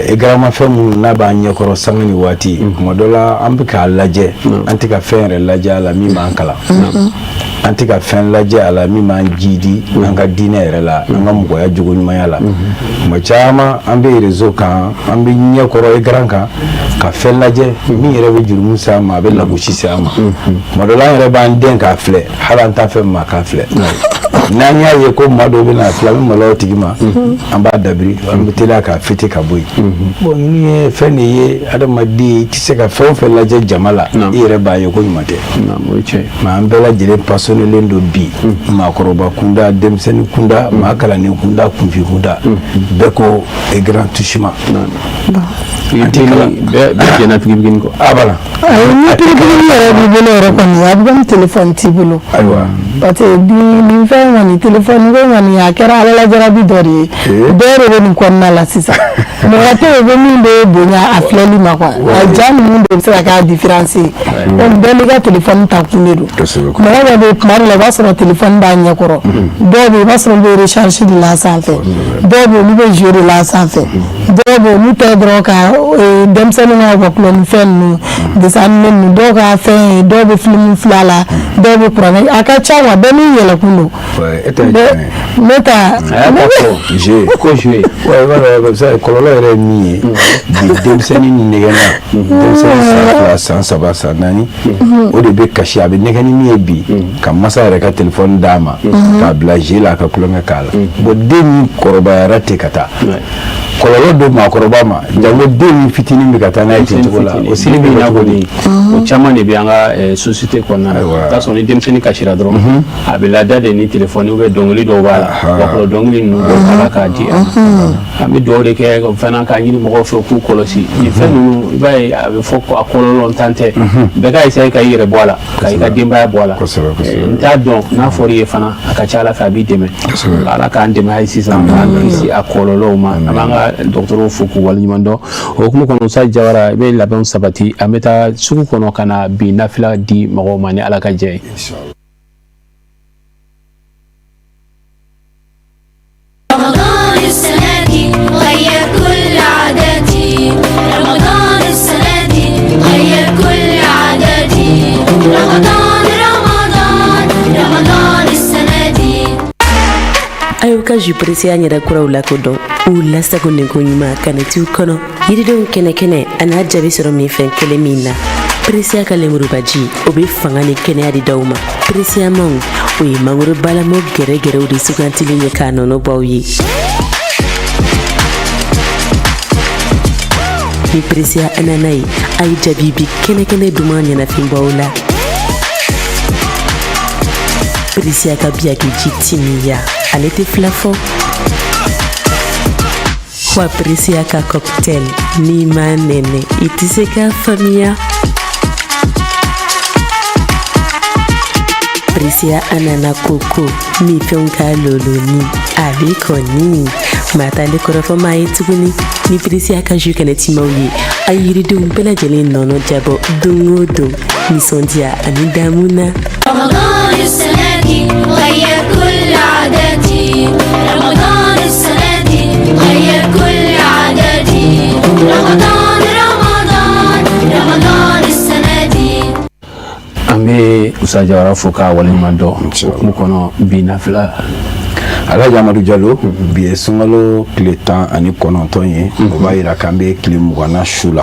également fɛn minnu n'a b'an ɲɛkɔrɔ sanga ni waati. Tuma dɔ la an bɛ k'a lajɛ, an tɛ ka fɛn yɛrɛ lajɛ a la min b'an kalan, an tɛ ka fɛn lajɛ a la min b'an jidi an ka diinɛ yɛrɛ la, an ka mɔgɔya jogo ɲumanya la. Tuma caman an bɛ réseau kan, an bɛ ɲɛkɔrɔ écran kan ka fɛn lajɛ min yɛrɛ bɛ jurumu se an ma, a bɛ lagosi se an ma. Tuma dɔ la an yɛrɛ b'an den k'a filɛ, hali an t'a fɛ maa k'a filɛ. N'an y'a ye ko maa dɔw bɛna filɛ, an bɛ maloya o tigi ma, an b'a dabiri, an bɛ teliya k'a fêter ka bɔ yen. Bon, ninnu ye fɛn de ye, adamaden i tɛ se ka fɛn o fɛn lajɛ jama la, i yɛrɛ b'a ye ko ɲuman tɛ. Mais an bɛɛ lajɛlen passionnélen don bi, maakɔrɔba kunda, denmisɛnnin kunda, maa kalannen kunda, kunfin kunda, bɛɛ ko écran touche ma. An tɛ kalan, bɛɛ jɛnna pikiri kɔ. A bala. Ayi, ni piripiri yɛrɛ b'i bolo yɛrɛ kɔni, a bɛ komi telefɔni t'i bolo. Ayiwa. Parce que bi nin fɛn kɔni, telefɔni ko kɔni, a kɛra Ala lajarabi dɔ de ye. Bɛɛ de bɛ nin kɔnɔna la sisan. Mɔgɔ tɛ yen ko min bɛ bonya a filɛli ma quoi. A ja ninnu de bɛ se ka k'a différence ye. Donc bɛɛ n'i ka telefɔni ta kun de don. Mɔgɔ dɔ bɛ yen, tuma dɔ la i b'a sɔrɔ telefɔni b'a ɲɛkɔrɔ. Dɔw bɛ yen, i b'a sɔrɔ olu bɛ recharge de la a sanfɛ. Dɔw bɛ yen, olu bɛ jeu de la a sanfɛ. Dɔw bɛ yen, olu tɛ dɔrɔn ka denmisɛnninw ka wakulɔ ni fɛn ninnu, dessin animé ninnu, dɔw ka fɛn ye, dɔw bɛ film filɛ a la, dɔw bɛ kuranɛ, a ka ca quoi, bɛɛ n'i yɛlɛkun don. E ta ye jumɛn ye? Ne ta. A y'a ta fɔ jeu ko jouer. Ouais, i b'a dɔn comme ça kɔlɔlɔ yɛrɛ ye min ye bi, denmisɛnnin nɛgɛnna, denmisɛnnin san 2, san 3, san 4, o de bɛ kasi, a bɛ nɛgɛ ni min ye bi, ka masa yɛrɛ ka telefɔni d'a ma k'a bila jeu la, a ka tulonkɛ k'a la. Bon, den min kɔrɔbayara ten ka taa, kɔlɔlɔ don maakɔrɔba ma, jango den min fitinin bɛ ka taa n'a ye ten cogo la, o sini bɛ ɲɛ kɔni. O caman de bɛ an ka société kɔnɔna na. I t'a sɔrɔ ni denmisɛnnin kasira dɔrɔn, a bɛ lada de ni telefɔni ou bien dɔnkili dɔw b'a la, wakɔrɔ dɔnkili ninnu dɔw b'a la k'a di a ma. An bɛ dugawu de kɛ fana k'a ɲini mɔgɔw fɛ k'u kɔlɔsi nin fɛn ninnu. I b'a ye, a bɛ fɔ ko a kɔlɔlɔ tan tɛ, bɛɛ ka essayer ka i yɛrɛ bɔ a la, ka i ka denbaya bɔ a la. N t'a dɔn n'a fɔra i ye fana, a ka ca Ala fɛ a b'i dɛmɛ. Ala k'an dɛmɛ hali sisan k'an kisi a kɔlɔlɔw ma. An b'an ka dɔgɔtɔrɔw fo k'u waleɲuman dɔn. O hukumu kɔnɔ sa, Jawara, i bɛ labɛnw sabati, an bɛ taa sugu kɔnɔ ka na bi nafila di mɔgɔw ma ni Ala ka jɛ ye. رمضان السنة دي غير كل عاداتي، رمضان السنة دي غير كل عاداتي، رمضان رمضان رمضان. ka jus Pressia ɲɛda kuraw lakodɔn u lasagolen ko ɲuman kanɛtiw kɔnɔ yiridenw kɛnɛkɛnɛ a n'a jaabi sɔrɔ minfɛn kelen min na Pressia ka lemurubaji o bɛ fanga ni kɛnɛya di daw ma Pressia mangue o ye mangoro balamɔ gɛrɛgɛrɛw de sugantilen ye k'a nɔnɔ bɔ aw ye ni Pressia anana ye a ye jaabi bi kɛnɛkɛnɛ duman ɲɛnafin bɔ aw la Pressia ka biyaki ji timiya ale tɛ fila fɔ wa Pressia ka cocktail n'i m'a nɛnɛ i tɛ se k'a faamuya Pressia anana koko minfɛnw ka loloni ale kɔni maa t'ale kɔrɔfɔ maa ye tuguni ni Pressia ka jus kɛnɛtimaw ye a yiridenw bɛɛ lajɛlen nɔnɔ jabɔ don o don nisɔndiya ani damu na. An bɛ Usa Jawara fo k'a waleɲuman dɔn hukumu kɔnɔ bi nafila. Alhaji Amadu Jalo, bi ye sunkalo tile 19 ye, o b'a jira k'an bɛ tile 20nan su la.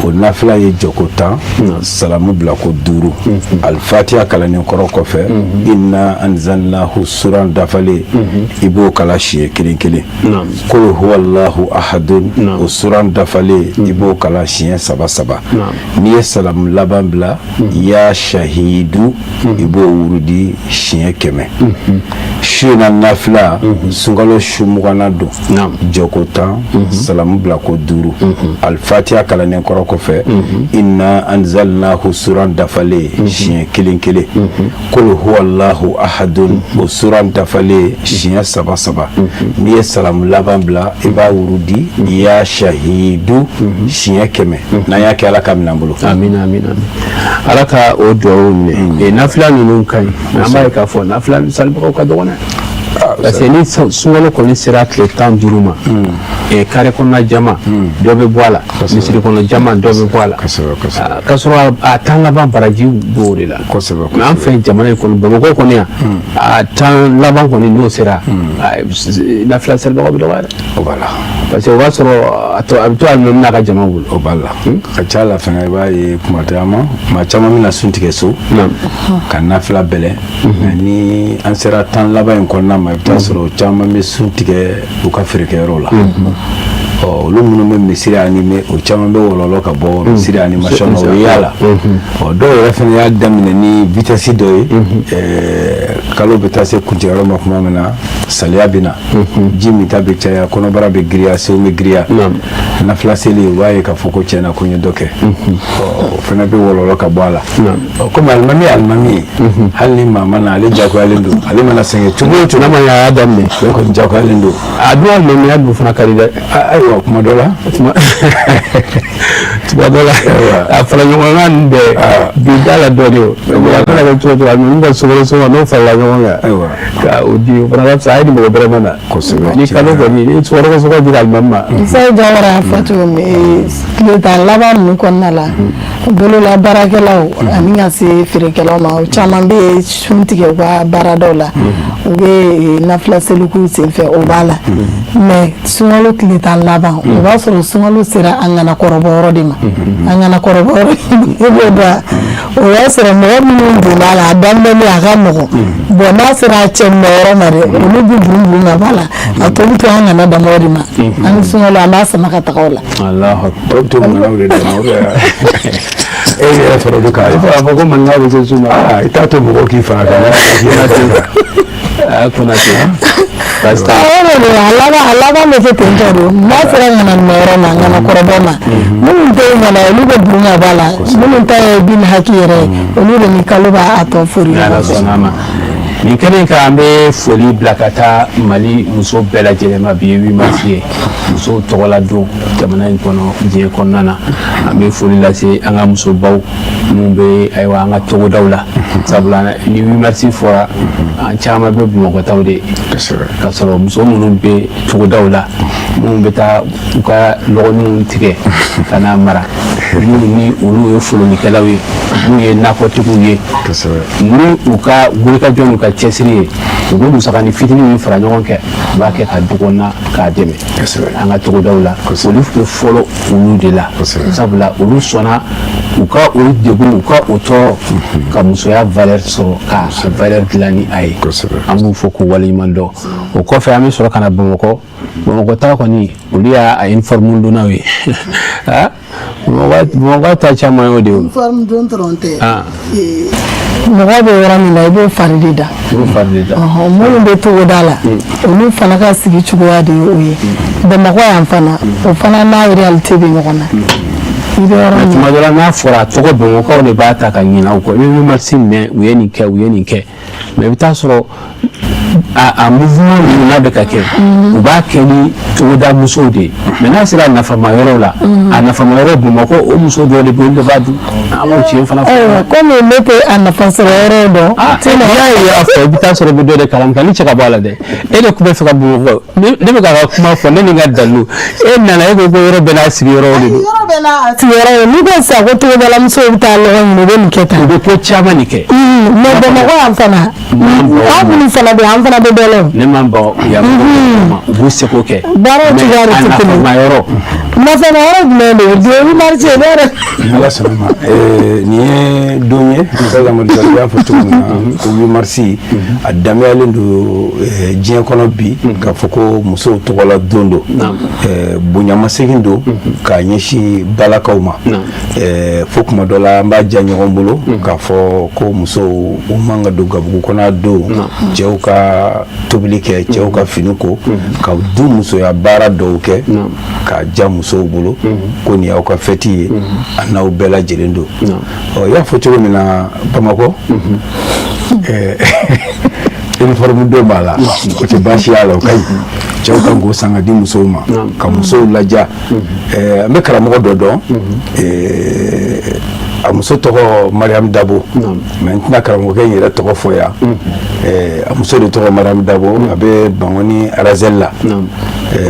O nafila ye jɔko 10, salamu bilako 5, alifatiya kalannen kɔrɔ kɔfɛ, inna anzalnahu suran dafalen, i b'o kalan siɲɛ kelen kelen. Kul huwallahu ahadun, o suran dafalen, i b'o kalan siɲɛ saba saba. N'i ye salamu laban bila, ya shahidu, i b'o wurudi siɲɛ 100. Su in na nafila, sunkalo su 20nan don, jɔko 10, salamu bilako 5, alifatiya kalannen kɔrɔ kɔfɛ, inna anzalnahu suran dafalen siɲɛ kelen kelen, kul huwallahu ahadun, o suran dafalen siɲɛ saba saba. N'i ye salamu laban bila, i b'a wurudi ya shahidu siɲɛ 100. N'an y'a kɛ, Ala ka minɛ an bolo. Amina, amina, Ala ka o dugawu minɛ. Nafila ninnu ka ɲi, an b'a ye k'a fɔ nafila salibagaw ka dɔgɔn dɛ, parce que ni sunkalo kɔni sera tile 15 ma, kare kɔnɔna jama dɔ bɛ bɔ a la, misiri kɔnɔ jama dɔ bɛ bɔ a la, k'a sɔrɔ a tan laban baraji b'o de la. Mais an fɛ jamana in kɔnɔ, Bamakɔ kɔni yan, a tan laban kɔni n'o sera, nafila salibagaw bɛ dɔgɔya dɛ. Voilà. Parce que o b'a sɔrɔ a bɛ to alimami n'a ka jama bolo. O b'a la, ka ca la fɛnɛ, i b'a ye kuma caman, maa caman bɛna sun tigɛ so ka nafila bɛlɛn. Mais ni an sera tan laban in kɔnɔna ma, i bɛ taa sɔrɔ caman bɛ sun tigɛ u ka feerekɛyɔrɔ la. Ɔ, olu minnu bɛ misiri animer, o caman bɛ wɔlɔlɔ ka bɔ misiri animation na, o ye y'a la. Ɔ, dɔw yɛrɛ fana y'a daminɛ ni vitesse dɔ ye. Kalo bɛ taa se kuncɛyɔrɔ ma tuma min na, saliya bɛ na, ji minta bɛ caya, kɔnɔbara bɛ giriya, senw bɛ giriya, nafila seli, u b'a ye k'a fɔ ko tiɲɛna ko n ye dɔ kɛ. O fana bɛ wɔlɔlɔ ka bɔ a la. Komi alimami ye alimami ye, hali ni maa ma na, ale jagoyalen don. Ale mana sɛgɛn cogo o cogo, n'a ma ɲɛ a y'a daminɛ, ale kɔni jagoyalen don. A dun alimamiya dun fana ka di dɛ. Ayiwa, kuma dɔ la. Tuma dɔ la, a fara ɲɔgɔn kan nin bɛɛ bi da la dɔɔnin o, mais a mana kɛ cogo o cogo, alimami ka sokɔrɔ sɔngɔ n'o farala ɲɔgɔn kan ka o di, o fana ka fisa. A ye ni mɔgɔ bɛrɛ ma na. Ni kalo kɔni ni sokɔrɔ sɔngɔ dira alimami ma. Musa Jawara y'a fɔ cogo min, tile 10 laban ninnu kɔnɔna la, bolola baarakɛlaw ani ka se feerekɛlaw ma, o caman bɛ sun tigɛ u ka baaradaw la, u bɛ nafila seliku senfɛ, o b'a la. Mais sunkalo tile 10 laban, o b'a sɔrɔ sunkalo sera an ŋana kɔrɔbɔ yɔrɔ de ma. An ŋana kɔrɔbɔ yɔrɔ, e b'o dɔn, o b'a sɔrɔ mɔgɔ minnu donna a la, a daminɛlen a ka nɔgɔn. Bon, n'a sera a cɛ yɔrɔ ma dɛ, olu bɛ burun burun ka bɔ a la, a tɔ bɛ to an ŋana dama de ma. An ni sunkalo, an b'a sama ka taga o la. O bɛ to ŋanaw de dama, e yɛrɛ fana bɛ k'a ye. A fɔ ko maninkaw bɛ se sun ma. I t'a to mɔgɔw k'i faga ka na. Konate. A laban bɛ kɛ ten tɔ de, n'a sera ŋana yɔrɔ ma, ŋana kɔrɔbɔ ma, minnu tɛ ŋana, olu bɛ burun ka bɔ a la. Minnu ta ye bin haki yɛrɛ ye, olu de ni kalo b'a tɔ fori. Ala sɔnna a ma. Nin kɛnɛ kan, an bɛ foli bila ka taa Mali muso bɛɛ lajɛlen ma. Bi ye 8 mars ye, musow tɔgɔla don jamana in kɔnɔ, diɲɛ kɔnɔna na. An bɛ foli lase an ka musobaw minnu bɛ, ayiwa, an ka togodaw la, sabula ni 8 mars fɔra, an caman bɛ Bamakɔtaw de ye, k'a sɔrɔ muso minnu bɛ togodaw la, minnu bɛ taa u ka lɔgɔninw tigɛ ka n'a mara, minnu ni olu ye folonikɛlaw ye, minnu ye nakɔtigiw ye, ni u ka wulikajɔ n'u ka cɛsiri ye. U bɛ musakanin fitinin min fara ɲɔgɔn kɛ, u b'a kɛ ka du kɔnɔna k'a dɛmɛ. An ka togodaw la, olu bɛ fɔlɔ olu de la, sabula olu sɔnna u ka o degun, u ka o tɔɔrɔ, ka musoya valeur sɔrɔ, ka valeur dilan ni a ye. An b'u fo k'u waleɲuman dɔn. O kɔfɛ, an bɛ sɔrɔ ka na Bamakɔ. Bamakɔ ta kɔni, olu y'a uniforme donnaw ye. Bamakɔ ta caman y'o de ye. Uniforme don dɔrɔn tɛ. Mɔgɔ bɛ yɔrɔ min na, i b'o fari de da. I b'o fari de da. Minnu bɛ togoda la, olu fana ka sigi cogoya de ye o ye. Bamakɔ yan fana, o fana n'a réalité bɛ ɲɔgɔn na. I bɛ yɔrɔ min Tuma dɔ la, n'a fɔra a tɔgɔ, Bamakɔkaw de b'a ta ka ɲinɛ u kɔ. I bɛ marisi minɛ, u ye nin kɛ, u ye nin kɛ, mais i bɛ taa sɔrɔ a mouvement ninnu n'a bɛ ka kɛ, u b'a kɛ ni togoda musow de ye. Mais n'a sera a nafama yɔrɔ la, a nafama yɔrɔ, Bamakɔ o muso dɔw de bɛ yen, olu de b'a dun. An b'o tiɲɛ fana fɔ. Ayiwa, komi ne tɛ a nafa sɔrɔ yɔrɔ dɔn. N'i y'a ye a fɔ, i bɛ taa sɔrɔ i bɛ dɔ de kalama ka ni cɛ ka bɔ a la dɛ. E de tun bɛ fɛ ka Bamakɔ, ne bɛ k'a ka kuma fɔ, ne ni n ka dalilu, e nana, e ko ko yɔrɔ bɛɛ n'a sigiyɔrɔ de don. Yɔrɔ bɛɛ n'a sigiyɔrɔ ye. N'i ko sisan ko togodalamusow bɛ taa lɔgɔ ɲini, u bɛ nin kɛ tan. U bɛ ko caman de kɛ. Mais Bamakɔ yan fana, aw minnu fana bɛ yen, an fana bɛ dɔ la o. Ne ma ban yan ma, u b'u seko kɛ. Baaraw cogoya de tɛ kelen ye. Mais a nafama yɔrɔ. Nafama yɔrɔ jumɛn de ye? Bi marché ne yɛrɛ. Ala sɔnna ma, nin ye don ye, Ustaz Amadu Jalo y'a fɔ cogo min na ko 8 mars a danbeyalen don diɲɛ kɔnɔ bi k'a fɔ ko musow tɔgɔla don don, bonyamasegin don k'a ɲɛsin balakaw ma. Fo kuma dɔ la, an b'a diya ɲɔgɔn bolo k'a fɔ ko musow u man ka don gabugu kɔnɔ don, cɛw ka tobili kɛ, cɛw ka fini ko, ka du musoya baara dɔw kɛ k'a diya musow bolo ko nin y'aw ka fɛti ye, a n'aw bɛɛ lajɛlen don. Ɔ, i y'a fɔ cogo min na, Bamakɔ uniforme don b'a la, o tɛ baasi y'a la, o ka ɲi. Cɛw kan k'o san ka di musow ma ka musow ladiya. An bɛ karamɔgɔ dɔ dɔn, a muso tɔgɔ Mariam Dabo, mais n tɛna karamɔgɔkɛ in yɛrɛ tɔgɔ fɔ yan. A muso de tɔgɔ Mariam Dabo, a bɛ Bankoni Arazel la,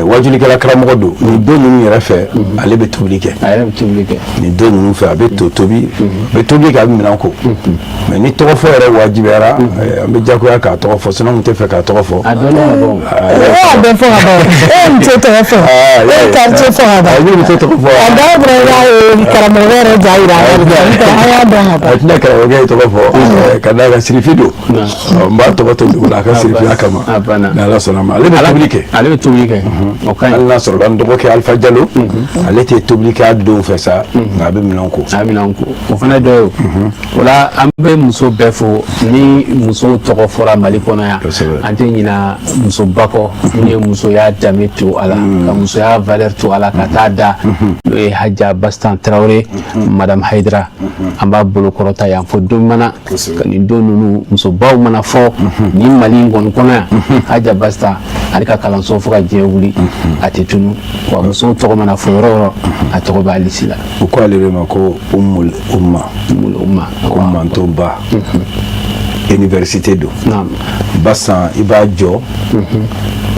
wajulikɛla karamɔgɔ don. Nin don ninnu yɛrɛ fɛ, ale bɛ tobili kɛ. A yɛrɛ bɛ tobili kɛ. Nin don ninnu fɛ, a bɛ to tobi, a bɛ tobili kɛ, a bɛ minɛn ko. Mais ni tɔgɔ fɔ yɛrɛ wajibiyara, an bɛ jagoya k'a tɔgɔ fɔ, sinon n tɛ fɛ k'a tɔgɔ fɔ. A dɔnnen ka bɔ. E y'a bɛɛ fɔ ka ban. E ye muso tɔgɔ fɔ. E ye quartier fɔ ka ban. A ye muso tɔgɔ fɔ. A dɔw fana y'a ye karamɔgɔ yɛrɛ ja yira a la. An y'a dɔn ka ban. A tɛna karamɔgɔkɛ ye tɔgɔ fɔ ka d'a kan sirifi don. N b'a tɔgɔ to dugu la a ka sirifiya kama. Ni Ala sɔnna ma, ale bɛ tobili kɛ. Ale bɛ tobili kɛ. O ka ɲi. Hali n'a sɔrɔla n dɔgɔkɛ Alifa Jalo, ale tɛ tobili kɛ a denw fɛ sa, nka a bɛ minɛnw ko. A bɛ minɛnw ko. O fana ye dɔ ye o. O la, an bɛ muso bɛɛ fo. Ni musow tɔgɔ fɔra Mali kɔnɔ yan, an tɛ ɲina musoba kɔ min ye musoya danbe to a la, ka musoya valeur to a la ka taa da, n'o ye Haja Bastan Tarawele, Madame Hayidara. An b'a bolo kɔrɔta yan fo don mana ka nin don ninnu, musobaw mana fɔ ni Mali in kɔni kɔnɔ yan, Haja Bastan ale ka kalanso, fo ka diɲɛ wuli a tɛ tunu wa. Musow tɔgɔ mana fɔ yɔrɔ o yɔrɔ, a tɔgɔ b'a lisi la. U ko ale de ma ko Umul Umma. Umul Umma. Ko mantonba. Université don. Basan, i b'a jɔ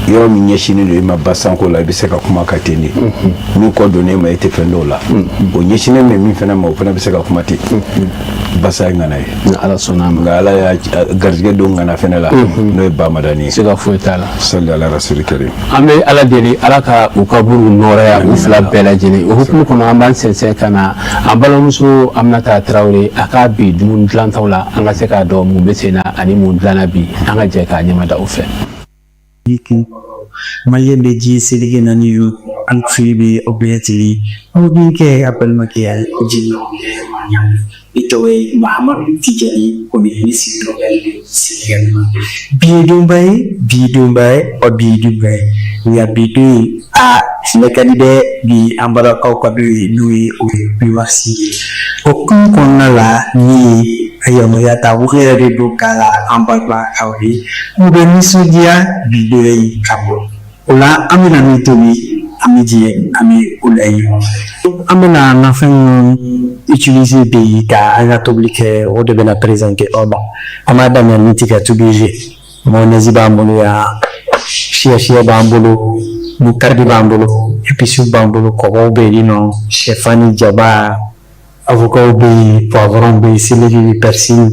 yɔrɔ min ɲɛsinnen don i ma basan ko la, i bɛ se ka kuma ka ten de. Min kɔ donnen ma, e tɛ fɛn dɔw la. O ɲɛsinnen bɛ min fana ma, o fana bɛ se ka kuma ten. Basa ye ŋana ye. Ni Ala sɔnna a ma. Nka Ala y'a garijɛgɛ don ŋana fɛnɛ la, n'o ye Bamadani ye. Siga foyi t'a la. Sali ala rasuli karim. An bɛ Ala deli, Ala ka u kaburu nɔrɔya u fila bɛɛ lajɛlen. O hukumu kɔnɔ, an b'an sɛnsɛn ka na an balimamuso Aminata Tarawele, a ka bi dumuni dilantaw la, an ka se k'a dɔn mun bɛ sen na ani mun dilanna bi. An ka jɛ k'a ɲɛmada o fɛ. Maliyɛn bɛ diɲɛ seleke naani yo, an fili bɛ aw bɛɛ lajɛlen, aw denkɛ, a balimakɛ, jɛɲɔgɔnkɛ. Ne tɔgɔ ye Mahamadu Tijani Kone, ne sigiyɔrɔ bɛnnen bɛ Senegal ma. Bi ye donba ye, bi ye donba ye, ɔ bi ye donba ye. Nka bi don in, aa ne ka di dɛ. Bi an balakaw ka don ye, n'o ye o ye 8 mars ye. O hukumu kɔnɔna la, ne ye a yamaruya ta u yɛrɛ de don k'a la an balakaw ye. U bɛ nisɔndiya bi don in ka bɔ. O la an bɛna min tobi, an bɛ jɛ an bɛ o lajɛ ɲɔgɔn fɛ. An bɛna nafɛn minnu utiliser bi ka an ka tobili kɛ, o de bɛna présenter aw ma. An b'a daminɛ ni tiga tobi ye. Mayonnaise b'an bolo yan, siyɛ siyɛ b'an bolo, moutarde b'an bolo, épices b'an bolo, kɔgɔw bɛ yen nɔ, sɛfan ni jaba, avocat bɛ yen, poivron bɛ yen, céleri, persil.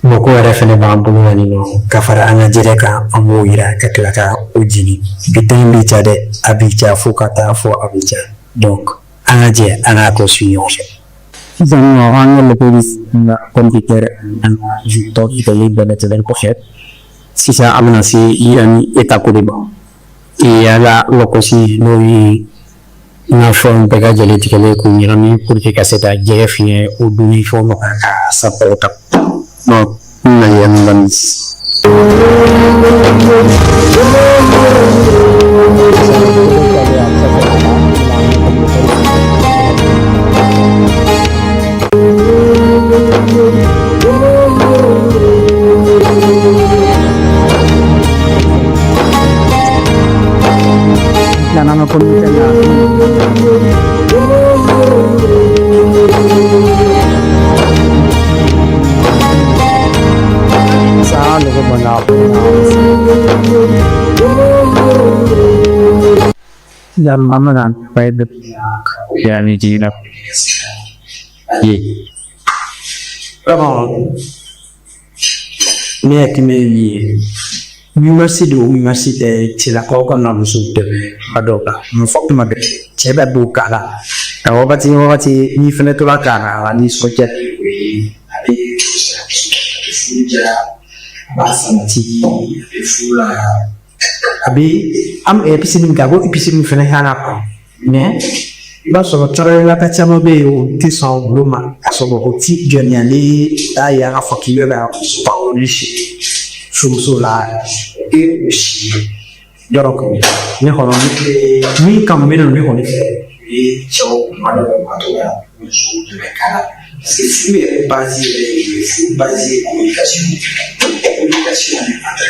Lɔkɔ yɛrɛ fɛnɛ b'an bolo yan nɔ ka fara an ka jɛgɛ kan, an b'o yira ka tila ka o jeni. Bi ta in bɛ ja dɛ, a bɛ ja fo ka taa fɔ a bɛ ja. Donc an ka jɛ an k'a kɔ suit ɲɔgɔn fɛ. Sisan nɔ, an ka lɔkɔ bɛ na pomme de terre an ka jus tɔ tigɛlen bɛɛ lajɛlen kɔfɛ, sisan an bɛna se yiranni étape de ma. An ka lɔkɔsi, n'o ye nafɛnw bɛɛ ka jɛlen tigɛlen k'u ɲagami pour que ka se ka jɛgɛ fiɲɛ o dunni fɛnw nɔgɔya ka sababu ta. Donc n bɛna yiranni daminɛ sisan. N'an ka communauté na. Sa lɔkɔ bɔnna. Sisan an bɛna yanni jiginna ye. Vraiment, ne hakili ye min ye, 8 mars don, 8 mars tɛ cɛlakaw ka na musow dɛmɛ a dɔw la. Mun fɔ tuma bɛɛ, cɛ bɛ don k'a la nka wagati wagati n'i fɛnɛ tora k'a la nisɔndiya, a bɛ furu diya, a b'a sabati, a bɛ furu la, a bɛ an épice min kɛ, a b'o épice min fɛnɛ k'a la quoi. Mais i b'a sɔrɔ tarawelelaka caman bɛ yen, o tɛ sɔn olu ma, k'a sɔrɔ o ti jɔnya ni t'a ye k'a fɔ k'i bɛ ka parole si furumuso la e si yɔrɔ kɔni. Ne kɔni min kanu bɛ ne kɔni fɛ, o ye cɛw kuma dɔw la to ka musow dɛmɛ k'a la, parce que furu yɛrɛ base yɛrɛ ye, furu base ye communication, communication entre.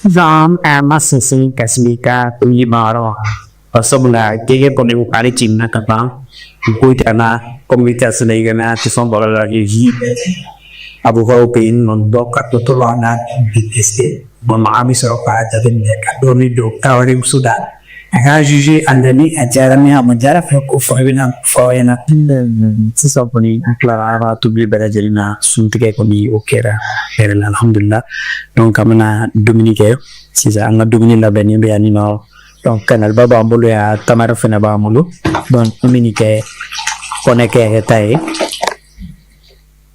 Sisan an ma sinsin ka sigi ka tobili ma yɔrɔ sabula jɛgɛ kɔni u k'ale jiginna ka ban ko na komi tɛ sɛnɛ i kana tɛ sɔn baro la ji avocat bɛ yen nɔ dɔ ka to to la n'a détesté. Bon, an bɛ sɔrɔ k'a jateminɛ ka dɔɔni don tarawelemuso da a k'a juger a nani a diyara ni a ma diyara fɛ ko fɔ i bɛna fɔ aw ɲɛna. Sisan kɔni an tilara an ka tobili bɛɛ lajɛlen na, suntigɛ kɔni o kɛra hɛrɛ la, alhamdulila. Donc an bɛna dumuni kɛ sisan, an ka dumuni labɛnnen bɛ yan nɔ. Donc kanaliba b'an bolo yan, tamaro fɛnɛ b'an bolo. Donc an bɛ nin kɛ kɔnɛkɛ yɛrɛ ta ye.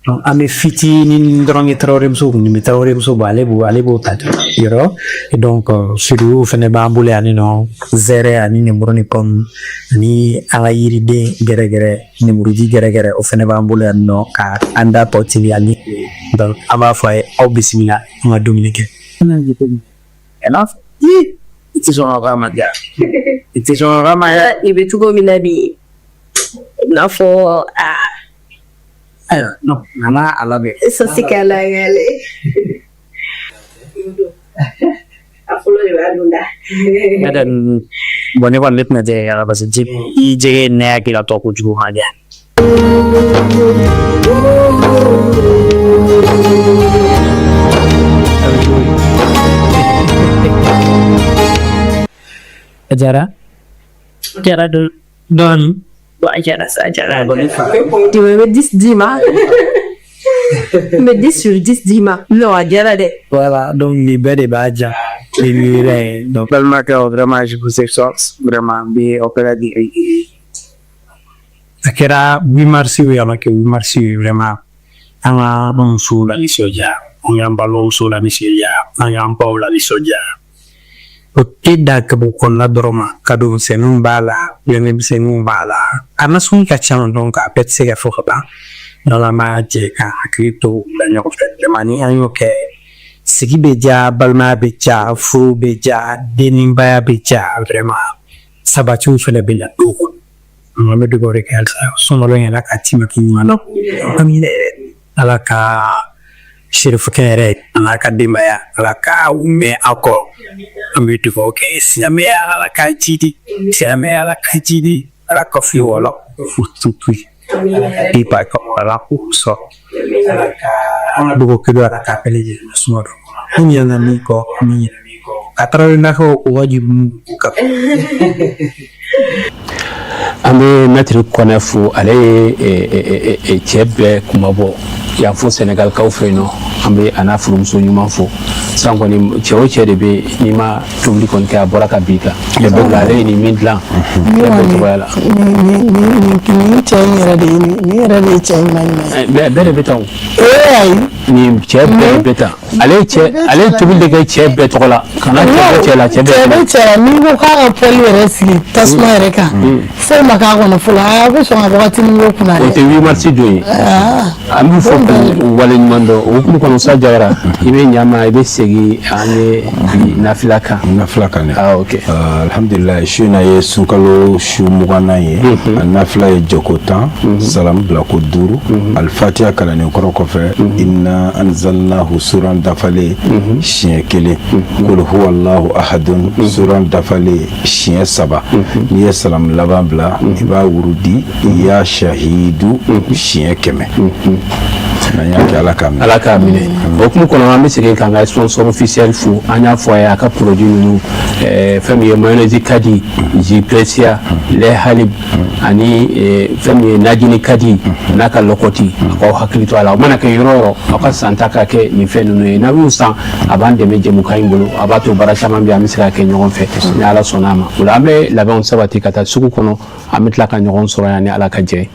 Donc an bɛ fitinin dɔrɔn kɛ tarawelemuso kun bɛ tarawelemuso bɔ, ale b'o ta yɔrɔ. Et donc fruits fɛnɛ b'an bolo yan nɔ, zɛrɛ ani nemuru ni pomme ani an ka yiriden gɛrɛgɛrɛ, nemuruji gɛrɛgɛrɛ, o fɛnɛ b'an bolo yan nɔ ka an da tɔ teliya. Ni donc an b'a fɔ a ye aw bisimila an ka dumuni kɛ. I tɛ sɔn ka ma diya, i tɛ sɔn ka ma. I bɛ cogo min na bi, i n'a fɔ aa. Ayiwa, non, nana a labɛn. Sɔsi k'a la yɛlɛ. A fɔlɔ de b'a dun da. Ne tɛ, bon, ne kɔni ne tɛna jɛgɛ k'a la parce que i jɛgɛ ne hakili la tɔ kojugu ka diya. A diyara? A diyara dɔɔni. Bon, a diyara sa, a diyara. Tu me 10 d'i ma. N bɛ 10 sur 10 d'i ma. Non, a diyara dɛ. Voilà, donc nin bɛɛ de b'a diya. Donc balimakɛw, vraiment je vous exhorte vraiment, n bɛ aw bɛɛ lajɛlen, a kɛra 8 mars ye, a ma kɛ 8 mars ye, vraiment an ka musow la nisɔndiya, an y'an balimamusow la nisɔndiya, an y'an baw la nisɔndiya. O tɛ dan kabo kɔnɔna dɔrɔn ma, cadeau misɛnninw b'a la, kulonkɛ misɛnninw b'a la, a nasɔngɔ ka ca, donc a bɛɛ tɛ se ka fɔ ka ban. Donc an b'a jɛ ka hakili to u la ɲɔgɔn fɛ. Vraiment ni an y'o kɛ, sigi bɛ diya, balimaya bɛ diya, furu bɛ diya, denibaya bɛ diya, vraiment sabatiw fɛnɛ bɛ na du kɔnɔ. An bɛ dugawu de kɛ halisa sunkalo in, Ala ka timɛ ɲuman na. Ala ka Serifukɛ yɛrɛ a n'a ka denbaya Ala ka u mɛn a kɔ an bɛ dugawu kɛ silamɛya Ala k'a jidi silamɛya Ala k'a jidi Ala ka fi wɔlɔ fututu i ba ka Ala k'u sɔrɔ Ala ka an ka dugawu kɛ Ala k'a bɛɛ lajɛlen suma dɔn min ɲinɛna min kɔ min ɲinɛna min kɔ ka tarawelelakaw o wajibu kan. An bɛ mɛtiri Kɔnɛ fo, ale ye cɛ bɛɛ kunmabɔ yan fo Sɛnɛgalikaw fɛ yen nɔ. An bɛ a n'a furumuso ɲuman fo. San kɔni, cɛ o cɛ de bɛ n'i ma tobili kɔni kɛ, a bɔra ka bin kan. Ale ye nin min dilan cogoya la. Nin cɛ in yɛrɛ de ye nin yɛrɛ de ye cɛ ɲuman ɲuman ye. Bɛɛ de bɛ taa o. Ee ayi. Nin cɛ bɛɛ bɛ taa. Ale cɛ, ale ye tobili de kɛ cɛ bɛɛ tɔgɔ la. Kana cɛ bɛ cɛ la, cɛ bɛɛ. Cɛ bɛ cɛ la, n'i ko k'a ka poêle yɛrɛ sigi tasuma yɛrɛ kan, foyi ma k'a kɔnɔ fɔlɔ, a bɛ sɔn ka wagatinin k'o kunna dɛ. O tɛ 8 mars don ye. An b'u fo k'u waleɲuman dɔn. O hukumu kɔnɔ sa, Jawara, i bɛ ɲa ma, i bɛ segin an ye bi nafila kan. Nafila kan dɛ. Ah, ok. Alhamdulilayi, su in na ye sunkalo su 20nan ye. A nafila ye jɔko 10, salamu bilako 5, alifatiya kalannen kɔrɔ kɔfɛ, inna anzalnahu suran dafalen siɲɛ kelen, kul huwallahu ahadun suran dafalen siɲɛ saba. N'i ye salamu laban bila, i b'a wurudi ya shahidu siɲɛ 100. N'an y'a kɛ, Ala k'a minɛ. Ala k'a minɛ. O hukumu kɔnɔ, an bɛ segin k'an ka sponsor officiel fo. An y'a fɔ a ye, a ka produit ninnu, fɛn min ye mayonnaise kadi, jus Precia, lait halib, ani fɛn min ye najini kadi n'a ka lɔkɔti, a k'aw hakili to a la. O mana kɛ yɔrɔ o yɔrɔ, aw ka santa ka kɛ nin fɛn ninnu ye. N'a y'u san, a b'an dɛmɛ jɛmukan in bolo, a b'a to baara caman bɛ yen, an bɛ se ka kɛ ɲɔgɔn fɛ ni Ala sɔnna a ma. O la, an bɛ labɛnw sabati ka taa sugu kɔnɔ. An bɛ tila ka ɲɔgɔn sɔrɔ yan ni Ala ka jɛ ye.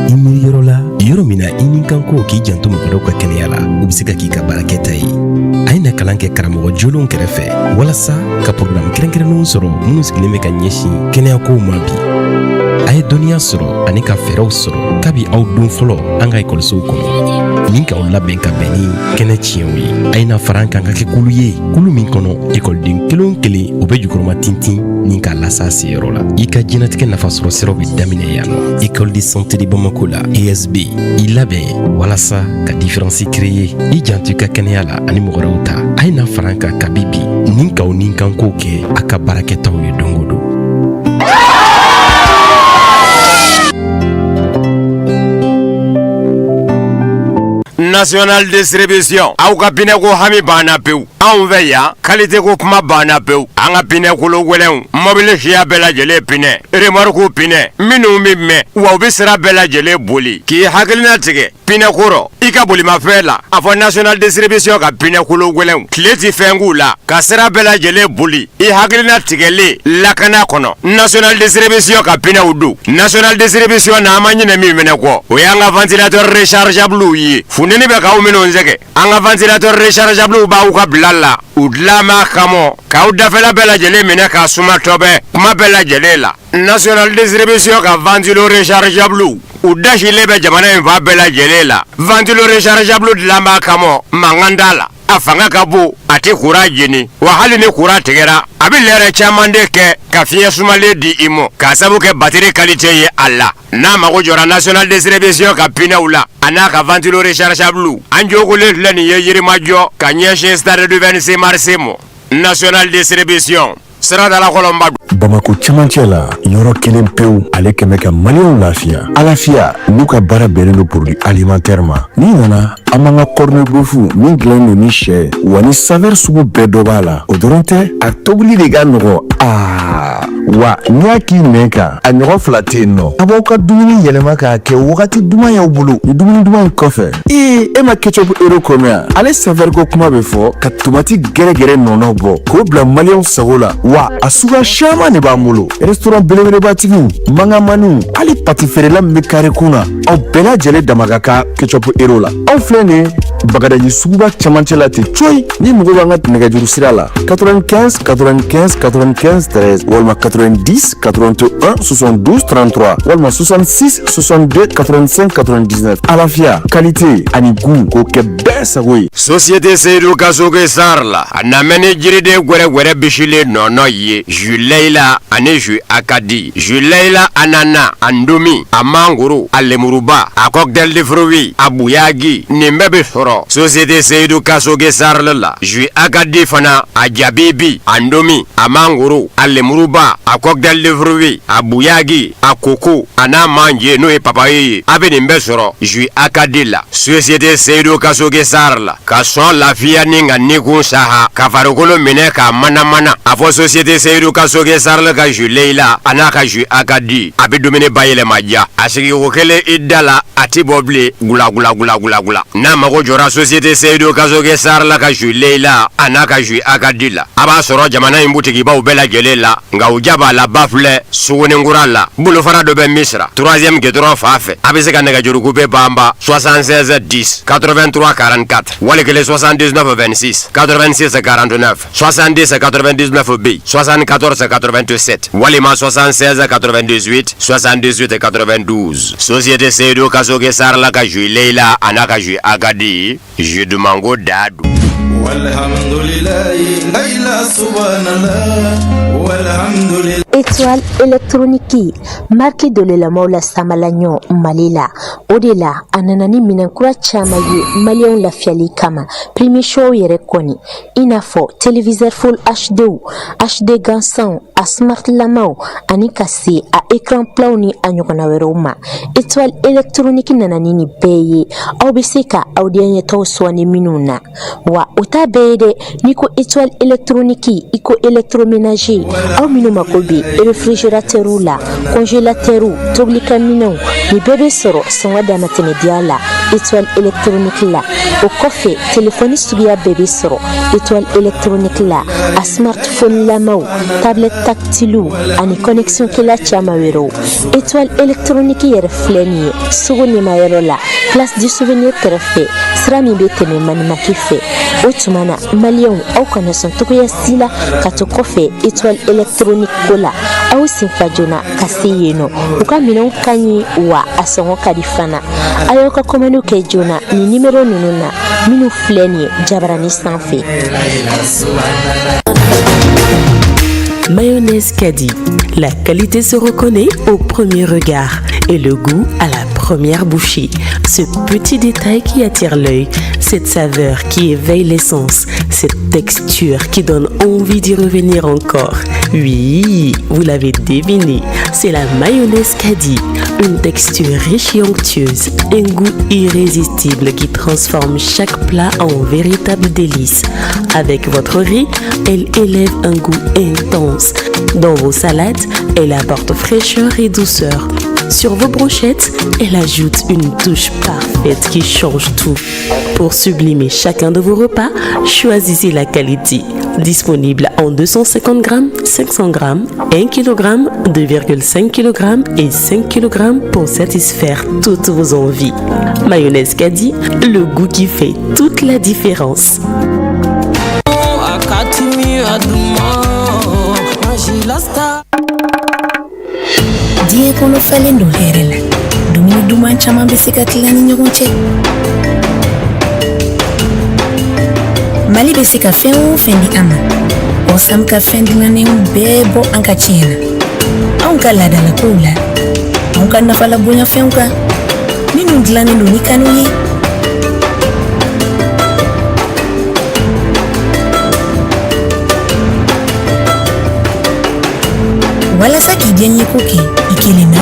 I miiri yɔrɔ la, yɔrɔ min na i ni kanko k'i janto mɔgɔ dɔw ka kɛnɛya la, o bɛ se ka k'i ka baarakɛta ye. A ye na kalan kɛ karamɔgɔ jolenw kɛrɛfɛ walasa ka porogaramu kɛrɛnkɛrɛnnenw sɔrɔ minnu sigilen bɛ ka ɲɛsin kɛnɛyakow ma bi. A ye dɔnniya sɔrɔ ani ka fɛɛrɛw sɔrɔ kabi aw don fɔlɔ an ka ekɔlisow kɔnɔ, ni k'aw labɛn ka bɛn ni kɛnɛ tiɲɛw ye. A ye na fara an kan ka kɛ kulu ye, kulu min kɔnɔ ekɔliden kelen o kelen o bɛ jukɔrɔma tintin ni k'a lasa seyɔrɔ la. I ka diɲɛnatigɛ nafasɔrɔ siraw bɛ daminɛ yan nɔ, École de santé de Bamako la, ESB. I labɛn walasa ka différence créer, i janto i ka kɛnɛya la ani mɔgɔ wɛrɛw ta. A ye na fara an kan kabi bi ni k'aw ni kankow kɛ a ka baarakɛtaw ye don o don. National Distribution, aw ka pinɛko hami banna pewu anw fɛ yan. Qualité ko kuma banna pewu. An ka pinɛ kolo gɛlɛnw, mɔbili siya bɛɛ lajɛlen pinɛ, remorque pinɛ minnu bɛ mɛn wa u bɛ sira bɛɛ lajɛlen boli, k'i hakilina tigɛ pinɛ ko rɔ i ka bolimafɛn la, a fɔ National Distribution ka pinɛ kolo gɛlɛnw, tile tɛ fɛn k'u la ka sira bɛɛ lajɛlen boli, i hakilina tigɛlen lakana kɔnɔ. National Distribution ka pinɛw don. National Distribution na, an ma ɲinɛ min fɛnɛ kɔ, o y'an ka ventilateur rechargeable ye. Funteni bɛ k'aw minnu sɛgɛn, an ka ventilateur rechargeable b'aw ka bila la. U dilan b'a kama k'aw dafɛla bɛɛ lajɛlen minɛ k'a suma tɔbɛ kuma bɛɛ lajɛlen la. National Distribution ka ventilo rechargeable, u dasilen bɛ jamana in fan bɛɛ lajɛlen la. Ventilo rechargeable dilan b'a kama, mankan t'a la, a fanga ka bon, a tɛ kuran jeni, wa hali ni kuran tigɛra, a bɛ lɛrɛ caman de kɛ ka fiɲɛ sumalen di i ma, k'a sabu kɛ batiri qualité ye a la. N'a mago jɔra National Distribution ka pinɛw la a n'a ka ventilo rechargeable, an jogolen filɛ nin ye Yirimajɔ ka ɲɛsin stade du 26 mars ma. National Distribution, siradala kɔlɔnba. Bamako cɛmancɛ la, yɔrɔ kelen pewu ale kɛmɛ ka maliyɛnw lafiya. Alafiya n'u ka baara bɛnnen don produit alimentaire ma. N'i nana, an b'an ka corned beef min dilannen don ni sɛ wa ni saveur sugu bɛɛ dɔ b'a la. O dɔrɔn tɛ, a tobili de ka nɔgɔ. Aa wa n'i y'a k'i nɛn kan, a ɲɔgɔn fila tɛ yen nɔ. A b'aw ka dumuni yɛlɛma k'a kɛ wagati duman y'aw bolo. Ni dumuni duman in kɔfɛ, ee, e ma ketchup Hero ko mɛn? Ale saveur ko kuma bɛ fɔ ka tomati gɛrɛgɛrɛ nɔnɔ bɔ k'o bila maliyɛnw sago la. Wa a suguya caman de b'an bolo. Restaurant belebelebatigiw, mangamaniw, hali pati feerela min bɛ kare kun na, aw bɛɛ lajɛlen dama ka kan ketchup Hero la. Aw filɛ nin ye. Bagadaji suguba camancɛ la ten coyi. Ni mago b'an ka nɛgɛjuru sira la, 95 95 95 13 walima 90 81 72 33 walima 66 62 85 99. Alafiya, qualité ani goût, k'o kɛ bɛɛ sago ye. Société Seydou Kasoge Sarl la, a namɛ ni jiriden gwɛrɛgwɛrɛ bisilen nɔnɔ ye, jus Layila ani jus Akadi, jus Layila anana, a ndomi, a mangoro, a lemuruba, a cocktail de fruits, a buyagi, nin bɛɛ bɛ sɔrɔ Société Seydou Kasoge Sarl la. Jus Akadi fana, a jabibi, a ndomi, a mangoro, a lemuruba, a cocktail de fruits, a buyagi, a koko a n'a manje, n'o ye papaye ye, a bɛ nin bɛɛ sɔrɔ jus Akadi la. Société Seydou Kasoge Sarl la, ka sɔn lafiya ni ka nikun saha, ka farikolo minɛ k'a manamana. A fɔ Société Seydou Kasoge Sarl ka jus Layila a n'a ka jus Akadi, a bɛ dumuni bayɛlɛma diya. A sigiko kelen i da la, a ti bɔ bilen, gula gula gula gula gula. N'a mago jɔra Société Seydou Kasoge Sarl la ka jus Layila a n'a ka jus Akadi la, a b'a sɔrɔ jamana in butigibaw bɛɛ lajɛlen la. Nka u ja b'a la ba filɛ Suguninkura la, bolofara dɔ bɛ Misira 3e goudron fan fɛ. A bɛ se ka nɛgɛjuruku bɛ banba 76 10 83 44, wali kelen 79 26 86 49, 70 99 B 74 87, walima 76 98 78 92. Société Seydou Kasoge Sarl la ka jus Layila a n'a ka jus Akadi, jus dumanko da don. Étoile électronique, marque dɔlɔlamaw la samalaɲɔ Mali la. O de la a nana ni minɛn kura caman ye maliyɛnw lafiyali kama, premier choix yɛrɛ kɔni, i n'a fɔ téléviseur full HD, HD gansanw, a smart lamaw, ani ka se a écran platw ni a ɲɔgɔnna wɛrɛw ma. Étoile électronique nana ni nin bɛɛ ye, aw bɛ se ka aw diyaɲɛtaw sɔnni minnu na. Wa o t'a bɛɛ ye dɛ. N'i ko étoile électronique, i ko électroménager. Aw minnu mako bɛ réfrigérateurw la, congélateurw, tobilikɛminɛnw, nin bɛɛ bɛ sɔrɔ sɔngɔ damatɛmɛdiya la étoile électronique la. O kɔfɛ, telefɔni suguya bɛɛ bɛ sɔrɔ étoile électronique la, a smartphone lamaw, tablette tactilew ani connexion kɛla caman wɛrɛw. Étoile électronique yɛrɛ filɛ nin ye sugu nimayɔrɔ la, place du souvenir kɛrɛfɛ, sira min bɛ tɛmɛ Manimaki fɛ. O tuma na, maliyɛnw, aw kana sɔn cogoya si la ka to kɔfɛ étoile électronique ko la. Aw senfa joona ka se yen nɔ, u ka minɛnw ka ɲi wa a sɔngɔ ka di fana. A y'aw ka kɔmaniw kɛ joona nin nimero ninnu na minnu filɛ nin ye jabarani sanfɛ. Mayonnaise Caddy. La qualité se reconnaît au premier regard et le goût à la première bouchée. Ce petit détail qui attire l'œil, cette saveur qui éveille les sens, cette texture qui donne envie d'y revenir encore. Oui, vous l'avez deviné, c'est la mayonnaise Caddy. Une texture riche et onctueuse, un goût irrésistible qui transforme chaque plat en véritable délice. Avec votre riz, elle élève un goût intense. Dans vos salades, elle apporte fraîcheur et douceur. Sur vos brochettes, elle ajoute une touche parfaite qui change tout. Pour sublimer chacun de vos repas, choisissez la qualité. Disponible en 250 grammes, 500 grammes, 1 kg, 2,5 kg et 5 kg pour satisfaire toutes vos envies. Mayonnaise Caddy, le goût qui fait toute la différence. Diɲɛ kɔnɔ falen don hɛrɛ la, dumuni duman caman bɛ se ka tila ni ɲɔgɔn cɛ. Mali bɛ se ka fɛn o fɛn di an ma, Kɔsam ka fɛn dilannenw bɛɛ bɔ an ka tiɲɛ na, anw ka laadalakow la, anw ka nafalabonyafɛnw kan minnu dilannen don ni kanu ye. Walasa k'i diyaɲeko kɛ i kelen na,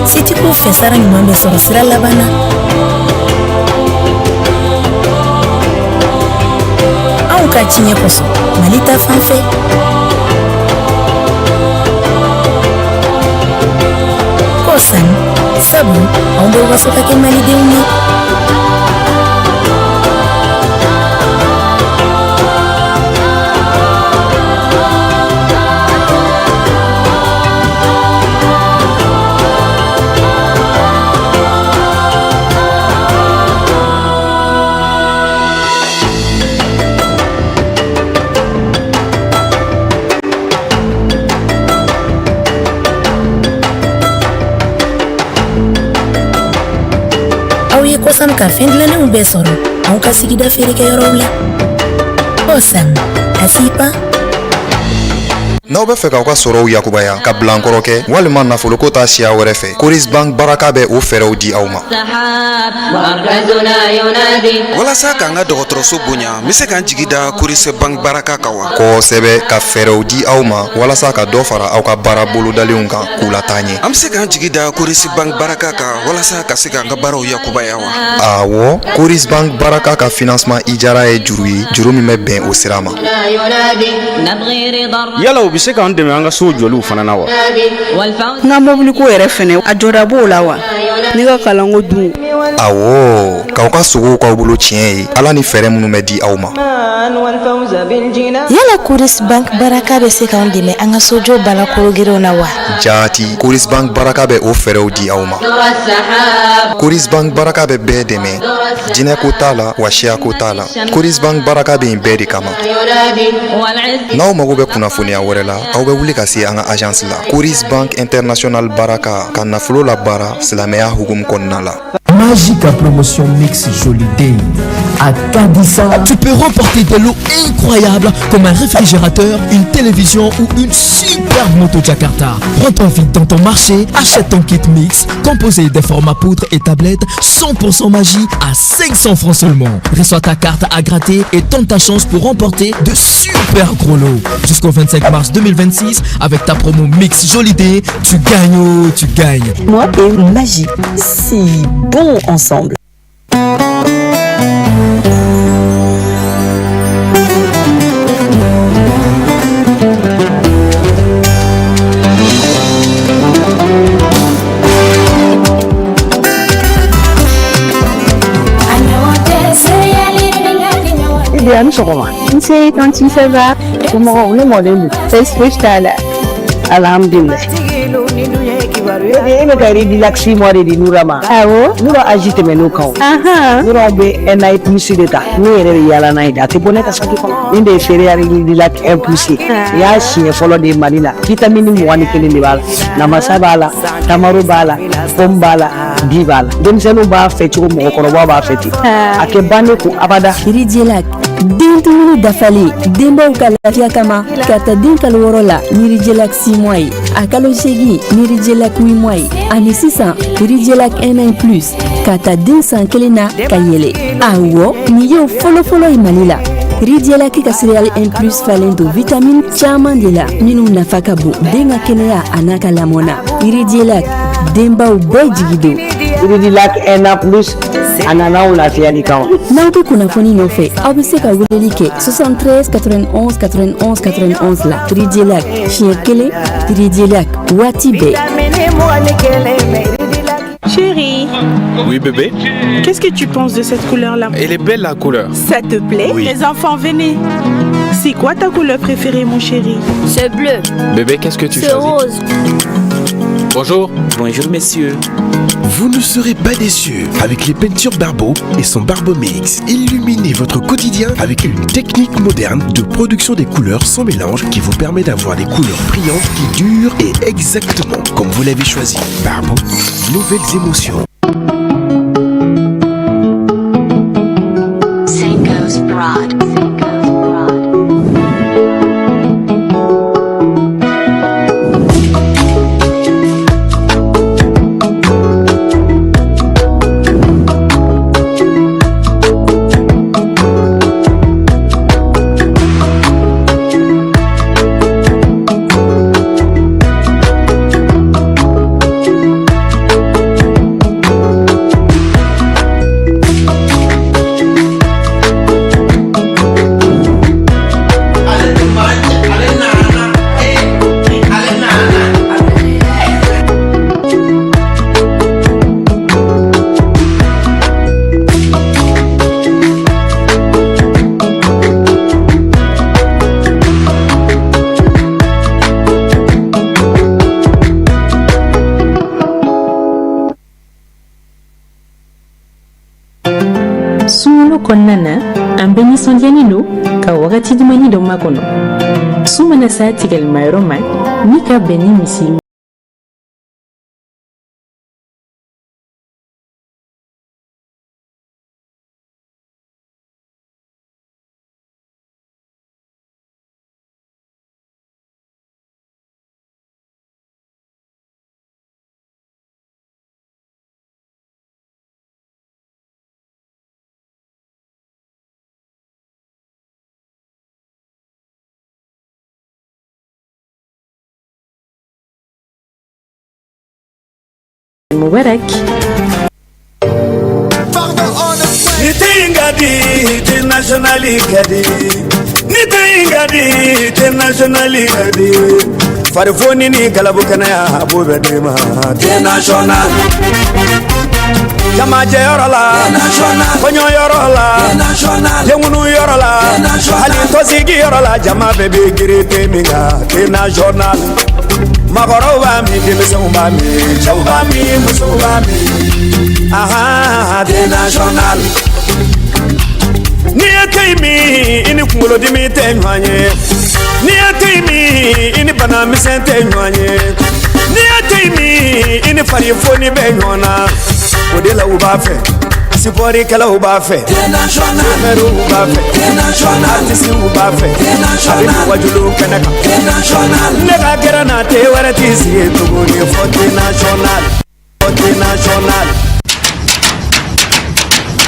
Sitiko fɛsara ɲuman bɛ sɔrɔ sira laban na. Anw ka tiɲɛ kosɔn, Mali ta fan fɛ. Kɔsan sabu anw bɛ waso ka kɛ malidenw ye. ka fɛn dilannenw bɛɛ sɔrɔ anw ka sigida feerekɛyɔrɔw la. Osam, a s'i pan. N'aw bɛ fɛ k'aw ka sɔrɔw yakubaya ka bilankɔrɔ kɛ walima nafoloko ta siya wɛrɛ fɛ, Coris Bank Baraka bɛ o fɛɛrɛw di aw ma. Walasa k'an ka dɔgɔtɔrɔso bonya, n bɛ se ka n jigi da Coris Bank Baraka kan wa? Kosɛbɛ, ka fɛɛrɛw di aw ma walasa ka dɔ fara aw ka baara bolodalenw kan k'u lataa ɲɛ. An bɛ se k'an jigi da Coris Bank Baraka kan walasa ka se k'an ka baaraw yakubaya wa? Awɔ, Coris Bank Baraka ka financement ijara ye juru ye, juru min bɛ bɛn o sira ma. Yala u bɛ se k'an dɛmɛ an ka sow jɔliw fana na wa? N ka mɔbiliko yɛrɛ fɛnɛ, a jɔda b'o la wa? Ne ka kalanko dun? Awɔ, k'aw ka sogow k'aw bolo tiɲɛ ye, Ala ni fɛɛrɛ minnu bɛ di aw ma. Yala Coris Bank Baraka bɛ se k'an dɛmɛ an ka sojɔ baara kologirinw na wa? Jaati, Coris Bank Baraka bɛ o fɛɛrɛw di aw ma. Coris Bank Baraka bɛ bɛɛ dɛmɛ, jinɛ ko t'a la wa siya ko t'a la. Coris Bank Baraka bɛ yen bɛɛ de kama. N'aw mago bɛ kunnafoniya wɛrɛ la, aw bɛ wuli ka se an ka agence la. Coris Bank International Baraka ka nafolo labaara silamɛya hukumu kɔnɔna la. Magica Promotion Mix Joli Day. À Kadissa, tu peux remporter des lots incroyables comme un réfrigérateur, une télévision ou une superbe moto Jakarta. Prends-toi vite dans ton marché, achète ton kit mix composé des formats poudre et tablettes 100% magie à 500 francs seulement. Reçois ta carte à gratter et tente ta chance pour remporter de super gros lots. Jusqu'au 25 mars 2026, avec ta promo Mix Joli Day, tu gagnes, oh, tu gagnes. Moi et magie, si bon ensemble. Idi a ni sɔgɔma. Nse tantine, ça va? Somɔgɔw ne mɔden don. Baasi fosi t'a la. Alhamdulilayi. E bɛ ka Ridilac 6 mois de di Nura ma. Awɔ. Nura âge tɛmɛn'o kan o. Ahan. Nura bɛ un an plus de ta. Ne yɛrɛ bɛ yaala n'a ye de a tɛ bɔ ne ka saki kɔnɔ. Nin de ye céréale Ridilac 1 plus ye. I y'a siɲɛ fɔlɔ de ye Mali la. Vitamine 21 de b'a la. Namasa b'a la, tamaro b'a la, pomme b'a la, bi b'a la. Denmisɛnninw b'a fɛ cogo mɔgɔkɔrɔbaw b'a fɛ ten. A tɛ ban ne kun abada. Ridilac den dumuni dafalen denbaw ka lafiya kama ka ta den kalo 6 la ni Ridilac 6 mois ye, a kalo 8 ni Ridilac 8 mois ye, ani sisan Ridilac 1 an plus ka ta den san 1 na ka yɛlɛ. Awɔ, nin y'o fɔlɔfɔlɔ ye Mali la. Ridilac ka céréale 1 plus falen don vitamine caman de la minnu nafa ka bon den ka kɛnɛya a n'a ka lamɔ na. Ridilac, denbaw bɛɛ jigi don. Ridilac 1 an plus a nana anw lafiyali kama. N'aw bɛ kunnafoni nɔfɛ, aw bɛ se ka weleli kɛ 73 91 91 91 la. Ridilac siɲɛ kelen, Ridilac waati bɛɛ. Chérie. Oui, bébé. Qu'est-ce que tu penses de cette couleur-là? Elle est belle, la couleur. Ça te plaît? Oui. Les enfants, venez. C'est quoi ta couleur préférée, mon chéri? C'est bleu. Bébé, qu'est-ce que tu C'est choisis? rose. Bonjour. Bonjour, messieurs. Vous ne serez pas déçus avec les peintures Barbeau et son Barbeau Mix. Illuminez votre quotidien avec une technique moderne de production des couleurs sans mélange qui vous permet d'avoir des couleurs brillantes qui durent et exactement comme vous l'avez choisi. Barbeau, nouvelles émotions. Sunkalo kɔnɔna na, an bɛɛ nisɔndiyalen don ka wagati dumani dɔ makɔnɔ. Su mana s'a tigɛlimayɔrɔ ma ni ka bɛn ni misiri Warak. Ni te in ka di, thé national ka di. Ni te in ka di, thé national ka di. Farifoni ni galabu kɛnɛya a b'o bɛɛ d'i ma. Thé national. Jamajɛyɔrɔ la, kɔɲɔyɔrɔ la, denkuniyɔrɔ la, hali tɔnsigiyɔrɔ la, jama bɛɛ bɛ girin te min kan. Thé national. Maakɔrɔw b'a min, denmisɛnw b'a min, cɛw b'a min, musow b'a min. Ahan, thé national. N'i ye te in min, i ni kunkolodimi tɛ ɲɔgɔn ye. N'i ye te in min, i ni bana misɛn tɛ ɲɔgɔn ye. N'i ye te in min, i ni farifoni bɛ ɲɔgɔn na. O de la u b'a fɛ, sipɔrikɛlaw b'a fɛ, chauffeurw b'a fɛ, artisiw b'a fɛ, a bɛ wajulu kɛnɛ kan. Ne ka gɛrɛn na te wɛrɛ t'i sigi tuguni fɔ thé national, fɔ thé national.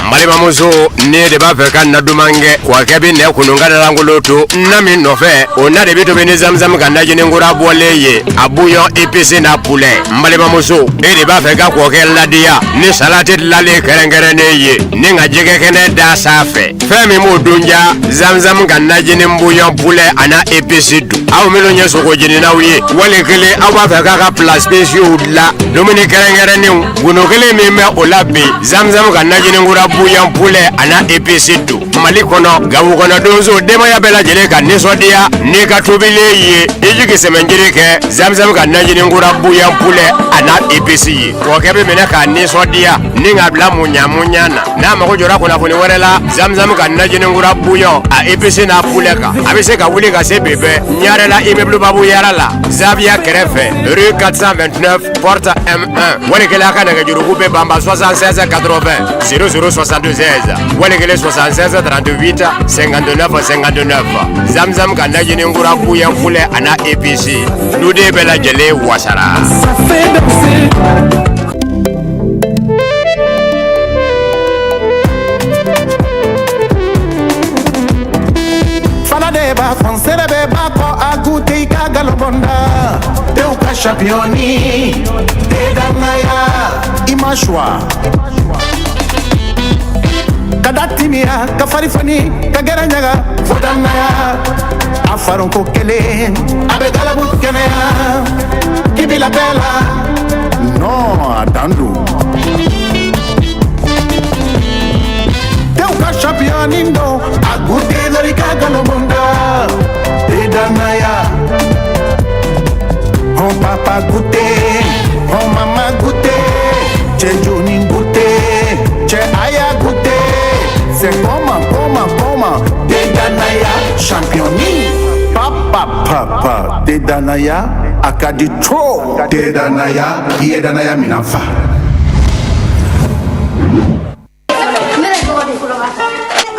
N balimamuso, ne de b'a fɛ ka na duman kɛ kɔkɛ bɛ nɛ kunun ka dalankolon to na min nɔfɛ, o na de bɛ tobi ni zamzam ka najini kura bɔlen ye, a bouillon épice n'a poulet. N balimamuso, e de b'a fɛ ka kɔkɛ ladiya ni salati dilanlen kɛrɛnkɛrɛnnen ye ni ka jɛgɛ kɛnɛ da sanfɛ, fɛn min b'o dun ja, zamzam ka najini bouillon poulet a n'a épice dun. Aw minnu ye sogo jeninaw ye, wali kelen aw b'a fɛ k'a ka plats spéciaux dilan, dumuni kɛrɛnkɛrɛnnenw, gundo kelen min bɛ o la bi, zamzam ka najini kura bouillon poulet a n'a épice dun. Mali kɔnɔ, Gawo kɔnɔ, donso denbaya bɛɛ lajɛlen ka nisɔndiya n'i ka tobilen ye, i jigi sɛmɛnjiri kɛ zamzam ka najini kura bouillon poulet a n'a épice ye. Kɔkɛ bɛ minɛ k'a nisɔndiya ni k'a bila muɲa muɲa na. N'a mago jɔra kunnafoni wɛrɛ la zamzam ka najini kura bouillon a épice n'a poulet kan, a bɛ se ka wuli ka se bi bɛɛ Ɲarela, immeuble Babu Yara la, Zawiya kɛrɛfɛ, rue 429 porte M1. Wali kelen a ka nɛgɛjuruku bɛ banba 76 80 00 76, wali kelen 76 38 59 59. Zamzam ka najini kura bouillon poulet a n'a épice, duden bɛɛ lajɛlen wasara. Fana de b'a fɔ nsɛrɛ bɛɛ b'a kɔ a goûter i ka galobonda tew ka championni te danaya i ma choix ka da timiya ka fari foni ka gɛrɛ ɲaga fo danaya a faronko kelen a bɛ galabu kɛnɛya k'i bila bɛɛ la non a dan don tew ka championni don a goûter dɔrɔn i ka galobonda te danaya. Hon papa goûter, hon mama goûter, cɛ joni goûter, cɛ aya goûter. C'est comment, comment, comment, te danaya championni. Papa, papa, te danaya, a ka di trop. Te danaya, i ye danaya minɛn fa.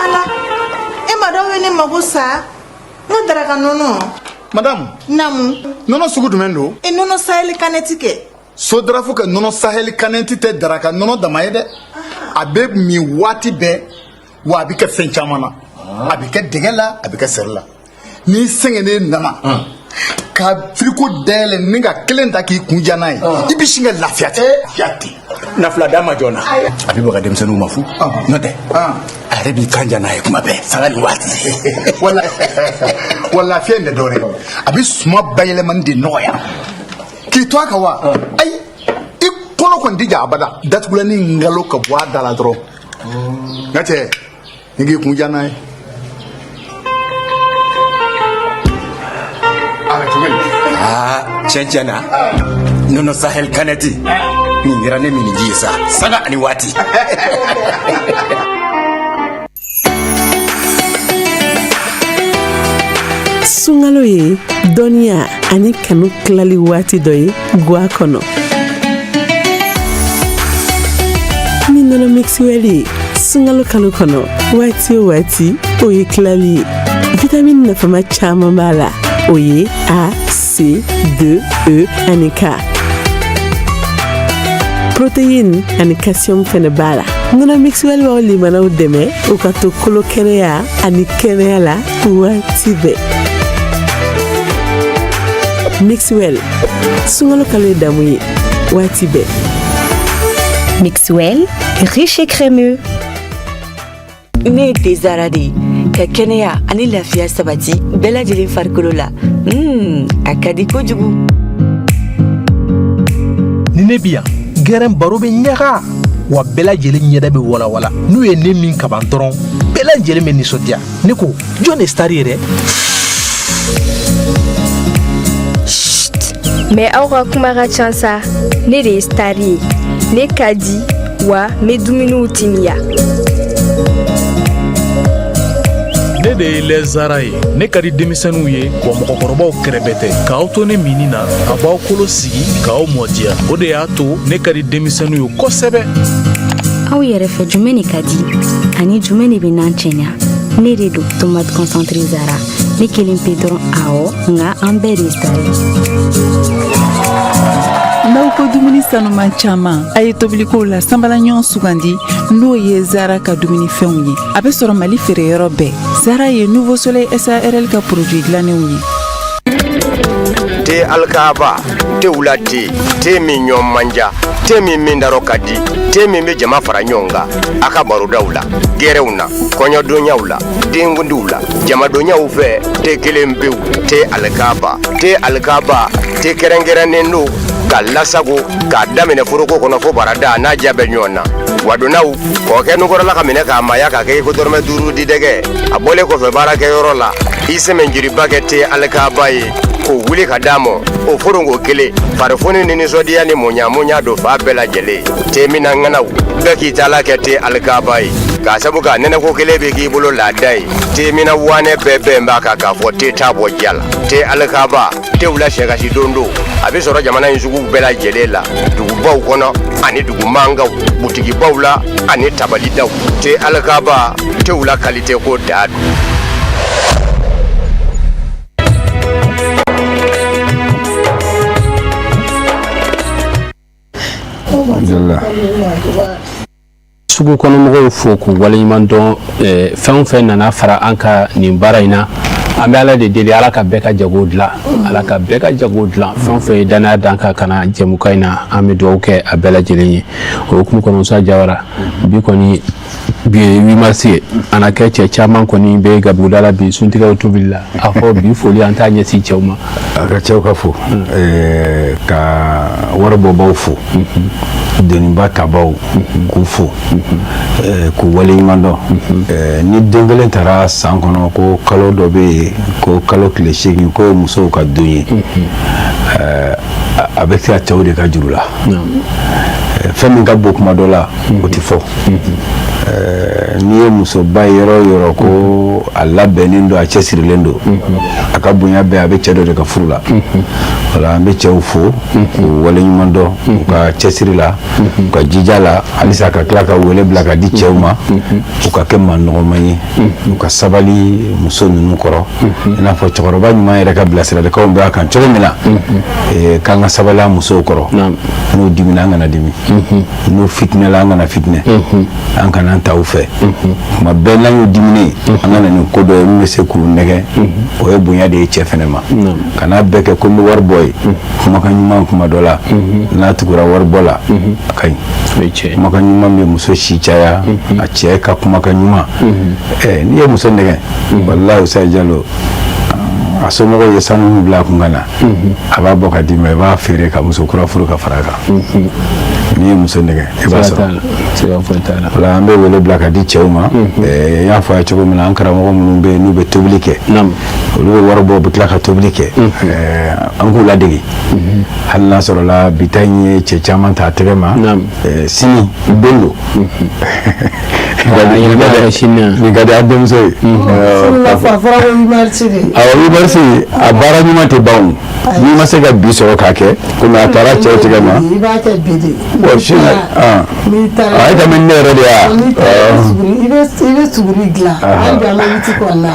Ala, e ma dɔw ye ne mago sa n ka daraka nɔnɔ. Madame. Namu. Nɔnɔ sugu jumɛn don? E nɔnɔ saheli kanɛti kɛ. Sodrafu ka nɔnɔ saheli kanɛti tɛ daraka nɔnɔ dama ye dɛ. A bɛ min waati bɛɛ, wa a bɛ kɛ fɛn caman na. A bɛ kɛ dɛgɛ la, a bɛ kɛ seri la. N'i sɛgɛnnen nana ka firiko dayɛlɛ ni ka kelen ta k'i kun ja n'a ye, i bɛ sin ka lafiya ten. Lafiya ten. Na fila d'a ma joona, a bɛ baga denmisɛnninw ma fu n'o tɛ a yɛrɛ b'i kan ja n'a ye kuma bɛɛ sanga ni waati. Wala wa lafiya in tɛ dɔwɛrɛ ye, a bɛ suma bayɛlɛmani de nɔgɔya k'i to a kan wa ayi i kɔnɔ kɔni tɛ ja abada. Datugulanni ngalo ka bɔ a da la dɔrɔn, n ka cɛ, ni k'i kun ja n'a ye. A bɛ cogo di? Aa, tiɲɛ tiɲɛ na, nɔnɔ sahel kanɛti nin kɛra ne miniji ye sa sanga ani waati. Sunkalo ye dɔnniya ani kanu tilali waati dɔ ye gwa kɔnɔ. Ni nɔnɔ mixwell ye sunkalo kalo kɔnɔ, waati o waati o ye tilali ye. Vitamini nafama caman b'a la, o ye A, C, D, E ani K. Protéine ani calcium fɛnɛ b'a la. Nɔnɔ mixwell b'aw limanaw dɛmɛ u ka to kolo kɛnɛya ani kɛnɛya la waati bɛɛ. Mixwell, sunkalo kalo ye damu ye waati bɛɛ. Mixwell, riche et crémeux. Ne ye thé Zara de ye ka kɛnɛya ani lafiya sabati bɛɛ lajɛlen farikolo la a ka di kojugu. Ni ne bi yan, gɛrɛn baro bɛ ɲaga wa, bɛɛ lajɛlen ɲɛda bɛ walawala. N'u ye ne min kaban dɔrɔn, bɛɛ lajɛlen bɛ nisɔndiya. Ne ko, jɔn de star ye dɛ? Mais aw ka kuma ka ca sa. Ne de ye star ye. Ne ka di wa, n bɛ dumuniw timiya. Ne de ye lait Zara ye. Ne ka di denmisɛnninw ye wa, mɔgɔkɔrɔbaw kɛrɛbɛ tɛ. K'aw to ne minni na, a b'aw kolo sigi k'aw mɔdiya. O de y'a to ne ka di denmisɛnninw ye kosɛbɛ. Aw yɛrɛ fɛ, jumɛn de ka di ani jumɛn de bɛ nan cɛɲa? Ne de don, tomate concentré Zara. Ne kelen pe dɔrɔn? Awɔ, nka an bɛɛ de ye star ye. N'aw ko dumuni sanuman caman, a ye tobilikow la sanbala ɲɔgɔn sugandi, n'o ye Zara ka dumunifɛnw ye. A bɛ sɔrɔ Mali feereyɔrɔ bɛɛ. Zara ye Nouveau Soleil SARL ka produit dilannenw ye. Te Alikaba, tewula te, te min ɲɔ manja, te min min darɔ ka di, te min bɛ jama fara ɲɔgɔn kan a ka barodaw la, gɛrɛw na, kɔɲɔdonyaw la, denkundiw la, jamadonyaw fɛ. Te kelen pewu, te Alikaba. Te Alikaba, te kɛrɛnkɛrɛnnen don ka lasago k'a daminɛ foroko kɔnɔ fo barada n'a ja bɛ ɲɔgɔn na. Wadonnaw kɔkɛ nukɔrɔla ka minɛ k'a maya k'a kɛ i ko dɔrɔmɛ 5 di dɛgɛ. A bɔlen kɔfɛ baarakɛyɔrɔ la, i sɛmɛnjiriba kɛ te Alikaba ye k'o wuli ka d'a ma. O foronko kelen, farifoni ni nisɔndiya ni muɲamuɲa don fa bɛɛ lajɛlen. Te minna ŋanaw bɛɛ k'i taala kɛ te Alikaba ye, k'a sabu k'a nɛnɛko kelen bɛ k'i bolo laada ye. Te minna wanɛ bɛɛ bɛn b'a kan k'a fɔ te t'a bɔ diya la. Te Alikaba, tewula sɛkasi don don. A bɛ sɔrɔ jamana in suguw bɛɛ lajɛlen la, dugubaw kɔnɔ ani dugu mankanw, butigibaw la ani tabalidaw. Te Alikaba, tewula kalite ko daa don. Sugu kɔnɔmɔgɔw fo k'u waleɲuman dɔn. Fɛn o fɛn nana fara an ka nin baara in na, an bɛ Ala de deli, Ala ka bɛɛ ka jago dilan, Ala ka bɛɛ ka jago dilan. Fɛn o fɛn ye danaya d'an kan ka na jɛmukan in na, an bɛ dugawu kɛ a bɛɛ lajɛlen ye. O hukumu kɔnɔ, Musa Jawara, bi kɔni bi ye 8 mars ye. A na kɛ cɛ caman kɔni bɛ gabuguda la bi, suntigɛw tobili la. A fɔ bi foli, an t'a ɲɛsin cɛw ma. A ka cɛw ka fo, ka waribɔbaw fo, doniba tabaw k'u fo, k'u waleɲuman dɔn. Ni don kelen taara san kɔnɔ ko kalo dɔ bɛ yen ko kalo tile 8 ko ye musow ka don ye, a bɛ se ka cɛw de ka juru la. Fɛn min ka bon kuma dɔ la, o tɛ fɔ. N'i ye musoba ye yɔrɔ o yɔrɔ ko a labɛnnen don, a cɛsirilen don, a ka bonya bɛɛ a bɛ cɛ dɔ de ka furu la. Wala an bɛ cɛw fo k'u waleɲuman dɔn u ka cɛsiri la, u ka jija la. Halisa ka tila ka wele bila ka di cɛw ma, u ka kɛ maa nɔgɔman ye, u ka sabali muso ninnu kɔrɔ, i n'a fɔ cɛkɔrɔba ɲuman yɛrɛ ka bilasiralikanw bɛ a kan cogo min na, k'an ka sabali an musow kɔrɔ. N'u dimina, an kana dimi. N'u fitinɛla, an kana fitinɛ. An kana an ta u fɛ tuma bɛɛ. N'an y'u diminen, an ka na ni ko dɔ ye min bɛ se k'u nɛgɛ. O ye bonya de ye cɛ fɛnɛ ma. Kana bɛɛ kɛ ko n bɛ wari bɔ ye. Kumakan ɲuman kuma dɔ la, n'a tugura wari bɔ la, a ka ɲi. Kumakan ɲuman bɛ muso si caya, a cɛ ka kumakan ɲuman. N'i ye muso nɛgɛ, walahi Usayi Jalo, a somɔgɔw ye sanu min bila a kun ka na, a b'a bɔ ka d'i ma, i b'a feere ka muso kura furu ka fara a kan. N'i ye muso nɛgɛ, i b'a sɔrɔ. Wala an bɛ wele bila ka di cɛw ma. N y'a fɔ a ye cogo min na, an karamɔgɔ minnu bɛ yen n'u bɛ tobili kɛ, olu bɛ wari bɔ, u bɛ tila ka tobili kɛ, an k'u ladege. Hali n'a sɔrɔla bi ta in ye cɛ caman ta tɛgɛ ma, sini don don. Nin ka di an denmuso ye. Awɔ, 8 mars, a baara ɲuman tɛ ban o. N'i ma se ka bi sɔrɔ k'a kɛ, komi a taara cɛw tigɛ ma. I b'a kɛ bi de. Bon, sini a ye tɛmɛ ne yɛrɛ de ya. I bɛ suguri dilan hali bi, an bɛ 8 kɔnɔna na,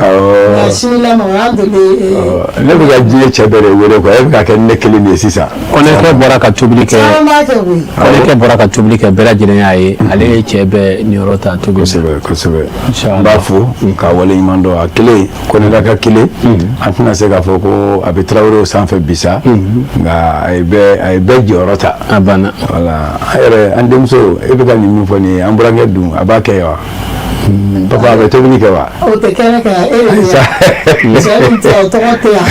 nka sini lama o y'an donnen. Ne bɛ ka diɲɛ cɛ bɛɛ de wele quoi, e bɛ ka kɛ ne kelen de ye sisan. Kɔnɛkɛ bɔra ka tobili kɛ. Caman b'a kɛ koyi. Kɔnɛkɛ bɔra ka tobili kɛ, bɛɛ lajɛlen y'a ye. Ale ye cɛ bɛɛ niyɔrɔ ta tobili. Kosɛbɛ kosɛbɛ. N b'a fo k'a waleɲuman dɔn. A kelen, Kɔnɛla ka kelen, an tɛna se k'a fɔ ko a bɛ Tarawelew sanfɛ bi sa, nka a ye bɛɛ jɔyɔrɔ ta. A banna. Wala. An yɛrɛ, an denmuso, e bɛ ka nin min fɔ nin ye, an burankɛ dun, a b'a kɛ wa? Papa, a bɛ tobili kɛ wa? O tɛ kɛnɛ kan, e de bɛ yan, cɛ min tɛ yan, o tɔgɔ tɛ yan.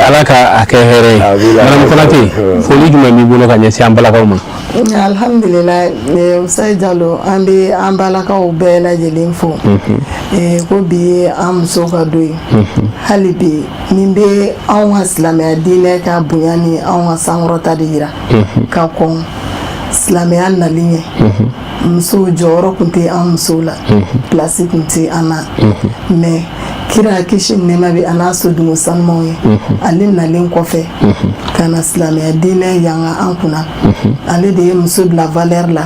Ala ka a kɛ hɛrɛ ye. Madame Konate, foli jumɛn b'i bolo ka ɲɛsin an balakaw ma? Alhamdulilayi, Usayi Jalo, an bɛ an balakaw bɛɛ lajɛlen fo ko bi ye an musow ka don ye. Hali bi nin bɛ anw ka silamɛya diinɛ ka bonya ni anw ka sankɔrɔta de yira. Ka kɔn silamɛya nali ɲɛ, musow jɔyɔrɔ tun tɛ an musow la, place tun tɛ an na. Mais kira, kisi ni nɛɛma bɛ a n'a sodenw sanumaw ye, ale nalen kɔfɛ ka na silamɛya diinɛ yanga an kunna, ale de ye muso bila valeur la,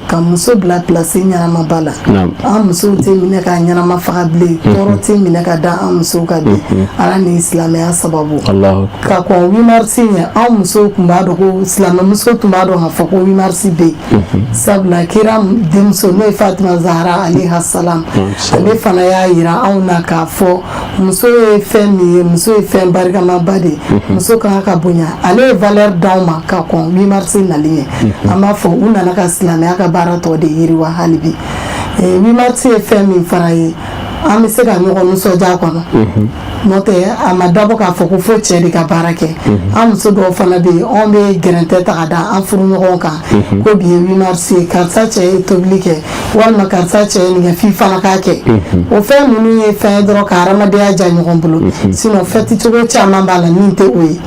ka muso bila place ɲɛnamaba la. An musow tɛ minɛ ka ɲɛnama faga bilen, tɔɔrɔ tɛ minɛ ka da an musow kan bi, Ala ni silamɛya sababu. Ka kɔn 8 mars ɲɛ, an musow tun b'a dɔn ko silamɛmuso tun b'a dɔn k'a fɔ ko 8 mars bɛ yen, sabula kira denmuso, n'o ye Fatima Zahara alayha salam, ale fana y'a yira anw na k'a fɔ muso ye fɛn min ye, muso ye fɛn barikamaba de ye, muso ka kan ka bonya. Ale ye valeur d'anw ma ka kɔn 8 mars nali ɲɛ. An b'a fɔ u nana ka silamɛya ka baara tɔ de yiriwa hali bi. 8 mars ye fɛn min fana ye, an bɛ se ka ɲɔgɔn nisɔndiya kɔnɔ, n'o tɛ a ma dabɔ k'a fɔ ko fo cɛ de ka baara kɛ. An muso dɔw fana bɛ yen, anw bɛ gɛrɛntɛ ta ka da an furuɲɔgɔnw kan ko bi ye 8 mars ye, karisa cɛ ye tobili kɛ, walima karisa cɛ ye nin kɛ, f'i fana k'a kɛ. O fɛn ninnu ye fɛn ye dɔrɔn ka hadamadenya diya ɲɔgɔn bolo. Sinon fɛti cogo caman b'a la min tɛ o ye.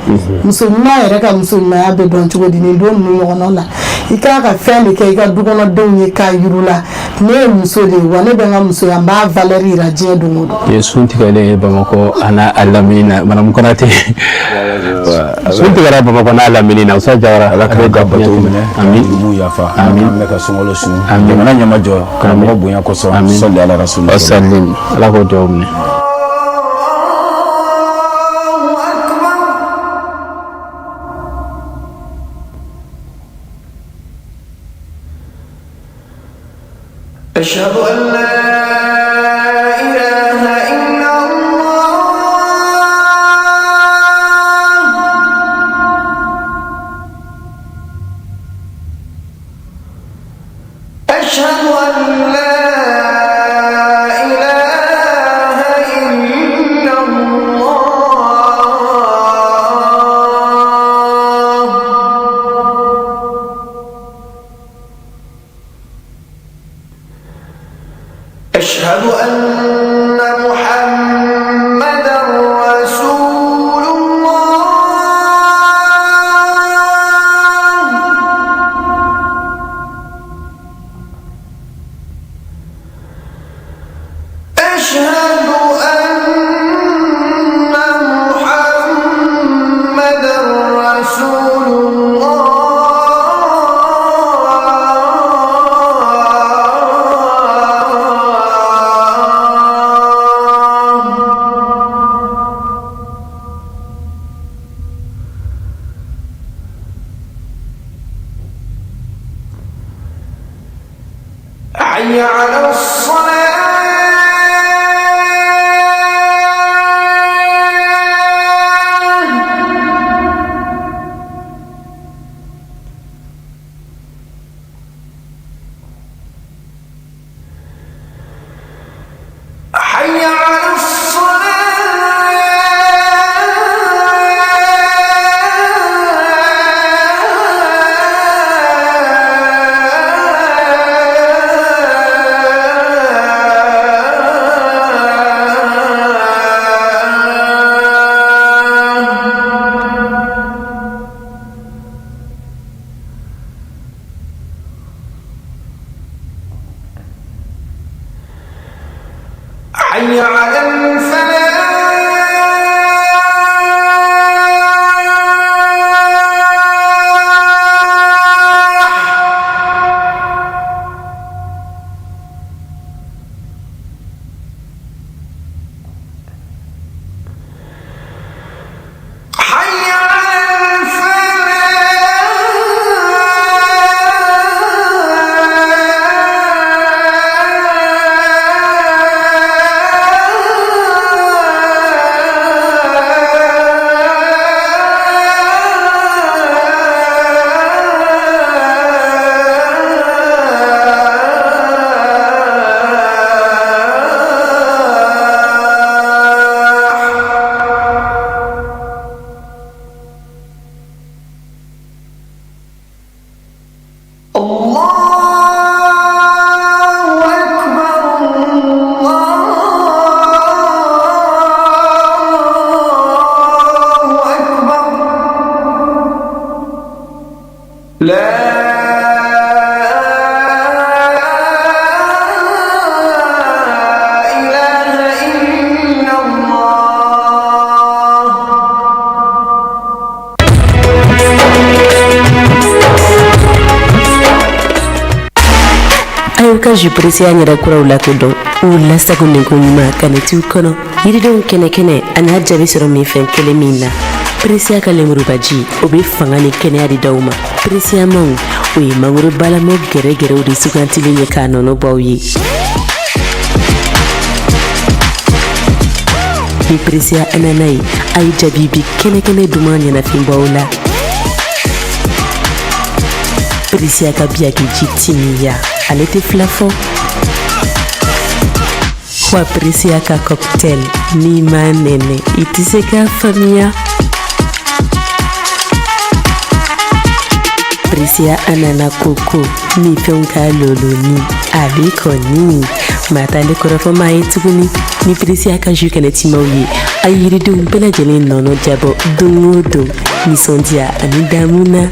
Muso ɲuman yɛrɛ ka muso ɲumanya bɛ dɔn cogo di? Nin don ninnu ɲɔgɔnnaw la, i kan ka fɛn de kɛ i ka dukɔnɔdenw ye k'a yir'u la ne ye muso de ye, wa ne bɛ n ka musoya, n b'a valeur yira diɲɛ don o don. Nin ye sun tigɛlen ye Bamakɔ a n'a a lamini na. Madame Konate, sun tigɛra Bamakɔ n'a lamini na. Usa Jawara. Ala k'an ka bato minɛ, amin, jurumu yafa, amin, an bɛ ka sunkalo sun, jamana ɲɛmajɔ, karamɔgɔ bonya kosɔn, sɔli ala rasul. Wasalim, Ala k'o dugawu minɛ. أشهد أن لا إله إلا الله. أشهد أن لا إله إلا الله. أشهد أن محمدا رسول الله. أشهد أن محمدا رسول الله. حي على الصلاة. حي على الصلاة. حي على الفلاح. حي على ka jus Pressia ɲɛda kuraw lakodɔn u lasagonen ko ɲuman kanɛtiw kɔnɔ yiridenw kɛnɛkɛnɛ a n'a jaabi sɔrɔ minfɛn kelen min na. Pressia ka lemurubaji, o bɛ fanga ni kɛnɛya di d'aw ma. Pressia mangue, o ye mangoro balamɔ gɛrɛgɛrɛw de sugantilen ye k'a nɔnɔ bɔ aw ye. Ni Pressia anana ye, a ye jaabi bi kɛnɛkɛnɛ duman ɲɛnafin bɔ aw la. Pressia ka biyaki ji timiya, ale tɛ fila fɔ. Wa Pressia ka cocktail, n'i m'a nɛnɛ, i tɛ se k'a faamuya. Pressia anana koko, minfɛnw ka loloni, ale kɔni maa t'ale kɔrɔfɔ maa ye tuguni. Ni Pressia ka jus kɛnɛtimaw ye, a ye yiridenw bɛɛ lajɛlen nɔnɔ jabɔ don o don nisɔndiya ani damu na.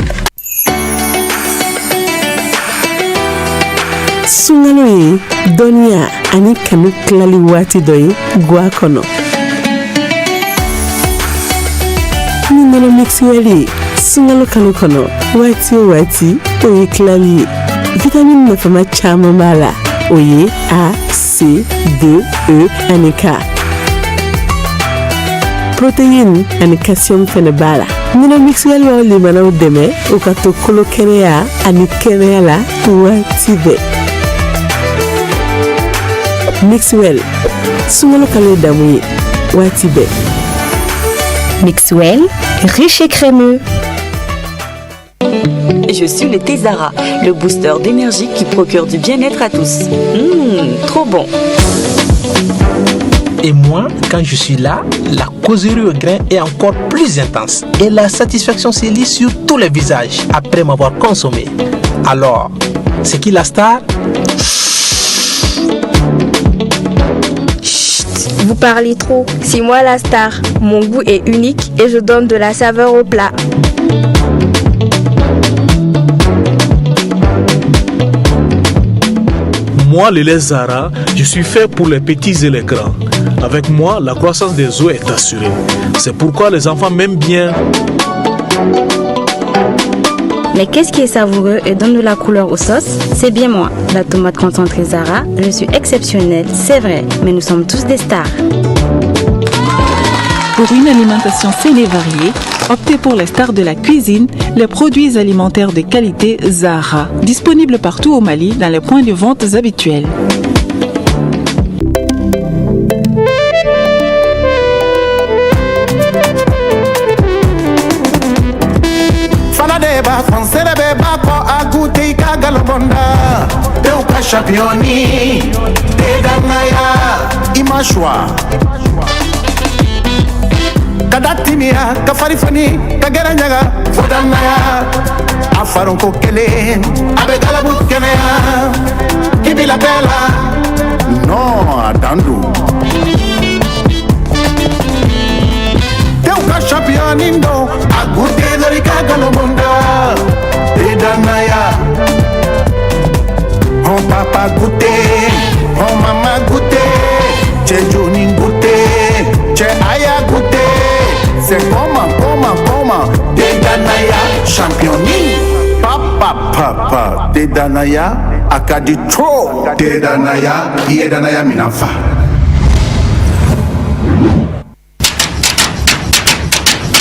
Sunkalo ye dɔnniya ani kanu tilali waati dɔ ye gwa kɔnɔ. Ni nɔnɔ Mixwell ye sunkalo kalo kɔnɔ, waati o waati, o ye tilali ye. Vitamini nafama caman b'a la, o ye A, C, D, E ani K. Protéine ani calcium fɛnɛ b'a la. Nɔnɔ Mixwell b'aw limanaw dɛmɛ u ka to kolo kɛnɛya ani kɛnɛya la waati bɛɛ. Mixwell, sunkalo kalo ye damu ye waati bɛɛ. Mixwell, riche et crémeux. Je suis le thé Zara, le booster d'énergie qui procure du bien-être à tous. Mmh, trop bon. Et moi, quand je suis là, la causerie au grain est encore plus intense. Et la satisfaction se lit sur tous les visages après m'avoir consommé. Alors, c'est qui la star? Chut, vous parlez trop. C'est moi la star. Mon goût est unique et je donne de la saveur au plat. Moi, le lait Zara, je suis fait pour les petits et les grands. Avec moi, la croissance des os est assurée. C'est pourquoi les enfants m'aiment bien. Mais qu'est-ce qui est savoureux et donne de la couleur aux sauces? C'est bien moi, la tomate concentrée Zara. Je suis exceptionnelle, c'est vrai, mais nous sommes tous des stars. Pour une alimentation saine et variée, optez pour les stars de la cuisine, les produits alimentaires de qualité Zara, disponibles partout au Mali dans les points de vente habituels. Fana de b'a kɔnsɛrɛ bɛɛ b'a kɔ a goûter i ka galobɔnda tew ka championni te danaya i ma choix ka da timiya ka fari foni ka gɛrɛ ɲaga fo danaya a faronko kelen a bɛ galabu kɛnɛya k'i bila bɛɛ la non a dan don tew ka championni don a goûter dɔrɔn i ka galobɔnda te danaya. Hɔn papa goûter, hɔn mama goûter, cɛ joni goûter, cɛ a y'a goûter. C'est comment, comment, comment, te danaya championni. Papa, papa, te danaya, a ka di trop. Te danaya, i ye danaya minɛn fa.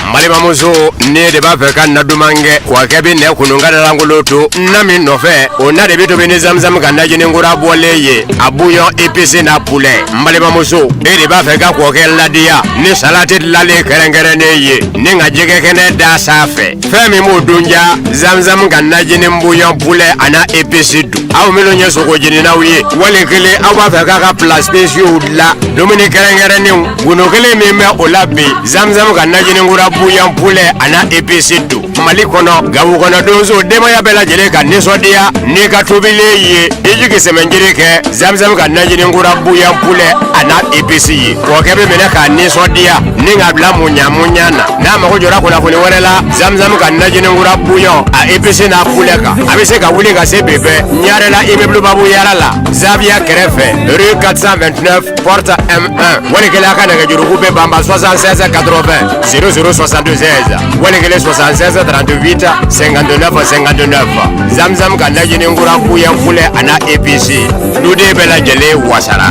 N balimamuso, ne de b'a fɛ ka na duman kɛ wa kɛ bɛ nɛ kunun ka dalankolon to na min nɔfɛ, o na de bɛ tobi ni zamzam ka najini kura bɔlen ye, a bouillon épice n'a poulet. N balimamuso, e de b'a fɛ ka kɔkɛ ladiya ni salati dilanlen kɛrɛnkɛrɛnnen ye ni ka jɛgɛ kɛnɛ da sanfɛ, fɛn min b'o dun ja, zamzam ka najini bouillon poulet a n'a épice dun. Aw minnu ye sogo jeninaw ye, wali kelen aw b'a fɛ k'a ka plat spéciaux dilan, dumuni kɛrɛnkɛrɛnnenw, gundo kelen min bɛ o la bi, zamzam ka najini kura bouillon poulet a n'a épice don. Mali kɔnɔ, Gawo kɔnɔ, donso denbaya bɛɛ lajɛlen ka nisɔndiya n'i ka tobilen ye, i jigi sɛmɛnjiri kɛ zamzam ka najini kura bouillon poulet a n'a épice ye. Kɔkɛ bɛ minɛ k'a nisɔndiya ni k'a bila muɲa muɲa na. N'a mago jɔra kunnafoni wɛrɛ la zamzam ka najini kura bouillon a épice n'a poulet kan, a bɛ se ka wuli ka se bi bɛɛ Ɲarela, immeuble Babu Yara la, Zaviya kɛrɛfɛ, rue 429 porte M1. Wali kelen a ka nɛgɛjuruku bɛ banba 76 80 00 76, wali kelen 76. 638 59 59 Zamzam ka najini kura kuya kulɛ a n'a épices duden bɛɛ lajɛlen wasara.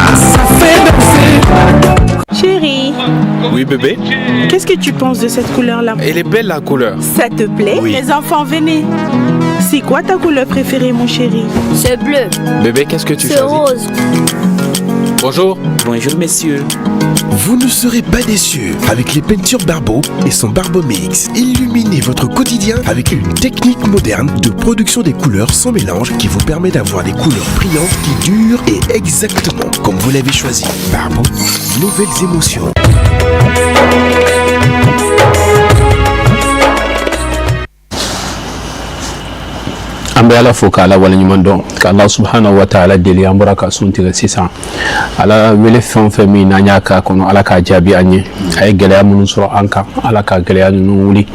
Chérie. Oui, bébé. Qu'est-ce que tu penses de cette couleur-là? Elle est belle, la couleur. Ça te plaît? Oui. Les enfants, venez. C'est quoi ta couleur préférée, mon chéri? C'est bleu. Bébé, qu'est-ce que tu C'est choisis? rose. Bonjour. Bonjour, messieurs. Vous ne serez pas déçus avec les peintures Barbeau et son Barbeau Mix. Illuminez votre quotidien avec une technique moderne de production des couleurs sans mélange qui vous permet d'avoir des couleurs brillantes qui durent et exactement comme vous l'avez choisi. Barbeau, nouvelles émotions. An bɛ Ala fo k'Ala waleɲuman dɔn, ka Ala subhanahu wa taala deli. An bɔra ka sun tigɛ sisan. Ala wele fɛn o fɛn min n'an y'a k'a kɔnɔ, Ala k'a jaabi an ye. A ye gɛlɛya minnu sɔrɔ an kan, Ala ka gɛlɛya ninnu wuli.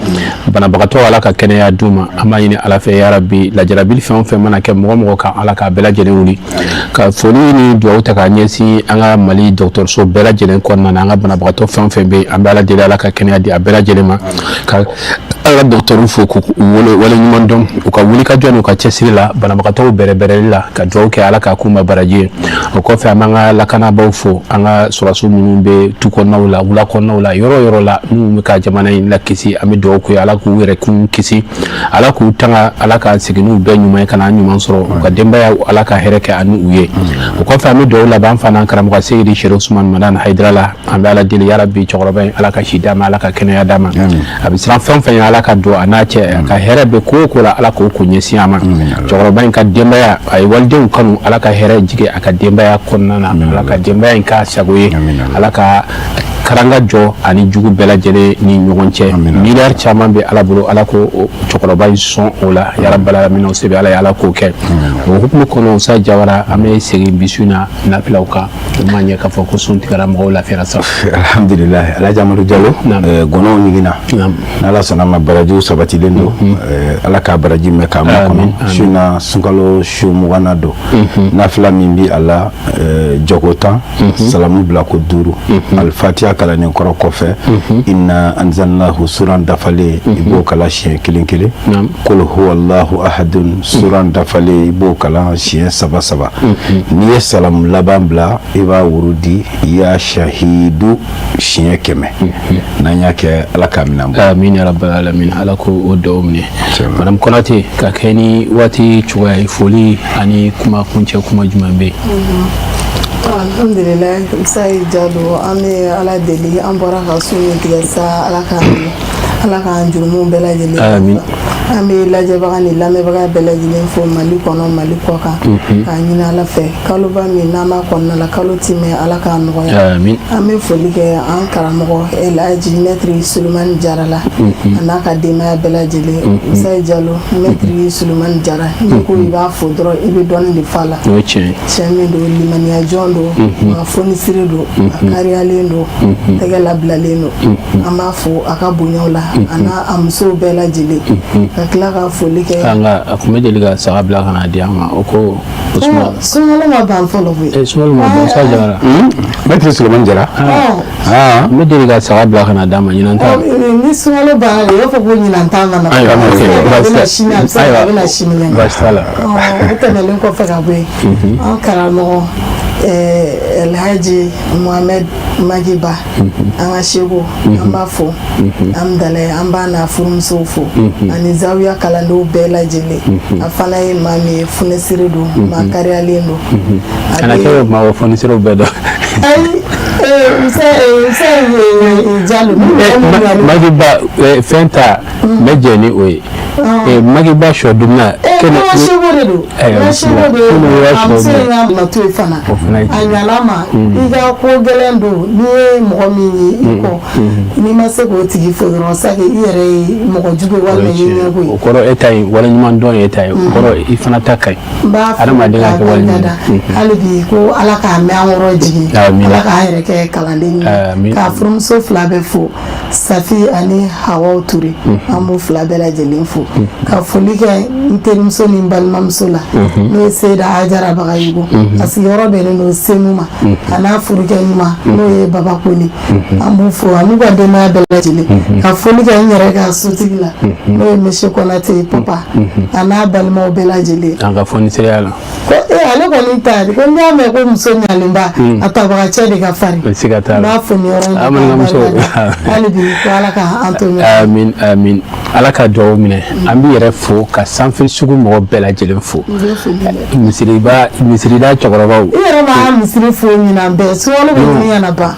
Banabagatɔ, Ala ka kɛnɛya d'u ma. An b'a ɲini Ala fɛ, yarabi, lajarabili fɛn o fɛn mana kɛ mɔgɔ mɔgɔ kan, Ala k'a bɛɛ lajɛlen wuli. Ka foli ni dugawu ta k'a ɲɛsin an ka Mali dɔgɔtɔrɔso bɛɛ lajɛlen kɔnɔna na, an ka banabagatɔ fɛn o fɛn bɛ yen, an bɛ Ala deli, Ala ka kɛnɛya di a bɛɛ lajɛlen ma. Ka an ka dɔgɔtɔrɔw fo k'u wele waleɲuman dɔn u ka wulikajɔ n'u ka cɛsiri la banabagatɔw bɛrɛbɛrɛli la, ka dugawu kɛ, Ala k'a k'u ma baraji ye. O kɔfɛ, an b'an ka lakanabaaw fo, an ka sɔrɔdasiw minnu bɛ tu kɔnɔnaw la, wula kɔnɔnaw la, yɔrɔ o yɔrɔ la n'u bɛ ka jamana in lakisi. An bɛ dugawu k'u ye, Ala k'u yɛrɛ k'u kisi, Ala k'u tanga, Ala ka segin n'u bɛɛ ɲuman ye ka na ɲuman sɔrɔ u ka denbaya, Ala ka hɛrɛ kɛ ani u ye. O kɔfɛ, an bɛ dugawu laban an fana karamɔgɔ Seyidi Seri Usumani Madani Hayidara la. An bɛ Ala deli, yarabi, cɛkɔrɔba in, Ala ka si d'a ma, Ala ka kɛnɛya d'a ma. A bɛ siran fɛn o fɛn ye, Ala ka don a n'a cɛ. A ka hɛrɛ bɛ ko o ko la, Ala k'o ko ɲɛsin a ma. Cɛkɔrɔba in ka denbaya, a ye walidenw kanu, Ala ka hɛrɛ jigin a ka denbaya kɔnɔna na, Ala ka denbaya in k'a sago ye, Ala ka karanga jɔ ani jugu bɛɛ lajɛlen ni ɲɔgɔn cɛ. Miliyari caman bɛ Ala bolo, Ala ko cɛkɔrɔba in sɔn o la, yarabala alamina, o se bɛ Ala ye, Ala k'o kɛ. O hukumu kɔnɔ sa, Jawara, an bɛ segin bisu na nafilaw kan. O ma ɲɛ k'a fɔ ko sun tigɛra, mɔgɔw lafiyara sa. Alhamdulilayi, Alhaji Amadu Jalo, gɔnɔw ɲiginna. N'Ala sɔnna ma, barajiw sabatilen don. Ala k'a baraji mɛn k'a makɔnɔ. Su na, sunkalo su 20nan don. Nafila min bi a la, jɔko 10, salamu bila ko duuru, alifatiya kalannen kɔrɔ kɔfɛ, inna anzalnahu suran dafalen, i b'o kalan siɲɛ kelen kelen, kul huwallahu ahadun suran dafalen, i b'o kalan siɲɛ saba saba. N'i ye salamu laban bila, i b'a wurudi ya shahidu siɲɛ 100. N'an y'a kɛ, Ala k'a minɛ an bolo. Amin ya rabbal alamin, Ala ko o dɔw minɛ. Madame Konate, ka kɛ ni waati cogoya ye, foli ani kuma kuncɛ kuma jumɛn bɛ yen? Alhamdulilayi, Musa Jalo, an bɛ Ala deli, an bɔra ka sun min tigɛ sa, Ala k'an Ala k'an jurumuw bɛɛ lajɛlen. Amin. An bɛ lajɛbaga ni lamɛnbaga bɛɛ lajɛlen fo Mali kɔnɔ, Mali kɔ kan, k'a ɲini Ala fɛ, kaloba min n'an b'a kɔnɔna la, kalo timɛ, Ala k'a nɔgɔya. Amin. An bɛ foli kɛ an karamɔgɔ Elhaji Maître Solomani Jara la, a n'a ka denbaya bɛɛ lajɛlen. Musa Jalo, Maître Solomani Jara, n'i ko i b'a fo dɔrɔn, i bɛ dɔɔnin de f'a la. O ye tiɲɛ ye. Cɛ min don, limaniya jɔn don, a fonisire don, a kariyalen don, tɛgɛ labilalen don. An b'a fo a ka bonyaw la, a n'a a musow bɛɛ lajɛlen, ka tila ka foli kɛ. An ka a tun bɛ deli ka saga bila ka na di an ma, o ko Usumani. Sunkalo ma ban fɔlɔ koyi. Ee, sunkalo ma ban sa, Jawara. Maître Solomani Jara. N bɛ deli ka saga bila ka na d'a ma, ɲinan ta. Ni sunkalo banna de, i b'a fɔ ko ɲinan ta ma na. Ayiwa, A ok, bɛ na baasi sini, a bɛ se ka kɛ a bɛ na sini kɛnɛ. Baasi t'a la. O tɛmɛnen kɔfɛ ka bɔ yen, an karamɔgɔ Elhaji Mohamed Makiba, an ka seko, an b'a fo Amdalaye, an b'a n'a furumusow fo ani zawiya kalandenw bɛɛ lajɛlen. A fana ye maa min ye, funesire don, maa kariyalen don. Kana kɛ maa fonisiriw bɛɛ dɔn. Ayi, Musa Jalo. Makiba fɛn ta, n bɛ jɛ ni o ye. Makiba sɔ dumuna. Kɛnɛ seko de don, seko de don. A muso in ka mato ye fana, a ɲana ma. I ka ko gɛlɛn don, n'i ye mɔgɔ min ye i kɔ, n'i ma se k'o tigi fo dɔrɔn, sake i yɛrɛ ye mɔgɔ jugu ye walima i ye ɲɛgo ye. O kɔrɔ e ta ye waleɲuman dɔn ye, e ta ye, o kɔrɔ i fana ta ka ɲi. N b'a fo Adamaden ka k'a kɛ waleɲuman barikada hali bi, ko Ala k'a mɛn an kɔrɔ jigin, Ala k'an yɛrɛ kɛ kalanden ye. K'a furumuso fila bɛɛ fo, Safi ani Hawaw Ture, an b'u fila bɛɛ lajɛlen fo. fo, ka foli kɛ n terimuso ni n balimamuso la, n'o ye Seyida Hajara Bagayogo, a sigiyɔrɔ bɛnnen don Senu ma, a n'a furukɛ ɲuman n'o ye Baba Kone, an b'u fo an n'u ka denbaya bɛɛ lajɛlen. Ka foli kɛ n yɛrɛ ka sotigi la, n'o ye Monsieur Konate ye, papa, a n'a balimaw bɛɛ lajɛlen. An ka fɔnisereya la. Ko ale kɔni ta ko n'i y'a mɛn ko muso ɲalenba, a tabaga cɛ de ka farin. Siga t'a la. N b'a fo nin yɔrɔ in na. Hali bi ko Ala ka an to ɲɔgɔn. Amin amin, Ala ka dugawu minɛ. An b'i yɛrɛ fo ka sanfɛ sugu mɔgɔ bɛɛ lajɛlen fo. Misiriba, misirida cɛkɔrɔbaw. I yɛrɛ b'a misiri fo ɲinan bɛɛ, sunkalo bɛ ɲini ka na ban.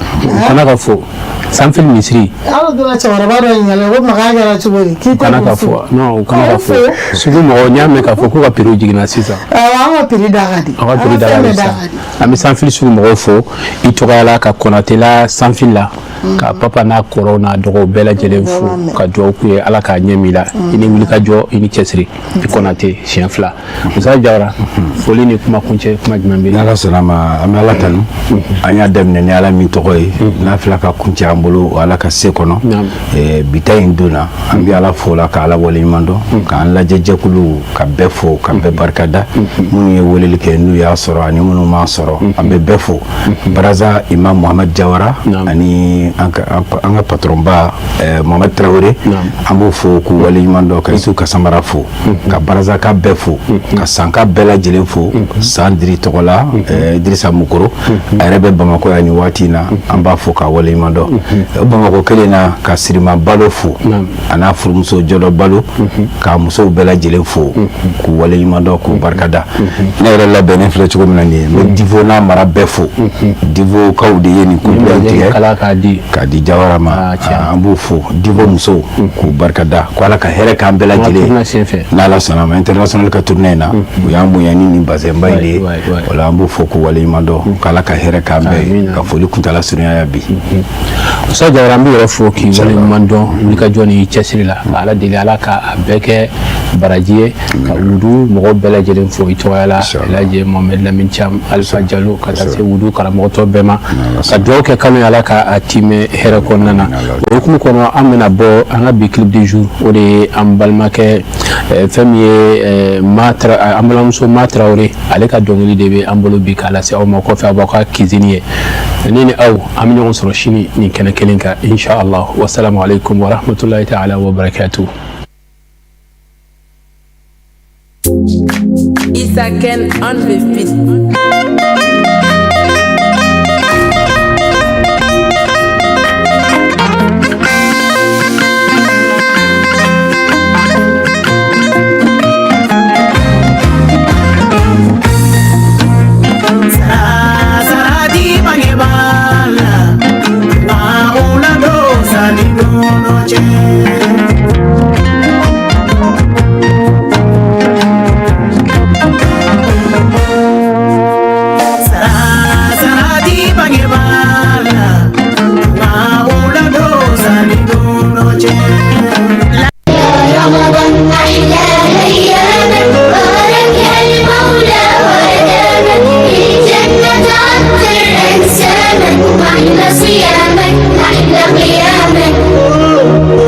Kana ka fo sanfɛ misiri. Aw donna cɛkɔrɔba dɔ ɲininkali ko makan kɛra cogo di k'i tɛ kana ka fo. Non, u kana ka fo sugu mɔgɔ. N y'a mɛn k'a fɔ k'u ka prix jiginna sisan. Awɔ, an ka prix da ka di. Aw ka prix da ka di sisan. An bɛ sanfili sugu mɔgɔw fo i tɔgɔya la, ka Konatela sanfili la, ka papa n'a kɔrɔw n'a dɔgɔw bɛɛ lajɛlen fo, ka dugawu k'u ye, Ala k'a ɲɛ min la. I ni wuli ka jɔ, i ni cɛsiri, i Konate siɲɛ fila. Musa Jawara, foli ni kuma kuncɛ kuma jumɛn bɛ yen? N'Ala sɔnna a ma, an bɛ Ala tanu. An y'a daminɛ ni Ala min tɔgɔ ye, n'a fila ka kuncɛ an bolo Ala ka se kɔnɔ. Bi ta in don na, an bɛ Ala fo la, ka Ala waleɲuman dɔn, k'an lajɛ jɛkulu ka bɛɛ fo, ka bɛɛ barikada, minnu ye weleli kɛ n'u y'a sɔrɔ ani minnu m'a sɔrɔ, an bɛ bɛɛ fo. Baraza Imam Mohamed Jawara ani an ka patronba Mohamed Traoré, an b'o fo k'u waleɲuman dɔn, ka Isu Kasamara fo, ka Barazaka bɛɛ fo, ka Sanka bɛɛ lajɛlen fo, San Diri tɔgɔ la, Dirisa Mukoro, a yɛrɛ bɛ Bamakɔ yan nin waati in na, an b'a fo k'a waleɲuman dɔn. O Bamakɔ kelen na, ka Sirima Balo fo, a n'a furumuso Jɔdɔ Balo, k'a musow bɛɛ lajɛlen fo k'u waleɲuman dɔn, k'u barikada. Ne yɛrɛ labɛnnen filɛ cogo min na nin ye, n bɛ Divo n'a mara bɛɛ fo. Divokaw de ye nin ko tigɛ k'a di Jawara ma, an b'u fo, Divo musow, k'u barikada, ko Ala ka hɛrɛ k'an bɛɛ lajɛlen. N'Ala sɔnna ma, international ka tournée in na, u y'an bonya ni nin bazɛnba in de ye, o la an b'u fo k'u waleɲuman dɔn, k'Ala ka hɛrɛ k'an bɛɛ ye, ka foli kuntala surunya bi. Musa Jawara, an b'i yɛrɛ fo k'i waleɲuman dɔn wulikajɔ ni cɛsiri la, ka Ala deli Ala ka a bɛɛ kɛ baraji ye, ka wudu mɔgɔw bɛɛ lajɛlen fo i tɔgɔya la, Elhaji Mohamed Lamine Thiam, Alpha Jalo, ka taa se wudu karamɔgɔtɔ bɛɛ ma, ka dugawu kɛ kalo ye, Ala ka a timɛ hɛrɛ kɔnɔna na. O hukumu kɔnɔ, an bɛna bɔ an ka bi clip du jour, o de ye an balimakɛ fɛn min ye an balimamuso Ma Traoré, ale ka dɔnkili de bɛ an bolo bi k'a lase aw ma. Kɔfɛ, aw b'aw ka cuisine ye. Ne ni aw, an bɛ ɲɔgɔn sɔrɔ sini nin kɛnɛ kelen kan, inshallah. Wassalamu alaikum wa rahmatullahi ta'ala wa barakatuh. Issa Ken on the beat.